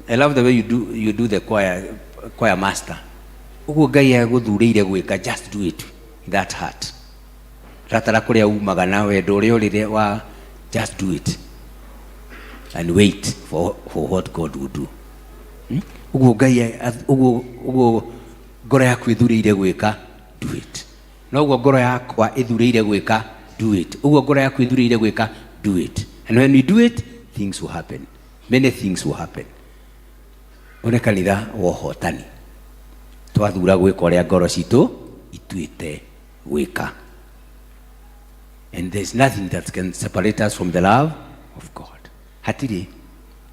I love the way you do the choir master. Ũguo Ngai agũthurĩire gwĩka, just do it in that heart. Ratara kũrĩa umaga na wendo ũrĩa ũrĩre wa, just do it and wait for what God will do. Ũguo Ngai ũguo ngoro yaku ĩthurĩire gwĩka, do it. Noguo ngoro yakwa ĩthurĩire gwĩka, do it. Ũguo ngoro yaku ĩthurĩire gwĩka, do it. And when we do it, things will happen. Many things will happen. Ũyũ nĩ kanitha wa ũhotani. Twathura gwĩka ũrĩa ngoro citũ ituĩte gwĩka. And there's nothing that can separate us from the love of God. Hatirĩ,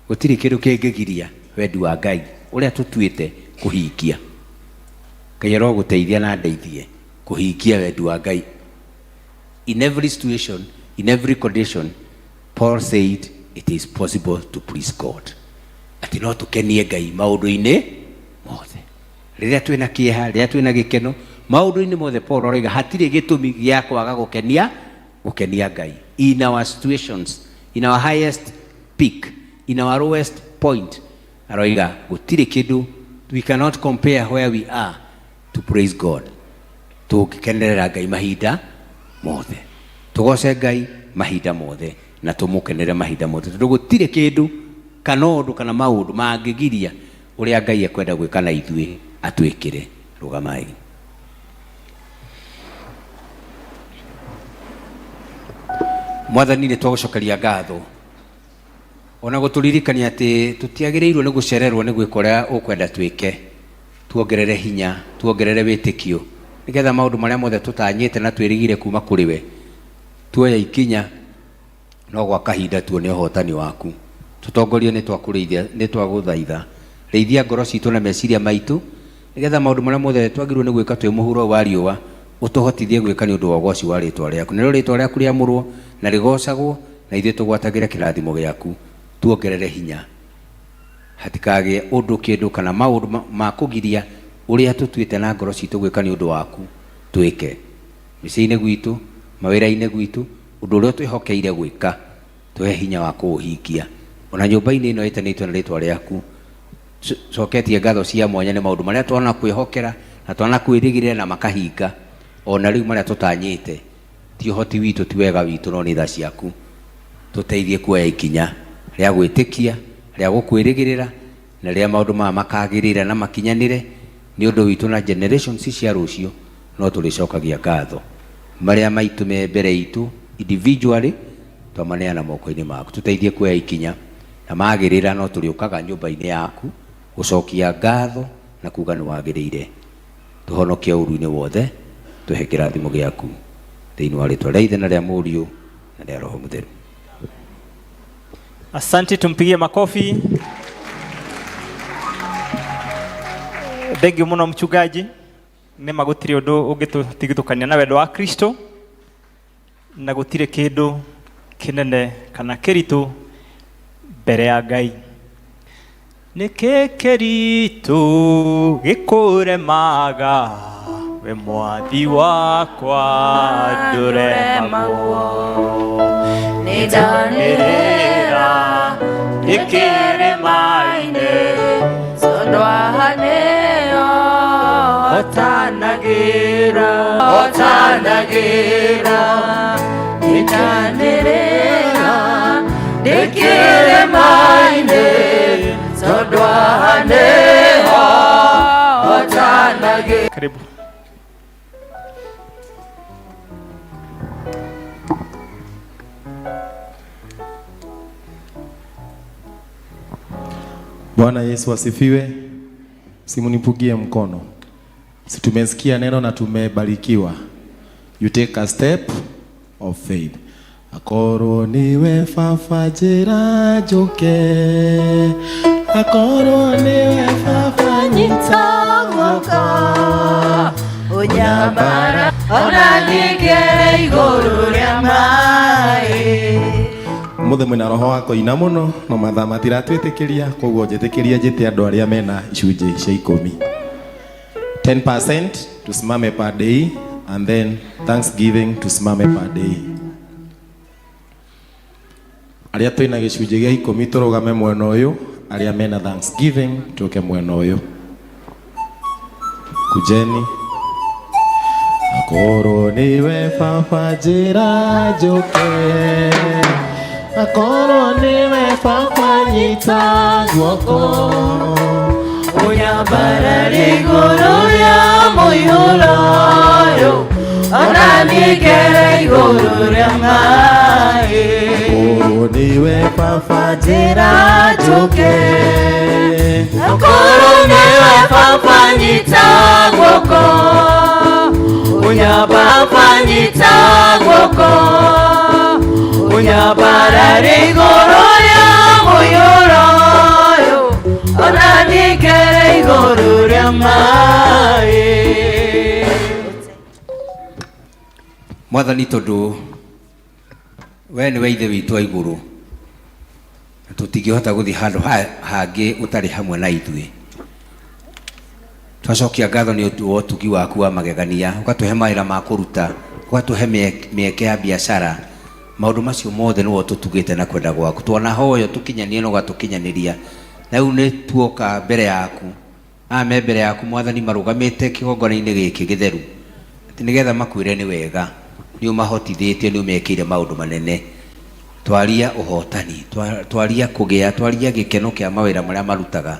gũtirĩ kĩndũ kĩngĩgiria wendi wa Ngai ũrĩa tũtuĩte kũhingia. Ngai arogũteithia na ndeithie kũhingia wendi wa Ngai in every situation, in every condition. Paul said it is possible to please God, atĩ no tũkenie Ngai maũndũ-inĩ mothe, rĩrĩa twĩna kĩeha, rĩrĩa twĩna gĩkeno, maũndũ-inĩ mothe. Paul aroiga hatirĩ gĩtũmi gĩa kwaga gũkenia Ngai in our situations, in our highest peak, in our lowest point. Aroiga gũtirĩ kĩndũ, we cannot compare where we are to praise God. Tũngĩkenerera Ngai mahinda mothe, tũgoce Ngai mahinda mothe na tũmũkenere mahinda mothe, tondũ gũtirĩ kĩndũ kana ũndũ kana maũndũ mangĩgiria ũrĩa Ngai ekwenda gwĩka na ithuĩ atwĩkĩre. Rũgamai. Mwathani, nĩ twagũcokeria ngatho ona gũtũririkania atĩ tũtiagĩrĩirwo nĩ gũcererwo nĩ gwĩka ũrĩa ũkwenda twĩke. Tuongerere hinya, tuongerere wĩtĩkio, nĩgetha maũndũ marĩa mothe tũtanyĩte na twĩrĩgire kuma kũrĩ we, tuoya ikinya no gwa kahinda tuone ũhotani waku. Tũtongorie, nĩ twakũrĩithia, nĩ twagũthaitha, rĩithia ngoro citũ na meciria maitũ, nĩgetha maũndũ marĩa mothe twagĩrĩirwo nĩ gwĩka twĩ mũhuro wa riũa ũtũhotithie gwĩka nĩ ũndũ wa ũgoci wa rĩtwa rĩaku, nĩrĩo rĩtwa rĩaku rĩamũrwo na rĩgocagwo, na ithuĩ tũgwatagĩre kĩrathimo gĩaku. Tuongerere hinya, hatikagĩe ũndũ, kĩndũ kana maũndũ ma kũgiria ũrĩa tũtuĩte na ngoro citũ gwĩka nĩ ũndũ waku twĩke mĩciĩ-inĩ gwitũ, mawĩra-inĩ gwitũ, ũndũ ũrĩa twĩhokeire gwĩka, tũhe hinya wa kũũhingia. Ona nyũmba-inĩ ĩno ĩtanĩtio na rĩtwa rĩaku, coketie ngatho cia mwanya nĩ maũndũ marĩa twana kwĩhokera na twana kwĩrĩgĩrĩra na makahinga, ona rĩu marĩa tũtanyĩte, ti ũhoti witũ, ti wega witũ, no nĩ tha ciaku. Tũteithie kuoya ikinya rĩa gwĩtĩkia, rĩa gũkwĩrĩgĩrĩra, na rĩrĩa maũndũ maya makagĩrĩra na makinyanĩre nĩ ũndũ witũ na generations cia rũciũ, no tũrĩcokagia ngatho. Marĩa maitũ me mbere itũ individually, twamaneana moko-inĩ maku. Tũteithie kuoya ikinya na magĩrĩra, no tũrĩũkaga nyũmba-inĩ yaku gũcokia ngatho na kuga nĩ wagĩrĩire. Tũhonokie ũru-inĩ wothe, tũhe kĩrathimo gĩaku, thĩinĩ wa rĩtwa rĩa Ithe na rĩa Mũriũ na rĩa Roho Mũtheru. Asante, tumpigie makofi. Thank you muno mchungaji. Nĩ ma gũtirĩ ũndũ ũngĩtũtigithũkania na wendo wa Kristo na gũtirĩ kĩndũ kĩnene kana kĩritũ mbere ya Ngai. Nĩkĩ kĩritũ gĩkũremaga we mwathi wakwa ndũremagwo. Nĩndanĩrĩra ndĩkĩrĩma-inĩ tondũ haha nĩho hotanagĩra hotanagĩra nĩndanĩrĩra ndĩkĩrĩma-inĩ tondũ haha nĩho hotanagĩra. Karibu. Bwana Yesu asifiwe. Simunipugie mkono. Si tumesikia neno na tumebarikiwa. You take a step of faith. Akorwo niwe baba njĩra njũke. Akorwo niwe baba nyita guoko. Ũnyambara ona ningere igũrũ rĩa maĩ. Muthe mwina roho wa kũina mũno no mathaa matiratwĩtĩkĩria, koguo njĩtĩkĩria njĩte andũ arĩa mena icunjĩ cia 10. 10% tusimame per day and then thanksgiving tusimame per day. Arĩa twĩna gĩcunjĩ gĩa 10 tũrũgame mwena ũyũ, arĩa mena thanksgiving tũke mwena ũyũ. Kujeni. Akorwo niwe baba njĩra njũke. Akorwo niwe baba nyita guoko. Ũnyambarare igũrũ rĩa mũihũro ũyũ, ona ningere igũrũ rĩa maĩ. Akorwo niwe baba njĩra njũke. Akorwo niwe baba nyita guoko. Ũnyambaba nyita guoko. Ũnyambarare igũrũ rĩa mũihũro ũyũ, ona ningere igũrũ rĩa maĩ. Mwathani, tondũ we nĩwe ithe witũ wa igũrũ, na tũtingĩhota gũthiĩ handũ hangĩ ũtarĩ hamwe na ithuĩ. Twacokia ngatho nĩ ũndũ wa ũtugi waku wa magegania, ũgatũhe mawĩra ma kũruta, ũgatũhe mĩeke ya biacara. Maũndũ macio mothe nĩwe ũtũtugĩte na kwenda gwaku. Twanahoyo tũkinyanie na ũgatũkinyanĩria. Na rĩu nĩ tuoka mbere yaku. Aya me mbere yaku Mwathani marũgamĩte kĩgongona-inĩ gĩkĩ gĩtheru, atĩ nĩgetha makwĩre nĩ wega, nĩ ũmahotithĩtie, nĩ ũmekĩire maũndũ manene. Twaria ũhotani, twaria kũgĩa, twaria gĩkeno kĩa mawĩra marĩa marutaga,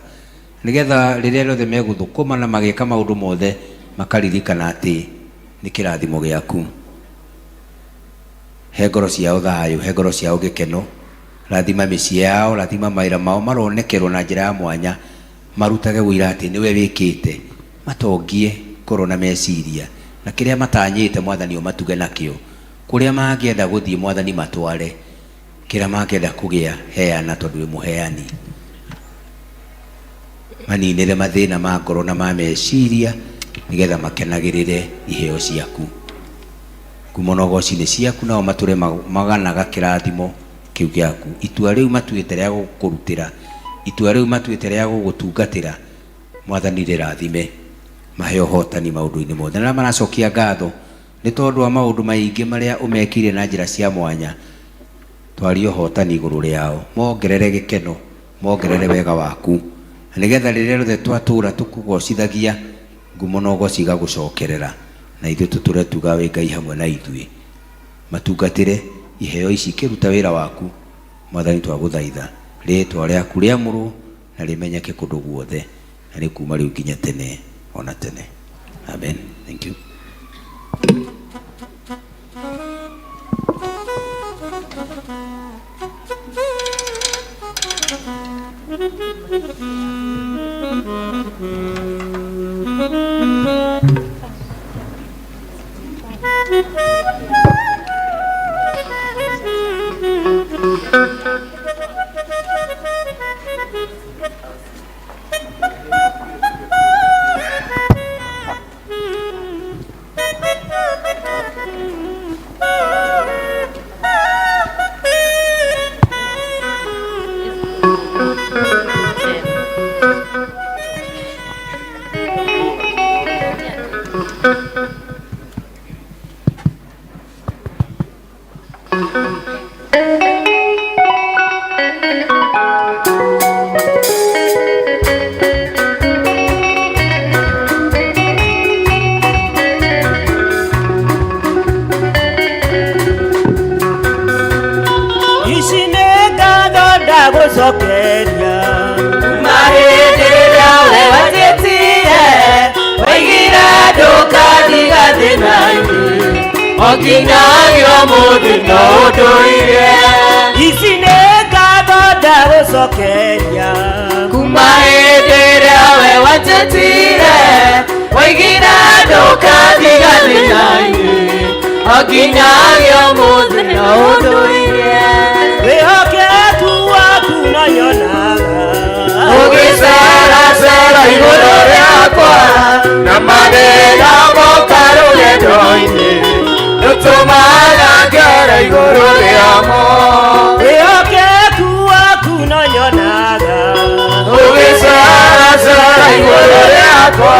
nĩgetha rĩrĩa rĩothe megũthũkũma na magĩka maũndũ mothe makaririkana atĩ nĩ kĩrathimo gĩaku. He ngoro ciao thayũ, he ngoro ciao gĩkeno, rathima mĩciĩ yao, rathima mawĩra mao maronekerwo na njĩra ya mwanya, marutage ũira atĩ nĩwe wĩkĩte, matongie ngoro na meciria, na kĩrĩa matanyĩte Mwathani ũmatuge nakĩo, kũrĩa mangĩenda gũthiĩ Mwathani matware, kĩrĩa mangĩenda kũgĩa heana tondũ wĩ mũheani. Maninĩre mathĩna ma ngoro na ma meciria, nĩgetha makenagĩrĩre iheo ciaku. Ngumo na ũgoci nĩ ciaku, nao matũre maganaga kĩrathimo kĩu gĩaku. Itua rĩu matuĩte rĩa gũkũrutĩra, itua rĩu matuĩte rĩa gũgũtungatĩra, Mwathani rĩrathime, mahe ũhotani maũndũ-inĩ mothe. Na arĩa maracokia ngatho nĩ tondũ wa maũndũ maingĩ marĩa ũmekire na njĩra cia mwanya, twarie ũhotani igũrũ rĩao, mongerere gĩkeno, mongerere wega waku, na nĩgetha rĩrĩa rĩothe twatũra tũkũgocithagia, ngumo na ũgoci igagũcokerera, na ithuĩ tũtũre tuga wĩ Ngai hamwe na ithuĩ. Matungatĩre iheo ici ikĩruta wĩra waku, Mwathani twagũthaitha rĩtwa rĩaku rĩamũrwo na rĩmenyeke kũndũ guothe, na nĩ kuma rĩu nginya tene ona tene. Amen. Thank you. Okinyagia ũmũthĩ no ũndũire. Ici nĩ ngatho ndagũcokeria. Kuma hĩndĩ ĩrĩa we wanjĩtire, woigire ndũkandiga thĩna-inĩ. Okinyagia ũmũthĩ no ũndũire. Wĩhokeku waku no nyonaga. Ũgĩceracera igũrũ rĩakwa, na mathĩna moka rũgendo-inĩ, nĩũtũmaga ngere igũrũ rĩamo. Wĩhokeku waku no nyonaga. Ũgĩceracera igũrũ rĩakwa,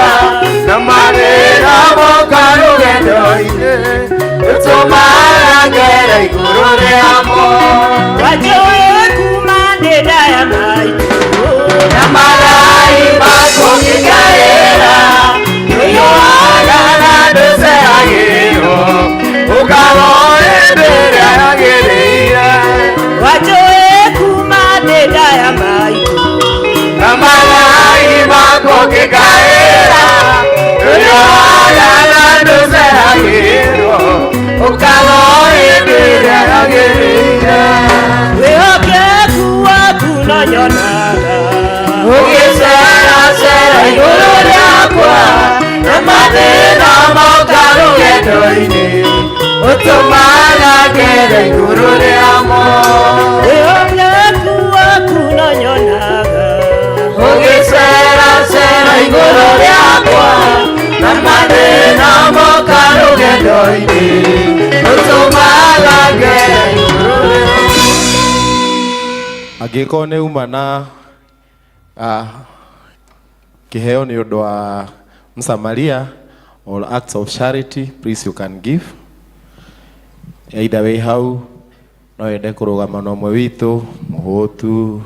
na mathĩna moka rũgendo-inĩ, nĩũtũmaga ngere igũrũ rĩamo. Wanjũĩ kuma ndĩ nda ya maitũ. Na magai makũngĩkaĩra, nĩũiyũraga na ndũceragĩrwo, ũkarwo hĩndĩ ĩrĩa yagĩrĩire. Wanjũĩ kuma ndĩ nda ya maitũ. Na magai makũngĩkaĩra, nĩũiyũraga na ndũceragĩrwo, ũkarwo hĩndĩ ĩrĩa yagĩrĩire. Wĩhokeku waku no nyonaga. Ũgĩceracera igũrũ rĩakwa, na mathĩna moka rũgendo-inĩ, ũtũmaga ngere igũrũ rĩamo. Wĩhokeku waku no nyonaga. Ũgĩceracera igũrũ rĩakwa, na mathĩna moka rũgendo-inĩ, ũtũmaga ngere igũrũ rĩamo. Angĩkorwo nĩ uma na kĩheo nĩ ũndũ wa Msamaria or acts of charity, please you can give. Either way hau no wende kũrũgama na ũmwe witũ mũhũtu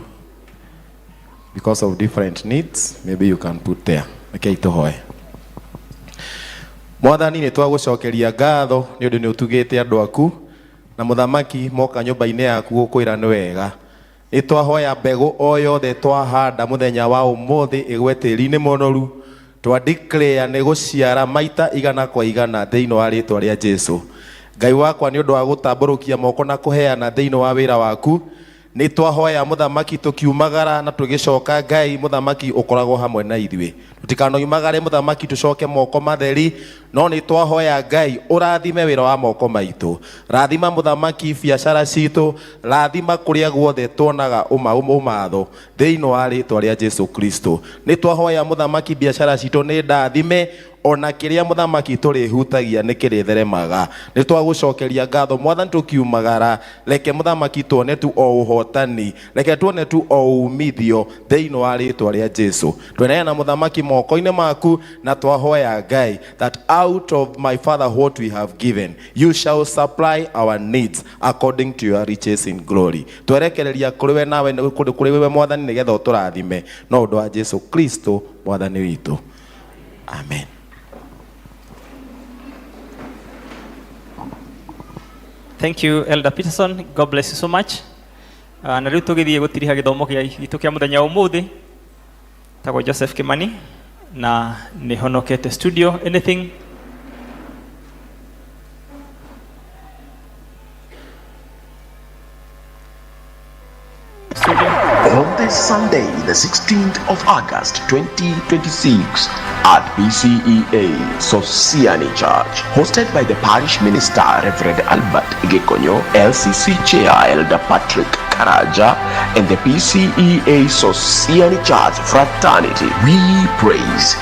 because of different needs, maybe you can put there. Rekei tũhoe. Mwathani, nĩ twagũcokeria ngatho nĩ ũndũ nĩ ũtugĩte andũ aku na mũthamaki moka nyũmba-inĩ yaku gũkwĩra nĩ wega. Nĩ twahoya mbegũ o yothe twahanda mũthenya wa ũmũthĩ ĩgwe tĩri-inĩ mũnoru, twa declare nĩ gũciara maita igana kwa igana thĩinĩ wa rĩtwa rĩa Jesu. Ngai wakwa, nĩ ũndũ wa gũtambũrũkia moko na kũheana thĩinĩ wa wĩra waku, nĩ twahoya mũthamaki tũkiumagara na tũgĩcoka, Ngai mũthamaki ũkoragwo hamwe na ithuĩ. Tũtikanoimagare mũthamaki tũcoke moko matheri, no nĩ twahoya Ngai ũrathime wĩra wa moko maitũ, rathima mũthamaki biacara citũ, rathima kũrĩa guothe tuonaga ũmatho thĩinĩ wa rĩtwa rĩa Jesu Kristo. Nĩ twahoya mũthamaki biacara citũ nĩ ndathime, ona kĩrĩa mũthamaki tũrĩhutagia nĩ kĩrĩtheremaga. Nĩ twagũcokeria ngatho mwathani tũkiumagara, reke mũthamaki tuone tu o ũhotani, reke tuone tu o umithio thĩinĩ wa rĩtwa rĩa Jesu. Tweneana mũthamaki moko-inĩ maku na twahoya Ngai that out of my Father what we have given, you shall supply our needs according to your riches in glory. Twerekereria kũrĩ we nawe kũrĩ we mwathani nĩgetha ũtũrathime no ũndũ wa Jesu Kristo mwathani witũ. Amen. Thank you, Elder Peterson. God bless you so much. Na rĩu tũgĩthiĩ gũtiriha gĩthomo gitũ kĩa mũthenya wa ũmũthĩ. Tagwo Joseph Kimani na nĩ honokete studio. Anything? Studio. On this Sunday, the 16th of August 2026, at PCEA Sosiani Church, hosted by the parish minister Reverend Albert Gikonyo, LCC Chair Elder Patrick Karaja, and the PCEA Sosiani Church Fraternity, we praise.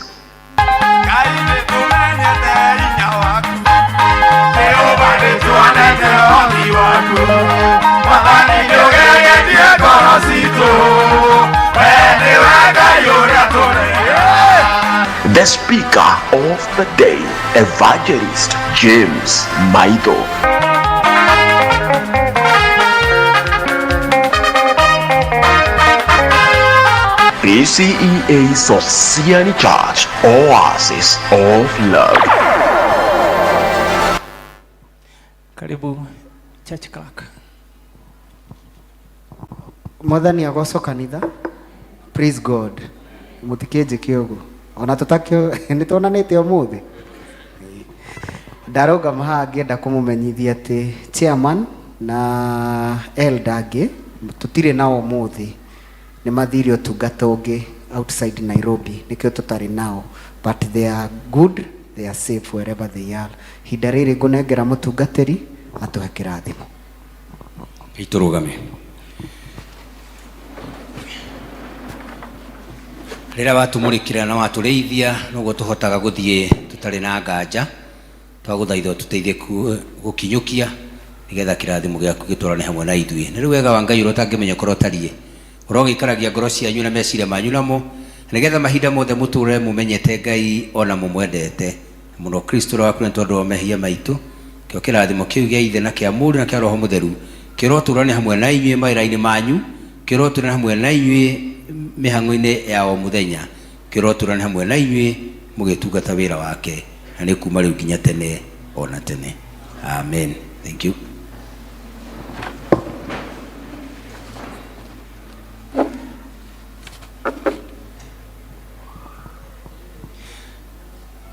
The speaker of the day, Evangelist James Maido. PCEA Sosiani Church, Oasis of Love. Karibu Church Clerk. Mwathani agocwo kanitha. Praise God. Mũtikĩnjĩke ũguo ona tũtakĩo nĩ tuonanĩte ũmũthĩ. Ndarũgama haha ngĩenda kũmũmenyithia atĩ chairman na elder angĩ tũtirĩ nao ũmũthĩ, nĩ mathire ũtungata ũngĩ outside Nairobi, nĩkĩo tũtarĩ nao, but they are good, they are safe wherever they are. Ihinda rĩrĩ ngũnengera mũtungatĩri atũhe kĩrathimo. Itũrũgame. Rĩrĩa watũmũrĩkĩra na watũrĩithia, noguo tũhotaga gũthiĩ tũtarĩ na nganja. Twagũthaitha ũtũteithie gũkinyũkia nĩgetha kĩrathimo gĩaku gĩtwarane hamwe na ithuĩ. Na rĩu wega wa Ngai ũrĩa ũtangĩmenya ũkorwo ũtariĩ, ũrogĩikaragia ngoro cianyu na meciria manyu namo, nĩgetha mahinda mothe mũtũũre mũmenyete Ngai o na mũmwendete mũno Kristo ũrĩa wakuire nĩ tondũ wa mehia maitũ. Kĩo kĩrathimo kĩu gĩa Ithe na kĩa Mũriũ na kĩa Roho Mũtheru kĩrotũũrania hamwe na inyuĩ mawĩra-inĩ manyu, kĩrotũũrania hamwe na inyuĩ mĩhang'o-inĩ ya o mũthenya, kĩrotũũrania hamwe na inyuĩ mũgĩtungata wĩra wake, na nĩ kuma rĩu nginya tene o na tene. Amen. Thank you.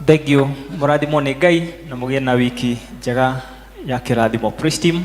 Thengiũ, mũrathimwo nĩ Ngai na mũgĩe na wiki njega ya kĩrathimo. Praise team.